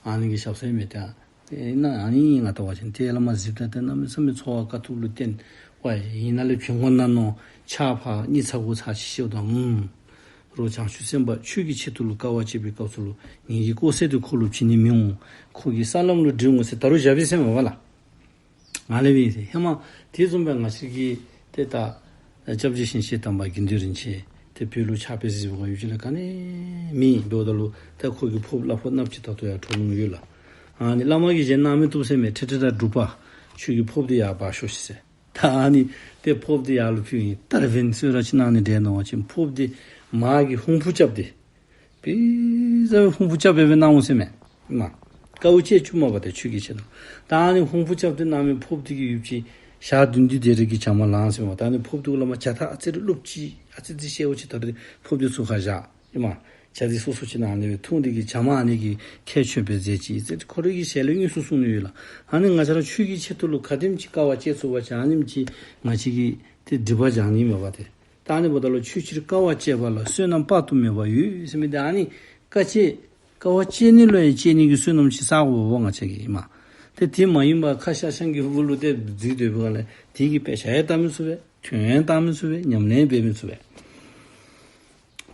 ཨ་ནི་གི་ཞབས་སར་མས། ཏེ་ཨིན་ན་ཨ་ནི་ང་བལྟ་བ་ཅིན་ཏེ་བླ་མ་གཟིགསཔ་ད་ཏེ་གནམ་མེད་ས་མེད་འཚོ་བ་དཀའ་ཐུབ་ལུ་བརྟེན་པ་ཨིན་ན་ལས་བྱུང་ངོ་ན་མནོ། ཕྱག་ཕར་གཉིས་ཚར་དགུ་ཚར་ཅིག་བཤལཝ་ད་ཨུམ་རོགས་བྱང་ཆུབ་སེམས་དཔའ་ཆོས་ཀྱི་ཆེད་དུ་ལུ་དཀའ་བ་སྤྱད་པའི་སྐབས་སུ་ལུ་ངེ་གི་དཀོར་ཟས་དེ་ཁོ་ལུ་བྱིན་ནི་མི་འོང་། ཁོ་གི་ས་ལམ་ལུ་སྒྲིལ་འོང་ཟེར་ད་རུང་བཞག་པས་ཟེར་མས་པ་ལགས། ང་ལས་སྦེ་ཨིན་ཟེར། ཧེ་མ་དེ་བཟུམ་སྦེ་ང་བཅས་ཀྱི་ཏེ་ད་སྐྱབས་རྗེ་ཞིང་གཤེགས་དམ་པ་དགེ་འདུན་རིན་ཆེན་ཏེ་བོད་ལུ་ཕྱག་དཔེ་གཟིགས་པ་ཡུལ་ཅིག་ལས་ག་ནི་མེད་འབདཝ་ད་ལུ་ཏེ་ཁོ་གི་ཕོརཔ་གླ་ཕོགས་ནགཔོ་ཅིག་ད་ལྟོ་ཡང་འགྲོ་ལོང་ཡོད་ལགས། ཨ་ནི་བླ་མ་གིས་བཞེས་གནང་མི་བཏུབ་ཟེར་མས། ཁྲི་ཁྲི་ར་འབྲུག་པ་ཁྱོད་ཀྱི་ཕོརཔ་དེ་ཡར་འབག་ཤོག་ཤིག་ཟེར། ད་ཨ་ནི་ཏེ་ཕོརཔ་དེ་ཡར་ལུ་ཕུལ་ཡི། ད་རེས་བན་ཚོད་ར་ཅིག་གནང་ནི་འདྲས་མནོ་བ་ཅིན་ཕོརཔ་དེ་མར་གྱི་ཧུམ་བུ་རྐྱབ་སྟེ་དཔེ་ཟབ་སྦེ་ཧུམ་བུ་རྐྱབ་སྦེ་སྦེ་གནང་འོང་ཟེར་མས། མ་དཀའཝ་སྤྱད་བཅུག་མས་པ་ཏེ་ཆོས་ཀྱི་ཆེད་དུ། ད་ཨ་ནི་ཧུམ་བུ་རྐྱབ་སྟེ་གནང་མི་ཕོརཔ་དེ་གི་ཡུདཔ་ཅིག་ཞག་བདུན་བདུན་དེ་རེ་གི་བྱ་མ་ལང་ཟེར་མས། ད་ཨ་ནི་ཕོརཔ་དེ་གུ་བླ་མ་ཇ་ཐག་ཨ་ཙི་རེ་རླུབ་ཅིག་ཨ་ཙི་ཙི་བཤལཝ་ཅིག་ད་རེས་ཕོརཔ་དེ་ཚུར་ཁར་བཞག་ཨིན་མས། ཇ་དེ་སོ་སོ་ཅིག་ནང་ལས་སྦེ་འཐུང་། དེ་གི་ཇ་མ་ཨ་ནི་གིས་ཁྱད་ཆོད་སྦེ་མཛད་ཅི་ཟེར་ཁོ་རའི་གི་ཞལ་ལས་དངོས་སུ་གསུངས་ནི་ཡོད་ལགས། ཨ་ནི་ང་བཅས་ར་ཆོས་ཀྱི་ཆེད་དུ་ལུ་ག་དེམ་ཅིག་དཀའ་བ་སྤྱད་ཚུགས་པ་ཅིན་ཨ་ནེམ་ཅིག་ང་བཅས་ཀྱིས་ཏེ་སྒྲིབ་པ་སྦྱང་ནི་མས་པ་ཏེ། ད་ཨ་ནི་འབདཝ་ད་ལུ་ཆོས་ཕྱིར་དཀའ་བ་སྤྱད་པ་ལ་བསོད་ནམས་དཔག་ཏུ་མེད་པ་ཡོད་ཟེར་མི་འདི་ཨ་ནི་དཀའ་སྤྱད་དཀའ་བ་སྤྱད་ནི་ལུ་ཡང་སྤྱད་ནི་གི་བསོད་ནམས་ཅིག་བསག་དགོ་པས་ང་བཅས་ཀྱིས་ཨིན་མས། ཏེ་དེ་མ་ཡིན་པར་ཁ་ཤ་ཆང་གི་སྦུག་ལུ་ཏེ་འཛུལ་སྡོད་པའི་སྒང་ལས་དེ་གི་དཔེ་ཆ་ཡང་ལྟ་མི་ཚུགས་པས། དོན་ཡང་བཏང་མི་ཚུགས་པས། ཉམས་ལེན་འབད་མི་ཚུགས་པས།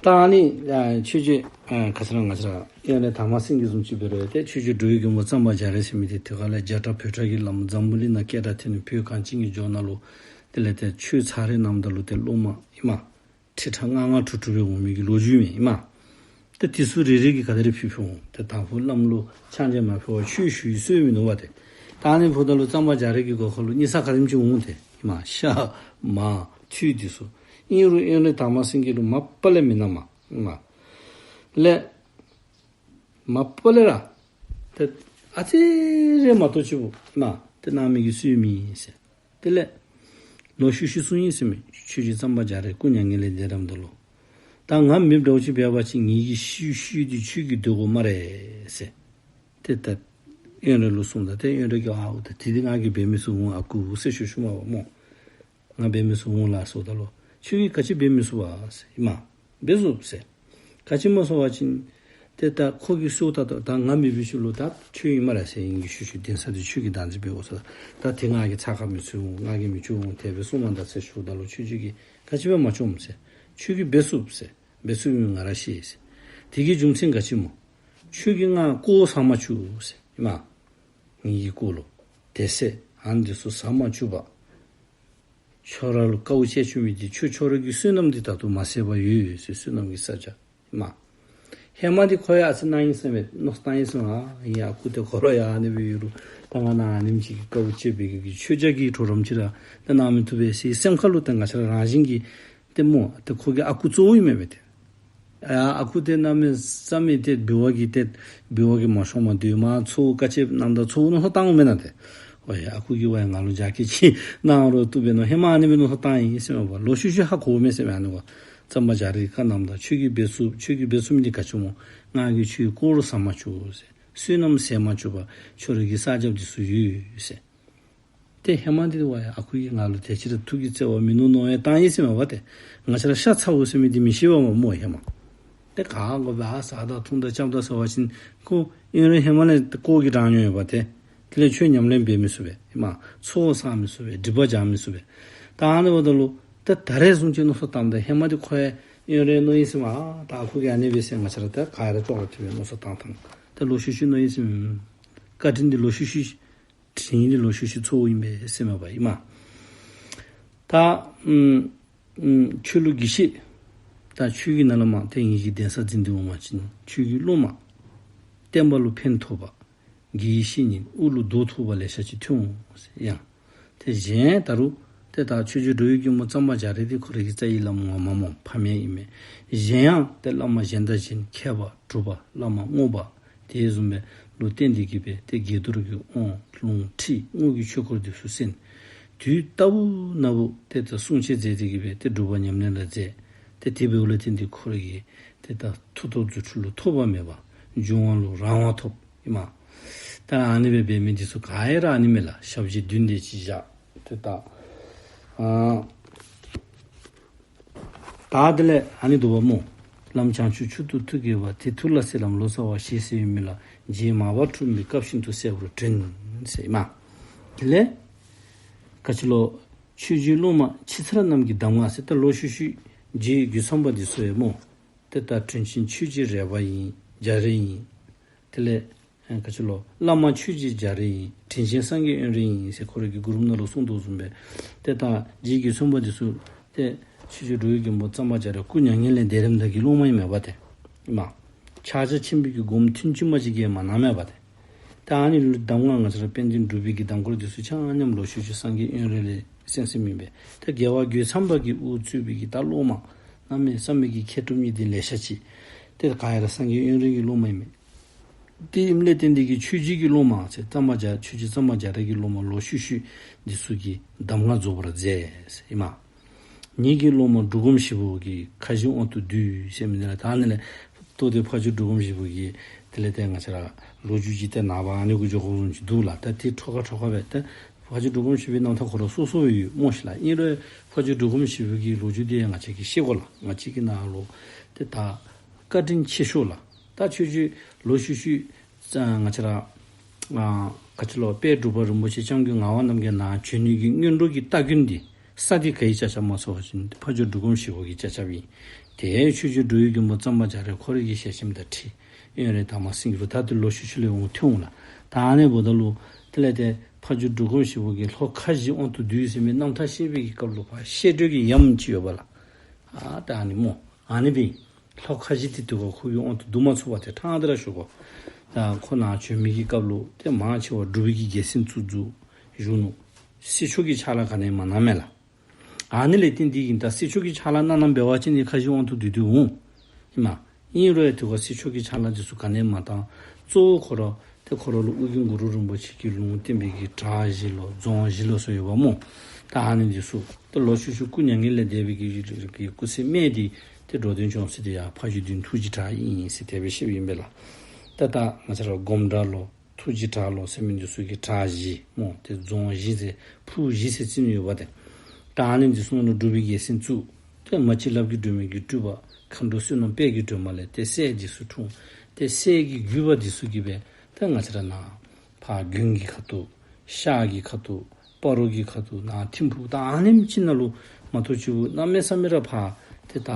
ད་ཨ་ནི་ཨ་ཆོས་རྗེ་ཨ་ག་ཅི་ར་ང་བཅས་ར་དབོན་རས་དར་མ་སེང་གེ་བཟུམ་ཅིག་འབད་རུང་ཏེ་ཆོས་རྗེ་འགྲོ་བའི་མགོན་པོ་གཙང་པ་རྒྱ་རས་ཟེར་མི་འདི་དེ་ཁ་ལས་རྒྱ་གྲྭ་བོད་གྲྭ་གི་བླམ་འཛམ་བུ་གླིང་ནང་སྐད་གྲགས་ཐོན་ནི་བོད་གངས་ཅན་གྱི་ལྗོངས་ནང་ལུ་དེ་ལས་ཏེ་ཆོས་ཚར་རེ་གནངམ་ད་ལུ་ཏེ་སློབ་མ་ཨིན་མས། ཁྲི་ཕྲག་ལྔ་ལྔ་དྲུག་དྲུག་སྦེ་འོང་མི་གི་ལོ་རྒྱུས་མས་ཨིན་མས། ཏེ་དེ་ཚུ་རེ་རེ་གིས་ག་དེ་རེ་ཕུལ་ཕུལ་འོང་། ཏེ་དང་ཕུ་བླམ་ལུ་ཕྱག་མཇལ་མ་ཕུལ་བར་ཆོས་ཞུ་བའི་སྲོལ་མིན་ནུག་པ་ཏེ། ད་ཨ་ནི་འབདཝ་ད་ལུ་གཙང་པ་རྒྱ་རས་ཀྱི་སྒོ་ཁ་ལུ་གཉིས་ས་ག་དེམ་ཅིག་འོང་ཏེ་ཨིན་མས། ཤ་མར་ ཐུགས་འདི་ཚུ་ཨིན་རུང་དབོན་རས་དར་མ་སེང་གེ་ལུ་མ་པ་ལས་མི་གནང་མས། མ་ལས་མ་པ་ལས་ར་ཏེ་ཨ་ཙི་རེ་མ་གཏོགས་ཅིག་པོ་མ་ཏེ་གནང་མི་གི་སྲོལ་མེད་ཟེར། དེ་ལས་ལོག་ཤུལ་ཤུལ་གསུངས་ཡི་ཟེར་མས། ཆོས་རྗེ་གཙང་པ་རྒྱ་རས་སྐུ་མྱ་ངན་ལས་འདས་རནམ་ད་ལུ། ད་ང་མེདཔ་འདྲཝ་ཅིག་འབད་བ་ཅིན་ངེ་གི་ཤུལ་ཤུལ་འདི་ཁྱོད་ཀྱིས་སྡོད་དགོ་སྨ་རེ་ཟེར། ཏེ་ད་དབོན་རས་ལུ་གསུངམ་ད་ཏེ་དབོན་རས་ཀྱིས་ཨའུ་ད་དེ་འདི་ང་གིས་འབད་མི་ཚུགས་འོང་ཨ་ཁུ་ཟེར་ཞུ་ཞུཝ་མས་པ་སྨོ། ང་འབད་མི་ཚུགས་འོང་ལགས་ཟེརཝ་ད་ལུ་ཁྱོད་ཀྱིས་ག་ཅི་འབད་མི་ཚུགས་པ་ཟེར་ཨིན་མས། འབད་ཚུགས་ཟེར། ག་ཅི་སྨོ་ཟེར་བ་ཅིན་ཏེ་ད་ཁོ་གིས་གསོལཝ་ད་ད་ང་མེད་པའི་ཤུལ་ལུ་ད་ཁྱོད་ཨིན་སྨ་རེ་ཟེར། ངེ་གི་ཤུལ་ཤུལ་གདན་ས་འདི་ཁྱོད་ཀྱིས་བདག་འཛིན་འབད་དགོ་ཟེར། ད་དེ་ང་གིས་ཚ་ཁ་མི་ཚུད་འོང་། ང་གིས་མི་བཅུག་འོང་། དེ་སྦེ་གསུངམ་ད་ཟེར་ཞུཝ་ད་ལུ་ཆོས་རྗེ་གིས་ག་ཅི་སྦེ་མ་བཅུག་ཟེར། ཁྱོད་ཀྱིས་འབད་ཚུགས་ཟེར། འབད་ཚུགས་མི་ང་ར་ཤེས་ཟེར། དེ་གི་རྒྱུ་མཚན་ག་ཅི་སྨོ། ཁྱོད་ཀྱིས་ང་དཀོར་བཟའ་མ་བཅུག་ཟེར་ཨིན་མས། ངེ་གི་དཀོར་ལུ་དད་སེར་ཨ་ནི་འདི་ཚུ་བཟའ་མ་བཅུག་པར་ཁྱོད་ར་ལུ་དཀའཝ་སྤྱད་བཅུག་མི་འདི་ཁྱོད་ཁྱོད་ར་གི་བསོད་ནམས་འདི་ད་ལྟོ་མ་ཟད་པར་ཡོད་ཟེར། བསོད་ནམས་ཀྱི་ས་ཆ་མ། ཧེ་མ་འདི་ཁོ་ཡང་ཨ་ཙི་གནང་ཡི་ཟེར་མས། མནོ་བསམ་བཏང་ཡི་ཟེར་མས། ཨ་ཡ་ཨ་ཁུ་ཏེ་ཁོ་ར་ཡང་ཨ་ནི་སྦེ་ཡོད་རུང་ད་ང་ནཱ་ཨ་ནེམ་ཅིག་གི་དཀའཝ་སྤྱད་པའི་གི་ཁྱོད་ཅག་གི་གྲོགས་རམ་ཅིག་ར་ཏེ་གནང་མི་བཏུབ་པས་ཟེར་སེམས་ཁ་ལུ་ཏེ་ང་བཅས་ར་རང་བཞིན་གྱིས་ཏེ་སྨོ་ཏེ་ཁོ་གི་ཨ་ཁུ་གཙོ་བོ་ཨིན་མས་པ་ཏེ། ཨ་ཨ་ཁུ་ཏེ་གནམ་མེད་ས་མེད་ཏེ་འབུལ་བ་གིས་ཏེ་འབུལ་བ་གིས་མ་ཤོངམ་སྡོད་མ་ཚུགས། དཀའ་སྤྱད་གནངམ་ད་ཚུགས་མནོ་བསམ་བཏང་འོང་མེན་ན་ཏེ། ཨོ་ཡ་ཨ་ཁུ་གིས་ཝའི་ང་ལུ་རྒྱ་སྐྱེད་ཅིག་གནང་རུང་བཏུབ་པས་མནོ་ཧེ་མ་ཨ་ནི་སྦེ་མནོ་བསམ་བཏང་ཡི་ཟེར་མས་པ། ལོག་ཤུལ་ཤུལ་ཧ་གོཝ་མས་ཟེར་མས། ཨ་ནི་གཙང་པ་རྒྱ་རས་ཀྱིས་བཀའ་གནངམ་ད་ཁྱོད་ཀྱིས་འབད་ཚུགས། ཁྱོད་ཀྱིས་འབད་ཚུགས་མི་འདི་ག་ཅི་སྨོ། ང་གིས་ཁྱོད་དཀོར་བཟའ་མ་བཅུག་ཟེར། བསོད་ནམས་ཟད་མ་བཅུག་པར་ཁྱོད་ར་གི་ས་རྒྱབ་འདི་ཚུ་ཡོད་ཟེར། ཏེ་ཧེ་མ་འདི་ཝའི་ཨ་ཁུ་གིས་ང་ལུ་དེ་ཅིག་ར་ཐུགས་ཀྱི་བརྩེ་བ་མིན་ནུག་མནོ་ཡང་བཏང་ཡི་ཟེར་མས་པ་ཏེ། ང་བཅས་ར་ཤ་ཚ་བོ་ཟེར་མི་འདི་མི་ཤེས་པས་པ་སྨོ་ཧེ་མ། ཏེ་ག་དགོ་པས་ཨ་ཟ་དང་འཐུང་དང་རྐྱབ་དང་ཟེར་བ་ཅིན་ཁོ་དབོན་རས་ཧེ་མ་ལས་ཏེ་དཀོར་གྱིས་དྲངས་མྱོང་ཡོད་པ་ཏེ། དེ་ལས་ཆོས་ཉམས་ལེན་འབད་མི་ཚུགས་པས་ཨིན་མས། ཚོགས་བསག་མི་ཚུགས་པས། སྒྲིབ་པ་སྦྱང་མི་ཚུགས་པས། ད་ཨ་ནི་འབདཝ་ད་ལུ་ད་ད་རེས་བཟུམ་ཅིག་མནོ་བསམ་བཏངམ་ད་ཧེ་མ་འདི་ཁོ་ཡང་དབོན་རས་མནོ་ཡི་ཟེར་མས། ཨ་ད་ཨ་ཁུ་གིས་ཨ་ནི་སྦེ་ཟེར་ང་བཅས་ར་ད་ག་ར་ཅོག་ར་འཐདཔ་སྦེ་མནོ་བསམ་བཏང་བཏང་། ད་ལོག་ཤུལ་ཤུལ་མནོ་ཡི་ཟེར་མས། བཀའ་དྲིན་འདི་ལོག་ཤུལ་ཤུལ་དྲིན་འདི་ལོག་ཤུལ་ཤུལ་ཚོརཝ་ཨིན་པས་ཟེར་མས་པ་ཨིན་མས། ད་ཨམ་ཨམ་ཁྱོད་ལུ་དགེ་བཤེས་ད་ཁྱོད་ཀྱིས་ནཱ་ལས་མར་ཏེ་ངེ་གི་གདན་ས་འཛིན་ཏེ་འོང་པ་ཅིན་ཁྱོད་ཀྱི་སློབ་མ་བསྟན་པ་ལུ་ཕན་ཐོགས་པ་དགེ་བའི་བཤེས་གཉེན་དབུ་ལུ་སྡོད་ཐོགས་པ་ལེ་ཤ་ཅིག་ཐོན་འོང་ཟེར། ཡང་ཏེ་གཞན་ད་རུང་ཏེ་ད་ཆོས་རྗེ་འགྲོ་བའི་མགོན་པོ་གཙང་པ་རྒྱ་རས་འདི་ཁོ་ར་གི་རྩ་བའི་བླ་མ་ངོ་མ་སྨོ། ཕ་མེས་ཨིན་མས། གཞན་ཡང་ཏེ་བླ་མ་གཞན་དང་གཞན་མཁས་པ་གྲུབ་པ་བླ་མ་རྔོག་པ་དེ་བཟུམ་སྦེ་ལུ་བརྟེན་ཏེ་གི་སྦེ་ཏེ་དགྱེས་རྡོར་གྱི་དབང་ལུང་ཁྲིད་དངོས་ཀྱི་ཆོས་འཁོར་འདི་ཚུ་གསན། དུས་རྟག་བུ་ན་བུ་ཏེ་ད་གསུང་ཆོས་མཛད་དེ་གི་སྦེ་ཏེ་སྒྲུབ་པ་ཉམས་ལེན་ར་མཛད། ཏེ་དེ་འབདཝ་ལས་བརྟེན་ཏེ་ཁོ་ར་གི་ཏེ་ད་མཐུ་སྟོབས་རྫུ་འཕྲུལ་ལུ་ཐོགས་པ་མེད་པ་འབྱུང་བ་ལུ་རང་དབང་ཐོབ་ཨིན་མས། ད་ཨ་ནི་སྦེ་འབད་མི་འདི་ཚུ་ག་ཡ་ར་ཨ་ནི་མས་ལགས། ཞབས་རྗེས་བདུན་དེ་ཅིག་བཞག་ཏེ་ད་ཨ་ད་དེ་ལས་ཨ་ནི་འདུག་པ་སྨོ། བླམ་བྱང་ཆུབ་མཆོག་ཏུ་ཐུགས་དགྱེས་པ། དེ་ཐུགས་ལ་གསལ་ལམ་ལོ་ཙཱ་བ་ཞེས་ཟེར་བའི་མིང་ལ། རྗེ་མར་པ་ཁྲོམ་པའི་སྐབས་ཤིན་ཏུ་གསལ་བར་བསྒྲོན་ཟེར་ཨིན་མས། དེ་ལས་ག་ཅི་ལོ། ཆོས་རྗེའི་སློབ་མ་ཕྱི་ཚར་རྣམས་ཀྱི་གདམས་ངག་ཟེར་ད་ལོག་ཤུལ་ཤུལ་རྗེ་རྒོད་ཚང་པ་འདི་ཚུ་ཡང་སྨོ། ཏེ་ད་དྲིན་ཅན་ཆོས་རྗེ་རས་པ་ཨིན། རྒྱ་རས་ཨིན། དེ་ལས་ཨེ་ག་ཅི་ལོ། བླ་མ་ཆོས་རྗེ་རྒྱ་རས་ཨིན། དྲིན་ཅན་སངས་རྒྱས་དབོན་རས་ཨིན་ཟེར་ཁོ་ར་གི་མགུར་མ་ནང་ལུ་གསུངས་དོ་བཟུམ་སྦེ། ཏེ་ད་རྗེ་རྒོད་ཚང་པ་འདི་ཚུ་ཏེ་ཆོས་རྗེ་འགྲོ་བའི་མགོན་པོ་གཙང་པ་རྒྱ་རས་སྐུ་མྱ་ངན་ལས་འདས་རནམ་ད་གི་སློབ་མ་ཨིན་མས་པ་ཏེ། ཨིན་མས། ཕྱག་རྒྱ་ཆེན་པོའི་གི་སྒོམ་ཐུན་དཀྱུས་མ་ཅིག་གིས་མ་གནངམ་མས་པ་ཏེ། ད་ཨ་ནི་ལུ་གདམས་ངག་ང་བཅས་ར་དཔལ་ལྡན་འབྲུག་པའི་གི་གདམས་སྐོར་འདི་ཚུ་ཆ་མཉམ་ལོག་ཤུལ་ཤུལ་སངས་རྒྱས་དབོན་རས་ལས་གསན་གསནམ་ཨིན་པས། ད་རྒྱལ་བ་རྒོད་ཚང་པ་གིས་དབུ་གཙོས་པའི་གི་ད་སློབ་མ་གནམ་མེད་ས་མེད་ཀྱི་མཁས་གྲུབ་གཉིས་ལྡན་ལེ་ཤ་ཅིག་ཏེ་ག་ཡ་ར་སངས་རྒྱས་དབོན་རས་ཀྱི་སློབ་མ་ཨིན་མས། དེ་ཨིནམ་ལས་བརྟེན་ཏེ་གི་ཆོས་རྗེ་གི་སློབ་མ་ཟེར་གཙང་པ་རྒྱ་ཆོས་རྗེ་གཙང་པ་རྒྱ་རས་ཀྱི་སློབ་མ་ལོག་ཤུལ་ཤུལ་འདི་ཚུ་གིས་གདམས་ངག་རྫོགས་པར་མཛད་ཟེར་ཨིན་མས། ངེ་གི་སློབ་མ་འབྲུག་སྒོམ་ཞིག་པོ་གི་ཁ་བཞི་དབང་དུ་བསྡུས་ཟེར་མི་འདི་ལགས། ད་ཨ་ནི་ལས་ཏོ་ཏེ་ཕ་ཇོ་འབྲུག་སྒོམ་ཞིག་པོ་གི་དེ་ལས་ཏེ་ང་བཅས་ར་ལོ་རྒྱུས་ཅིག་ཏེ་ནངས་པ་ཨ་ནི་གུ་འགྱོ་དགོཔ་བཟུམ་ཅིག་འདུག་ལགས། ད་དེ་འཕྲོ་ཁ་འཕྲོ་ཁ་སྦེ་ཏེ་ཕ་ཇོ་འབྲུག་སྒོམ་ཞིག་པོའི་རྣམ་ཐར་ཁོ་ར་སོ་སོ་ཡོད་སྨོ་ཤིག་ལགས། ཨིན་རུང་ཕ་ཇོ་འབྲུག་སྒོམ་ཞིག་པོ་གི་ལོ་རྒྱུས་འདི་ང་བཅས་ཀྱིས་ཤེས་དགོ་ལགས། ང་བཅས་ཀྱི་ནང་ལུ་ཏེ་ད་བཀའ་དྲིན་ཆེ་ཤོས་ལགས། ད་ཆོས་རྗེ་ལོག་ཤུལ་ཤུལ་ང་བཅས་ར་ཨ་ག་ཅི་ལོ་དཔལ་འབྲུག་པ་རིན་པོ་ཆེ་སྐྱབས་མགོན་ངག་དབང་རྣམ་རྒྱལ་ནཱ་བྱོན་ནི་གི་སྔོན་འགྲོ་གི་སྟ་གོན་འདི་ས་འདི་ག་གིས་ཅ་ཅ་མ་ཚུགས་པ་ཅིན་ཕ་ཇོ་འབྲུག་སྒོམ་ཞིག་པོ་གིས་ཅ་ཅ་བའི། དེ་ཆོས་རྗེ་འགྲོ་བའི་མགོན་པོ་གཙང་པ་རྒྱ་རས་ཁོ་རའི་གི་ཞལ་ཆེམས་དང་འཁྲིལ་དབོན་རས་དར་མ་སེང་གེ་ལུ་ད་དེ་ལོག་ཤུལ་ཤུལ་ལས་འོང་ཐོན་འོང་ལགས། ད་ཨ་ནི་འབདཝ་ད་ལུ་དེ་ལས་ཏེ་ཕ་ཇོ་འབྲུག་སྒོམ་ཞིག་པོ་གིས་ལྷོ་ཁ་བཞི་དབང་དུ་བསྡུས་ཟེར་མི་རྣམ་ཐར་བཤད་པའི་གི་སྐབས་ལུ་ཕར་བཤད་སྒྲོས་ཀྱི་ཡམ་ཅིག་ཡོདཔ་ལགས། ཨ་ད་ཨ་ནི་སྨོ། ཨ་ནི་སྦེ་ལྷོ་ཁ་བཞི་འདི་དུས་ཁར་ཁོ་གིས་དབང་དུ་བསྡུ་མ་ཚུགས་པར་ཏེ་ཕྲང་སྟེ་ར་བཞུགས་གོ། ད་ཁོ་ནཱ་བྱོན་མི་གི་སྐབས་ལུ་ཏེ་མང་ཆེ་བ་འབྲུག་པའི་གི་རྒྱལ་མཚན་བཙུགས་བཙུགས་བཞུགས་ནུག། སྲིད་ཕྱོགས་ཀྱི་ཕྱག་ལཱ་ག་ནི་ཡང་མ་གནངམ་མས་ལགས། ཨ་ནི་ལས་བརྟེན་ཏེ་གིས་ད་གསེར་ཆོས་ཀྱི་ཕྱག་ལཱ་གནང་གནངམ་འབད་བ་ཅིན་ནི་ཁ་བཞི་དབང་དུ་བསྡུས་ཏེ་འོང་། ཨིན་མས། ཨིན་རུང་ཡང་དེ་ཁར་གསེར་ཆོས་ཀྱི་ཕྱག་ལཱ་འདི་ཚུ་ག་ནི་ཡང་མ་བཏང་། གཙོ་བོ་ཁོ་ར་ཏེ་ཁོ་ར་ལུ་ཨོ་རྒྱན་གུ་རུ་རིན་པོ་ཆེ་གིས་ལུང་བསྟན་པའི་གི་བྲག་བཞི་ལོ་རྫོང་བཞི་ལོ་ཟེར་ཡོདཔ་སྨོ། ད་ཨ་ནི་འདི་ཚུ་ཏེ་ལོག་ཤུལ་ཤུལ་སྐུ་མྱ་ངན་ལས་འདས་པའི་གི་གི་སྐུ་ཚེ་སྨད་འདི་ཏེ་འགྲོ་དོན་བྱུང་ས་འདི་ཡར་ཕ་ཇོ་བདུན་ཐུགས་རྗེ་བྲག་ཨིན་ཟེར་དེ་སྦེ་བཤདཔ་ཨིན་པས་ལགས། ད་ད་ང་བཅས་ར་སྒོམ་བྲག་ལོ་ཐུགས་རྗེ་བྲག་ལོ་ཟེར་མི་འདི་ཚུ་གི་བྲག་བཞི་སྨོ། ཏེ་རྫོང་བཞི་ཟེར་ཕུག་བཞི་ཟེར་རྩིས་ནི་ཡོདཔ་ཏེ། ད་ཨ་ནི་འདི་ཚུ་ནང་ལུ་འབྲུག་པའི་རྒྱལ་མཚན་བཙུགས། ཏེ་མ་གཅིག་ལབ་ཀྱི་སྒྲོལ་མའི་གི་སྤྲུལ་པ་མཁའ་འགྲོ་བསོད་ནམས་དཔལ་གྱི་སྒྲོལ་མ་ལས་ཏེ་སྲས་འདི་ཚུ་འཁྲུངས། ཏེ་སྲས་ཀྱི་བརྒྱུད་པ་འདི་ཚུ་གིས་སྦེ་ཏེ་ང་བཅས་ར་ནཱ་ཕར་དགོན་གྱི་ཁ་ཐུག་ཤར་གྱི་ཁ་ཐུག་སྤ་རོ་གི་ཁ་ཐུག་ནཱ་ཐིམ་ཕུག་ད་ཨ་ནེམ་ཅིག་ནང་ལུ་མ་གཏོགས་ཅིག་གནམ་མེད་ས་མེད་ར་ཕར་ཏེ་ད་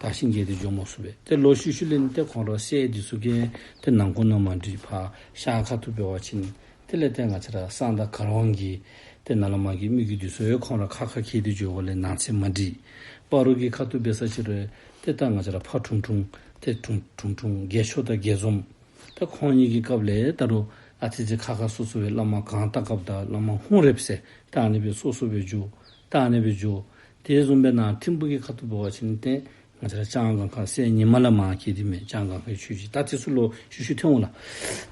དར་ཞིང་རྒྱས་ཏེ་འགྱོ་མ་ཚུགས་པས། ཏེ་ལོག་ཤུལ་ཤུལ་ལས་ནི་ཏེ་ཁོང་ར་སྲས་འདི་ཚུ་གིས་ཏེ་ནང་འཁོད་ནང་མ་འགྲིགས། ཕར་ཤར་ཁ་ཐུག་འབད་བ་ཅིན་དེ་ལས་ཏེ་ང་བཅས་ར་གསང་བདག་གར་དབང་གིས་ཏེ་ནཱ་ལས་མར་གྱི་མི་གི་འདི་ཚུ་ཡང་ཁོང་ར་ཁ་ཁ་འཁྱིད་དེ་འགྱོ་བ་ལས་ནང་ཚན་མ་འགྲིགས། སྤ་རོ་གི་ཁ་ཐུག་འབད་ས་ཅིག་རུང་ཏེ་ད་ང་བཅས་ར་ཕ་ཁྲུང་ཁྲུང་ཏེ་ཁྲུང་ཁྲུང་ཁྲུང་རྒྱལ་མཆོག་དང་རྒྱལ་འཛོམས། ད་ཁོང་གཉིས་ཀྱི་སྐབས་ལས་ད་རུང་ཨ་ཙི་ཙི་ཁ་ཁ་སོ་སོ་སྦེ་བླ་མ་གང་ལྟ་སྐབས་དང་བླ་མ་ཧཱུྃ་རལཔ་ཟེར་ད་ཨ་ནི་སྦེ་སོ་སོ་སྦེ་འགྱོ། ད་ཨ་ནི་སྦེ་འགྱོ། དེ་བཟུམ་སྦེ་ནཱ་ཐིམ་ཕུག་གི་ཁ་ཐུག་འབད་བ་ཅིན་ཏེ་ང་བཅས་ར་ལྕང་སྒང་ཁ་སྲས་ཉི་མ་ལས་མར་འཁྱིད་དེ་མས། ལྕང་སྒང་ཁའི་ཆོས་རྗེ། ད་དེ་ཚུ་ལོག་ཤུལ་ཤུལ་ཐོན་འོང་ལགས།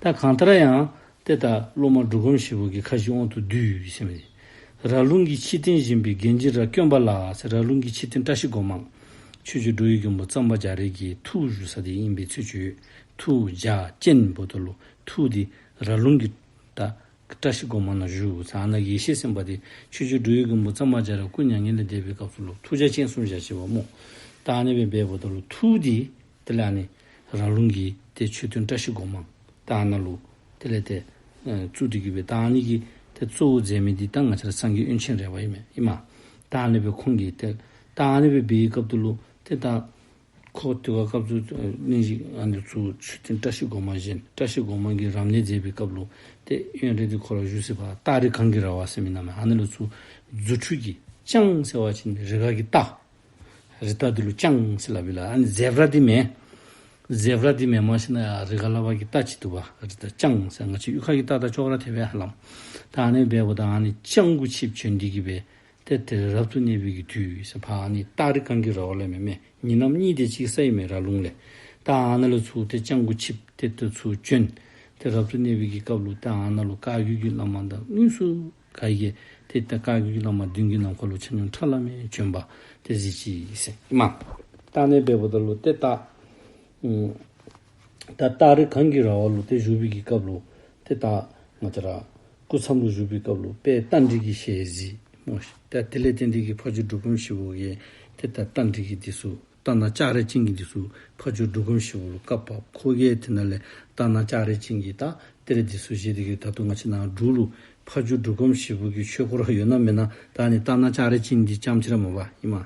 ད་གང་ལྟར་ཡང་ཏེ་ད་སློབ་མ་འབྲུག་སྒོམ་ཞིག་པོ་གིས་ཁ་བཞི་དབང་དུ་བསྡུས་ཟེར་མི་ར་ལུང་གི་ཕྱི་རྟེན་བཞེངས་པའི་རྒྱན་གྱིས་ར་བསྐྱོན་པ་ལ་ཟེར། ར་ལུང་གི་ཕྱི་རྟེན་བཀྲ་ཤིས་སྒོ་མང་ཆོས་རྗེ་འགྲོ་བའི་མགོན་པོ་གཙང་པ་རྒྱ་རས་ཀྱི་ཐུགས་བཞུགས་ས་འདི་ཨིན་པའི་ཚུལ་བརྗོད། ཐུགས་རྒྱ་ཅན་འབདཝ་ད་ལུ་ཐུགས་འདི་ར་ལུང་གི་ད་བཀྲ་ཤིས་སྒོ་མང་ནང་བཞུགས་ཟེར། ཨ་ནཱ་ཡེ་ཤེས་སེམས་དཔའ་འདི་ཆོས་རྗེ་འགྲོ་བའི་མགོན་པོ་གཙང་པ་རྒྱ་རས་སྐུ་མྱ་ངན་ལས་འདས་པའི་སྐབས་སུ་ལུ་ཐུགས་རྒྱ་ཅན་གསུངས་བཞག་ཅི་པ་སྨོ། ད་ཨ་ནི་སྦེ་འབདཝ་ད་ལུ་ཐུགས་འདི་དེ་ལས་ཨ་ནི་ར་ལུང་གི་ཏེ་མཆོད་རྟེན་བཀྲ་ཤིས་སྒོ་མང་ད་ཨ་ནཱ་ལུ་དེ་ལས་ཏེ་ཨེ་བཙུགས་ཏེ་གི་སྦེ་ད་ཨ་ནི་གི་ཏེ་གཙོ་བོ་མཛད་མི་འདི་ད་ང་བཅས་ར་སངས་རྒྱས་དབོན་ཆེན་རས་པ་ཨིན་མས། ཨིན་མས། ད་ཨ་ནི་སྦེ་ཁོང་གིས་ཏེ་ད་ཨ་ནི་སྦེ་འབད་བའི་སྐབས་སུ་ལུ་ཏེ་ད་ཁོ་དེ་བ་སྐབས་སུ་ཨེ་གླིང་བཞི་ཨ་ནི་ཚུ་མཆོད་རྟེན་བཀྲ་ཤིས་སྒོ་མང་བཞེངས། བཀྲ་ཤིས་སྒོ་མང་གི་རབ་གནས་མཛད་པའི་སྐབས་ལུ་ཏེ་དབོན་རས་འདི་ཁོ་ར་བཞུགས་སའི་ཕར་སྟག་རི་གངས་ཀྱི་ར་བ་ཟེར་མི་ནང་མས། ཨ་ནི་ལུ་ཚུར་རྫུ་འཕྲུལ་གྱིས་སྤྱང་ཟེར་བ་ཅིན་རི་ཁ་གི་སྟག། རི་སྟག་འདི་ལུ་སྤྱང་ཟེར་སླབ་ཨིན་ལགས། ཨ་ནི་ཛེབ་ར་འདི་མེན། ཛེབ་ར་འདི་མེན་མ་གཞི་ནཱ་ཡང་རི་ཁ་ལ་བ་གི་སྟག་ཅིག་འདུག་པ། རི་སྟག་སྤྱང་ཟེར། ང་བཅས་གཡུས་ཁ་གི་སྟག་དང་ཅོག་ར་འཐདཔ་ཨིན་ལགས། ད་ཨ་ནི་འབདཝ་ད་ཨ་ནི་སྤྱང་ཀུ་ཆིབས་བྱོན་ཏེ་གི་སྦེ་ཏེ་དེར་རབ་ཏུ་གནས་པའི་གི་དུས་ཟེར་ཕར་ཨ་ནི་སྟག་རི་གངས་ཀྱི་ར་བ་ལས་མེན་མས། ཉེ་འགྲམ་གཉིས་དེ་ཅིག་ས་ཨིན་མས་ར་ལུང་ལས། ད་ཨ་ནཱ་ལུ་ཚུར་ཏེ་སྤྱང་ཀུ་ཆིབས་ཏེ་ཏེ་ཚུར་བྱོན། ཏེ་རབ་ཏུ་གནས་པའི་གི་སྐབས་ལུ་ཏེ་ཨ་ནཱ་ལུ་བཀའ་བརྒྱུད་ཀྱི་བླ་མ་དང་དངོས་སུ་ག་གིས་ཏེ་ད་བཀའ་བརྒྱུད་ཀྱི་བླ་མ་བདུན་གྱི་ནང་འཁོད་ལུ་ཆ་མཉམ་ཁྲ་ལམ་མེ་བྱོན་པ་ཏེ་གཟིགས་ཅི་ཟེར་ཨིན་མས། ད་ཨ་ནི་འབདཝ་ད་ལུ་ཏེ་ད་ཨུམ་ད་སྟག་རི་གངས་ཀྱི་ར་བ་ལུ་ཏེ་བཞུགས་པའི་གི་སྐབས་ལུ་ཏེ་ད་ང་བཅས་ར་སྐུ་མཚམས་ལུ་བཞུགས་པའི་སྐབས་ལུ་དཔལ་རྟ་མགྲིན་གྱི་ཞལ་གཟིགས་སྨོ་ཤིག། ད་དེ་ལས་བརྟེན་ཏེ་གི་ཕ་ཇོ་འབྲུག་སྒོམ་ཞིག་པོ་གིས་ཏེ་ད་རྟ་མགྲིན་གྱི་འདི་ཚུ་རྟ་ནག་ལྕགས་རལ་ཅན་གྱི་འདི་ཚུ་ཕ་ཇོ་འབྲུག་སྒོམ་ཞིག་པོ་ལུ་བཀབ་པ། ཁོ་གིས་དེ་ནང་ལས་རྟ་ནག་ལྕགས་རལ་ཅན་གྱི་ད་གཏེར་འདི་ཚུ་བཞེས་ཏེ་གི་ད་ལྟོ་ང་བཅས་ནཱ་འབྲུག་ལུ་ཕ་ཇོ་འབྲུག་སྒོམ་ཞིག་པོ་གི་ཆོས་སྐོར་ཡོད་ན་མེད་ན་ད་ཨ་ནི་རྟ་ནག་ལྕགས་རལ་ཅན་འདི་རྐྱངམ་ཅིག་ར་མ་པ་ཨིན་མས།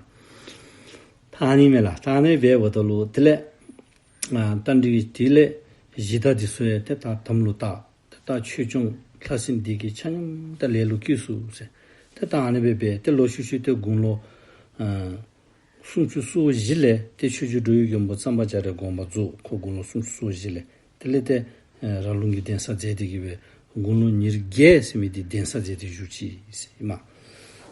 ད་ཨ་ནི་མས་ལགས། ད་ཨ་ནི་འབདཝ་ད་ལུ་དེ་ལས་ཨ་རྟ་མགྲིན་གྱི་དེ་ལས་གཞི་བདག་འདི་ཚུ་ཡང་ཏེ་ད་དམ་ལུ་བཏགས། ཏེ་ད་ཆོས་སྐྱོང་ལྷ་སྲིན་སྡེ་བརྒྱད་ཆ་མཉམ་ད་ལས་ལུ་བསྐུལ་ཚུགས་ཟེར། ཏེ་ད་ཨ་ནི་སྦེ་འབད་ཏེ་ལོག་ཤུལ་ཤུལ་ཏེ་དགུང་ལོ་ཨ་སུམ་ཅུ་སོ་བཞི་ལས་ཏེ་ཆོས་རྗེ་འགྲོ་བའི་མགོན་པོ་གཙང་པ་རྒྱ་རས་དགོངས་པ་རྫོགས། ཁོ་དགུང་ལོ་སུམ་ཅུ་སོ་བཞི་ལས། དེ་ལས་ཏེ་ཨེ་ར་ལུང་གི་གདན་ས་མཛད་དེ་གི་སྦེ་དགུང་ལོ་ཉེར་བརྒྱད་ཟེར་མི་འདི་གདན་ས་མཛད་དེ་བཞུགས་ཅི་ཟེར་ཨིན་མས།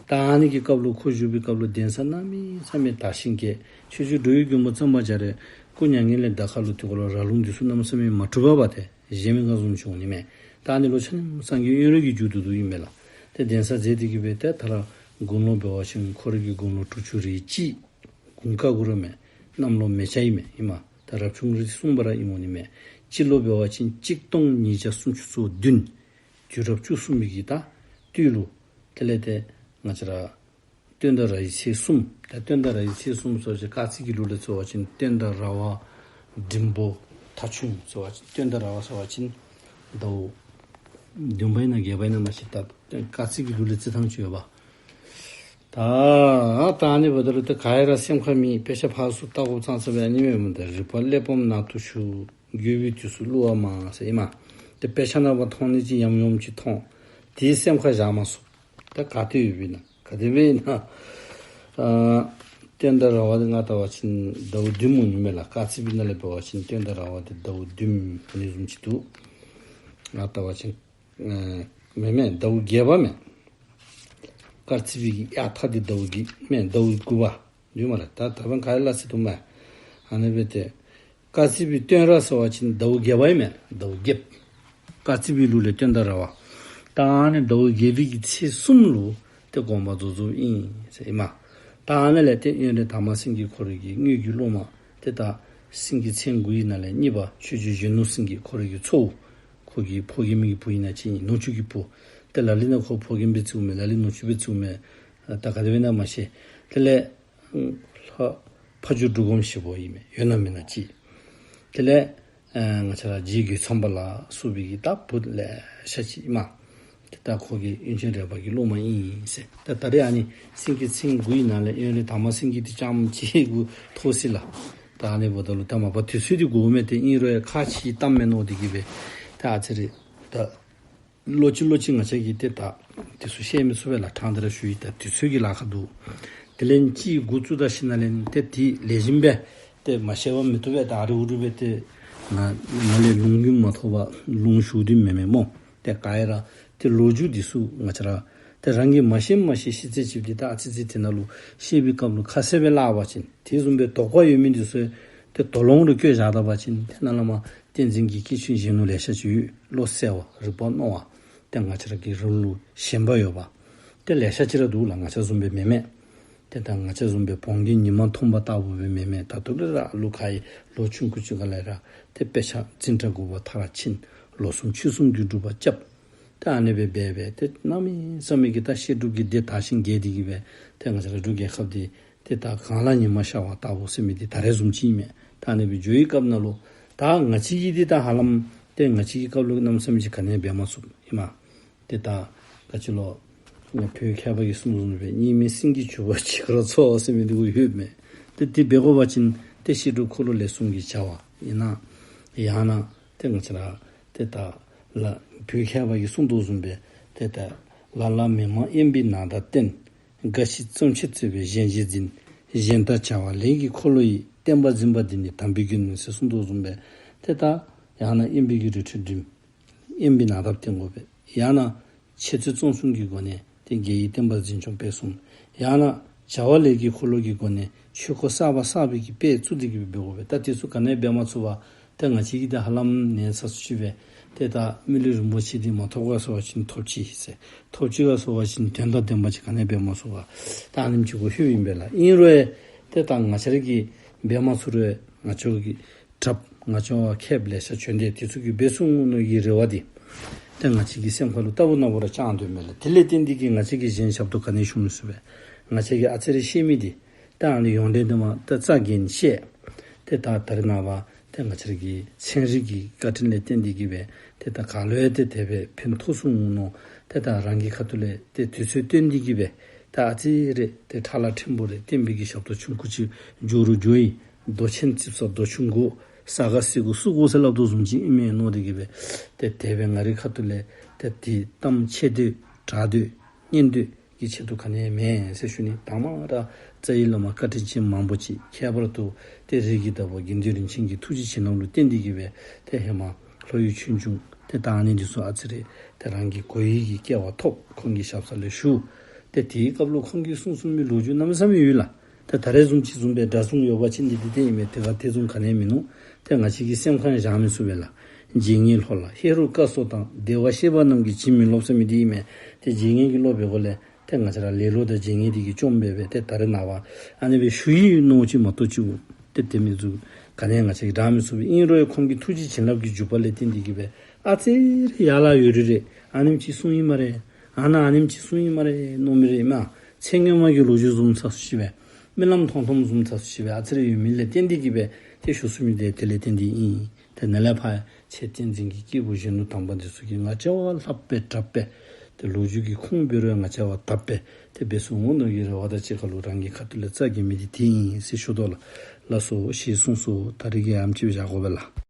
ད་ཨ་ནི་གི་སྐབས་ལུ་ཁོ་བཞུགས་པའི་སྐབས་ལུ་གདན་ས་གནམ་མེད་ས་མེད་དར་ཞིང་རྒྱས། ཆོས་རྗེ་འགྲོ་བའི་མགོན་པོ་གཙང་པ་རྒྱ་རས་སྐུ་མྱ་ངན་ལས་འདའ་ཁར་ལུ་དེ་ཁར་ལུ་ར་ལུང་འདི་ཚུ་གནམ་མེད་ས་མེད་མ་གྲུབ་པར་ཏེ་གཞན་མི་ག་བཟུམ་ཅིག་འོང་ནི་མས། ད་ཨ་ནི་ལུ་ཆ་མཉམ་སངས་རྒྱས་དབོན་རས་ཀྱིས་མཇུག་བསྡུ་བསྡུཝ་ཨིན་མས་ལགས། ཏེ་གདན་ས་མཛད་དེ་གི་སྦེ་ཏེ་ད་ར་དགུང་ལོ་འབད་བ་ཅིན་ཁོ་ར་གི་དགུང་ལོ་དྲུག་ཅུ་རེ་གཅིག། དགུང་ཀ་གུ་ར་མས། གནམ་ལོ་མེ་བྱ་ཨིན་མས། ཨིན་མས། ད་རབ་བྱུང་རེ་གསུམ་པ་ར་ཨིནམ་འོང་ནི་མས། སྤྱི་ལོ་འབད་བ་ཅིན་གཅིག་སྟོང་ཉིས་བརྒྱ་སུམ་ཅུ་སོ་བདུན། དུས་རབས་བཅུ་གསུམ་པའི་གི་ད་དུས་ལུ་དེ་ལས་ཏེ་ང་བཅས་ར་སྟོན་ཟླ་ར་བའི་ཚེས་གསུམ། ད་སྟོན་ཟླ་ར་བའི་ཚེས་གསུམ་ཟེར་བ་ཅིན་སྐར་རྩིས་ཀྱི་ལུགས་ལས་འཚོལ་བ་ཅིན་སྟོན་ཟླ་ར་བ་འབྲིང་པོ་ཐ་ཆུང་ཟེར་བ་ཅིན་སྟོན་ཟླ་ར་བ་ཟེར་བ་ཅིན་ཟླཝ་བདུན་པ་ཨིན་ན་བརྒྱད་པ་ཨིན་ན་མ་ཤེས། ད་སྐར་རྩིས་ཀྱི་ལུགས་ལས་རྩི་ཐངས་ཅིག་ཡོད་པ། ད་ད་ཨ་ནི་འབདཝ་ད་ལུ་ཏེ་ག་ཡང་ར་སེམས་ཁར་མེད། དཔེ་ཆ་ཕར་ཚུར་བལྟ་དགོཔ་ཙང་ཙ་སྦེ་ཨ་ནི་མེན་མས། ད་རིག་པ་གླེགས་བམ་ནང་དུ་ཞུགས། འགྱོད་པའི་དུས་སུ་བསླུ་བ་མང་ཟེར་ཨིན་མས། ཏེ་དཔེ་ཆ་ནང་པ་མཐོང་ནི་ཅིག་ཡམ་ཡོམ་ཅིག་མཐོང་། དེ་སེམས་ཁར་བཞག་མ་ཚུགས། ད་ག་ཏེ་ཡོདཔ་ཨིན་ན་ག་དེ་སྦེ་ཨིན་ན། ཨ་སྟོན་ཟླ་ར་བ་འདི་ང་བལྟ་བ་ཅིན་ཟླཝ་བདུནམ་འོང་ནི་མས་ལགས། སྐར་རྩིས་པའི་ནང་ལས་འབད་བ་ཅིན་སྟོན་ཟླ་ར་བ་འདི་ཟླཝ་བདུནམ་ཨ་ནི་བཟུམ་ཅིག་འདུག། ང་བལྟ་བ་ཅིན་ཨེ་མེན་མེན་ཟླཝ་བརྒྱད་པ་མས། དཀར་རྩི་བི་གི་གཡག་ཐག་འདི་ཟླཝ་བརྒྱད་མས། ཟླཝ་དགུ་པ་ཡོད་སྨ་རེ། ད་ད་བན་ག་ཡ་ལ་སི་ཐུ་མ། ཨ་ནི་སྦེ་ཏེ་དཀར་རྩི་བི་སྟོན་ར་ཟེར་བ་ཅིན་ཟླཝ་བརྒྱད་པ་ཨིན་མས། ཟླཝ་བརྒྱད། དཀར་རྩི་བི་ལུགས་ལས་སྟོན་ད་ར་བ། ད་ཨ་ནི་ཟླཝ་བརྒྱད་པའི་གི་ཚེས་གསུམ་ལུ་ཏེ་དགོངས་པ་རྫོགས་རྫོགསཔ་ཨིན་ཟེར་ཨིན་མས། ད་ཨ་ནི་ལས་ཏེ་དབོན་རས་དར་མ་སེང་གེ་ཁོ་རའི་གི་དངོས་ཀྱི་སློབ་མ་ཏེ་ད་སེང་གེ་མཚན་དགུའི་ནང་ལས་གཉིས་པ་ཆོས་རྗེ་གཞོན་ནུ་སེང་གེ་ཁོ་རའི་གི་ཚའོ། ཁོ་གི་ཕོ་རྒནམ་གི་བུ་ཨིན་ན་ཅིག་ནུ་གཅུང་གི་བུ། ཏེ་ལ་ལུ་ན་ཁོ་ཕོ་རྒནམ་སྦེ་བརྩིཝ་མས། ལ་ལུ་ནུ་གཅུང་སྦེ་བརྩིཝ་མས། ད་ག་དེ་སྦེ་ན་མ་ཤེས། དེ་ལས་ལྷ་ཕ་ཇོ་འབྲུག་སྒོམ་ཞིག་པོ་ཨིན་མས། ཡོད་ན་མེད་ན་ཅིག། དེ་ལས་ཨ་ང་བཅས་ར་རྗེ་རྒོད་ཚང་པ་ལ་སོགས་པའི་གི་ད་བུ་ལེ་ཤ་ཅིག་ཨིན་མས། ཏེ་ད་ཁོ་གི་དབོན་ཆེན་རས་པ་གི་སློབ་མ་ཨིན་ཟེར། ད་ད་རེས་ཨ་ནི་སེང་གེ་མཚན་དགུའི་ནང་ལས་དབོན་རས་དར་མ་སེང་གེ་འདི་རྐྱངམ་ཅིག་གུ་ཐོབ་ཅི་ལགས། ད་ཨ་ནི་འབདཝ་ད་ལུ་ད་མ་པ་དུས་ཚོད་འདི་འགོརཝ་མས། ཏེ་ཨིན་རུང་ཡང་ཁག་ཆེ་བཏངམ་མས་མནོ་སྟེ་གི་སྦེ་ད་ཨ་ཙི་རེ་ད་ལོག་ཅི་ལོག་ཅི་ང་བཅས་ཀྱིས་ཏེ་ད་དེ་ཚུ་བཤད་མི་ཚུགས་པས་ལགས། ཕྲང་སྟེ་ར་ཞུ་ཡི། ད་དུས་ཚོད་ཀྱི་ལཱ་ཁག་འདུག། དེ་ལས་ཅིག་འགོ་བཙུགས་ད་ཞིནམ་ལས་ཏེ་དེ་ལེགས་ཤོམ་སྦེ་ཏེ་མ་བཤད་པ་མི་བཏུབ་པས། ད་ཨ་རི་ཨུ་རུ་སྦེ་ཏེ་ང་ང་ལས་ལུང་རྒྱུན་མ་ཐོབ་པར་ལུང་ཞུ་དོ་མེན་མས་སྨོ། ཏེ་ག་ཡ་ར་ཏེ་ལོ་རྒྱུས་འདི་ཚུ་ང་བཅས་ར་ཏེ་རང་གིས་མ་ཤེས་མ་ཤེས་ཤེས་ཚད་ཅིག་འདི་ད་ཨ་ཙི་ཙི་དེ་ནང་ལུ་བཤད་པའི་སྐབས་ལུ་ཁ་གསལ་སྦེ་སླབ་པ་ཅིན་དེ་བཟུམ་སྦེ་དོགས་པ་ཡོད་མི་འདི་ཚུ་ཏེ་དོགས་སློང་རེ་བཀོད་བཞག་ད་པ་ཅིན་ཏེ་ནཱ་ལས་མར་བསྟན་འཛིན་གྱི་སྐྱེས་ཆུང་གཞོན་ནུ་ལེ་ཤ་ཅིག་ཡོད། བློ་གསལ་བ་རིག་པ་རྣོ་བ། ཏེ་ང་བཅས་ར་གི་རང་ལུགས་ཞེན་པ་ཡོད་པ་ཏེ་ལེ་ཤ་ཅིག་ར་འདུག་ལགས། ང་བཅས་བཟུམ་སྦེ་མེན་མས། ཏེ་ད་ང་བཅས་བཟུམ་སྦེ་བོང་རྒན་ཉི་མ་མཐོང་བ་ལྟ་བུ་སྦེ་མེན་མས། ད་ལྟོ་ལས་ར་ལོ་ཁ་ཡི་ལོ་ཆུང་ཀུ་ཅིག་ཁ་ལས་ར་ཏེ་དཔེ་ཆ་འཛིན་གྲྭ་དགུ་པ་མཐར་ཕྱིན། ལོ་གསུམ་ཕྱོགས་གསུམ་གྱི་སྒྲུབ་པ་རྐྱབ། ཏེ་ཨ་ནི་སྦེ་འབད་འབད་ཏེ་གནམ་མེད་ས་མེད་ཀྱི་ད་བཤད་སྒྲུབ་ཀྱི་སྡེ་དར་ཞིང་རྒྱས་ཏེ་གི་སྦེ་ཏེ་ང་བཅས་ར་འབྲུག་རྒྱལ་ཁབ་འདི་ཏེ་ད་གངས་ལ་ཉི་མ་ཤར་བ་ལྟ་བུ་ཟེར་མི་འདི་ད་རེས་བཟུམ་ཅིག་ཨིན་མས། ད་ཨ་ནི་སྦེ་འགྱོ་བའི་སྐབས་ནང་ལུ་ད་ང་བཅས་ཀྱིས་འདི་ད་ཧ་ལམ་ཏེ་ང་བཅས་ཀྱི་སྐབས་ལུ་གནམ་མེད་ས་མེད་ཅིག་ག་ནི་འབད་མ་ཚུགས་ཨིན་མས། ཏེ་ད་ག་ཅི་ལོ་ང་བོད་མཁས་པ་གིས་གསུངས་གསུངསམ་སྦེ་གཉིས་མེད་སེང་གེའི་ཕྱུ་པ་ཅིག་ཁར་འཚོགས་ཟེར་མི་འདི་གུ་ཡོད་མས། ཏེ་དེ་འབད་དགོ་པ་ཅིན་ཏེ་བཤད་སྒྲུབ་འཁོར་ལོ་ལས་གསུམ་གྱི་བྱ་བ་ཨིན་ན་ཡང་ན་ཏེ་ང་བཅས་ར་ཏེ་ད་ལ་བོད་མཁས་པ་གིས་གསུངས་དོ་བཟུམ་སྦེ་ཏེ་ད་ལ་ལ་མི་མང་དབེན་པའི་ནགས་འདབ་བསྟེན། འགའ་ཞིག་བརྩམས་ཆོས་བརྩེ་བས་གཞན་རྗེས་འཛིན། གཞན་དག་བྱ་བ་ལས་ཀྱི་འཁོར་ལོ་ཡི། བསྟན་པ་འཛིན་པ་འདི་ནི་དམ་པའི་དགེ་འདུན་ཟེར་གསུངས་དོ་བཟུམ་སྦེ་ཏེ་ད་ཡང་ན་དབེན་པའི་གི་རི་ཁྲོད་འགྲིམ། དབེན་པའི་ནགས་འདབ་བསྟེན་དགོ་པས། ཡང་ན་འཆད་རྩོད་རྩོམ་གསུམ་གྱི་སྒོ་ནས་ཏེ་དགེ་བའི་བསྟན་པ་འཛིན་སྐྱོང་སྤེལ་གསུམ། ཡང་ན་བྱ་བ་ལས་ཀྱི་འཁོར་ལོ་གི་སྒོ་ནས་ཆོས་འཁོར་གསར་པ་གསར་པའི་གི་དཔེ་བཙུགས་ཏེ་གི་འབད་དགོ་པས། ད་དེ་ཚུ་ག་ནི་འབད་མ་ཚུགས་པར་ཏེ་ང་བཅས་ཀྱིས་ཏེ་ཧ་ལམ་ནི་ས་སུ་ཅིག་སྦེ་ཏེ་ད་མི་ལུས་རིན་པོ་ཆེ་འདི་མ་ཐོབ་ག་སོང་བ་ཅིན་ཐོབ་ཅི་ཟེར། ཐོབ་ཅི་ག་སོང་བ་ཅིན་དོན་དང་ལྡན་པ་ཅིག་ག་ནི་འབད་མ་ཚུགས་པར་ད་ཨ་ནེམ་ཅིག་གུ་ལྷོད་ཨིན་པས་ལགས། ཨིན་རུང་ཡང་ཏེ་ད་ང་བཅས་ར་གིས་འབད་མ་ཚུགས་རུང་ང་བཅས་ཀྱི་གྲབས་ང་བཅས་མཁསཔ་ལེ་ཤ་བྱོན་ཏེ་དེ་ཚུ་གིས་འབད་ཚུགས་འོང་མནོ་བའི་རེ་བ་འདི་ཏེ་ང་བཅས་ཀྱི་སེམས་ཁ་ལུ་རྟག་བུ་ན་བུ་ར་བཅངས་སྡོདཔ་མས་ལགས། དེ་ལས་བརྟེན་ཏེ་གི་ང་བཅས་ཀྱིས་གཞན་ཞབས་ཏོག་ག་ནི་ཞུ་མི་ཚུགས་པས། ང་བཅས་ཀྱིས་ཨ་ཙི་རེ་ཤེས་མི་འདི་ད་ཨ་ནི་ཡོངས་འབྲེལ་འདི་མ་ད་རྩ་འགེངས་བཤད། ཏེ་ད་ད་རེས་ནངས་པ་ཏེ་ང་བཅས་ར་གི་ཚན་རིག་གི་བཀའ་དྲིན་ལས་བརྟེན་ཏེ་གི་སྦེ་ཏེ་ད་ག་ལུ་ཡང་ཏེ་དེ་སྦེ་ཕན་ཐོགས་ཚུགས་འོང་མནོ། ཏེ་ད་རང་གི་ཁ་ཐུག་ལས་ཏེ་དུས་ཚོད་བཏོན་ཏེ་གི་སྦེ་ད་ཨ་ཙི་རེ་ཏེ་ཕྲ་ལ་ཕྲན་བུ་རེ་བསྟན་པའི་གི་ཞབས་ཏོག་ཆུང་ཀུ་ཅིག་འཇུག་རུང་འཇུག་ཡི། རྡོ་ཆེན་རྩིགཔ་ཟ་རྡོ་ཆུང་དགོ། ས་ག་སི་གུ་སུ་དགོ་ཟེར་སླབ་དོ་བཟུམ་ཅིག་ཨིན་མས་མནོ་སྟེ་གི་སྦེ་ཏེ་དེ་སྦེ་ང་རའི་ཁ་ཐུག་ལས་ཏེ་དེ་གཏམ་འཆད་འདོད་གྲགས་འདོད་སྙན་འདོད་ཀྱི་ཆེད་དུ་ག་ནི་ཡང་མེན་ཟེར་ཞུ་ནི། དང་པ་ར་རྩ་བའི་བླ་མ་བཀའ་དྲིན་ཅན་མང་པོ་ཅིག་ཁྱད་པར་དུ་ཏེ་རིགས་ཀྱི་བདག་པོ་དགེ་འདུན་རིན་ཆེན་གྱི་ཐུགས་རྗེ་བྱིན་རླབས་ལུ་བརྟེན་ཏེ་གི་སྦེ་ཏེ་ཧེ་མ་ལྷོ་ཡུལ་ཆོས་འབྱུང་ཏེ་ད་ཨ་ནི་འདི་ཚུ་ཨ་ཙི་རེ་ཏེ་རང་གི་གོ་ཡི་གི་སྐལ་བ་ཐོབ། ཁོང་གི་ཞབས་ས་ལས་ཞུ། ཏེ་དེའི་སྐབས་ལུ་ཁོང་གིས་གསུང་གསུང་མི་ལོ་རྒྱུས་གནམ་མེད་ས་མེད་ཡོད་ལགས། ཏེ་ད་རེས་བཟུམ་ཅིག་བཟུམ་སྦེ་སྒྲ་བཟུང་ཡོད་པ་ཅིན་འདི་འདི་ཏེ་ཨིན་མས། དེ་ག་དེ་བཟུམ་ག་ནི་ཡང་མིན་ནུག། ཏེ་ང་བཅས་ཀྱི་སེམས་ཁར་བཞག་མི་ཚུགས་པས་ལགས། རྗེ་ངའི་བློ་ལ་ཧེ་རུ་ཀ་སོགས་དང་། བདེ་བར་གཤེགས་པ་རྣམས་ཀྱིས་བྱིན་མི་རློབ་ཟེར་མི་འདི་ཨིན་མས། ཏེ་རྗེ་ངའི་གི་བློ་འབད་དགོ་ལས་ཏེ་ང་བཅས་ར་ལེ་ལོ་དང་རྗེ་ངའི་འདི་གིས་བཅོམ་སྦེ་སྦེ་ཏེ་ད་རེས་ནངས་པ་ཨ་ནི་སྦེ་ཞུ་ཡི་མནོ་ཅིག་མ་གཏོགས་ཅིག་ཏེ་དེ་མི་ཚུ་ག་ནི་ཡང་ང་བཅས་ཀྱིས་བསྒྲགས་མི་ཚུགས་པས། ཨིན་རུང་ཡང་ཁོང་གི་ཐུགས་རྗེ་བྱིན་རླབས་ཀྱི་འཇུག་པ་ལས་བརྟེན་ཏེ་གི་སྦེ་ཨ་ཙི་རེ་ཡར་ལ་ཡོད་རིགས་རེ་ཨ་ནེམ་ཅིག་གསུངས་ཡི་སྨ་རེ། ཨ་ནཱ་ཨ་ནེམ་ཅིག་གསུངས་ཡི་སྨ་རེ་མནོ་མི་རེ་ཨིན་མས། ཚེ་སྔོན་མ་གི་ལོ་རྒྱུས་བཟུམ་ཚ་སུ་ཅིག་སྦེ་རྨི་ལམ་མཐོང་མཐོངམ་བཟུམ་ཚ་སུ་ཅིག་སྦེ་ཨ་ཙི་རེ་ཡོད་མི་ལས་བརྟེན་ཏེ་གི་སྦེ་ཏེ་ཞུ་ཚུགས་མི་འདི་དེ་ལས་བརྟེན་ཏེ་ཨིན། ཏེ་ནཱ་ལས་ཕར་ཁྱེད་བསྟན་འཛིན་གྱི་སྐྱེས་བུ་གཞོན་ནུ་དམ་པ་འདི་ཚུ་གིས་ང་བཅས་པ་ལྷག་པའི་དྲག་པས་ཏེ་ལོ་རྒྱུས་ཀྱི་ཁུངས་འབད་རུང་ང་བཅས་པ་དག་པས་ཏེ་འབད་ཚུགས་འོང་མནོ་བའི་རེ་བ་དང་གཅིག་ཁར་ལུ་རང་གི་ཁ་ཐུག་ལས་རྩ་འགེངས་མི་འདི་དེ་ཨིན་ཟེར་ཞུ་དོ་ལགས། ལགས་སོ་ཞེས་གསུངས་སོ། ད་རིས་ཀྱི་ཨ་ནེམ་ཅིག་བཞག་དགོ་པས་ལགས།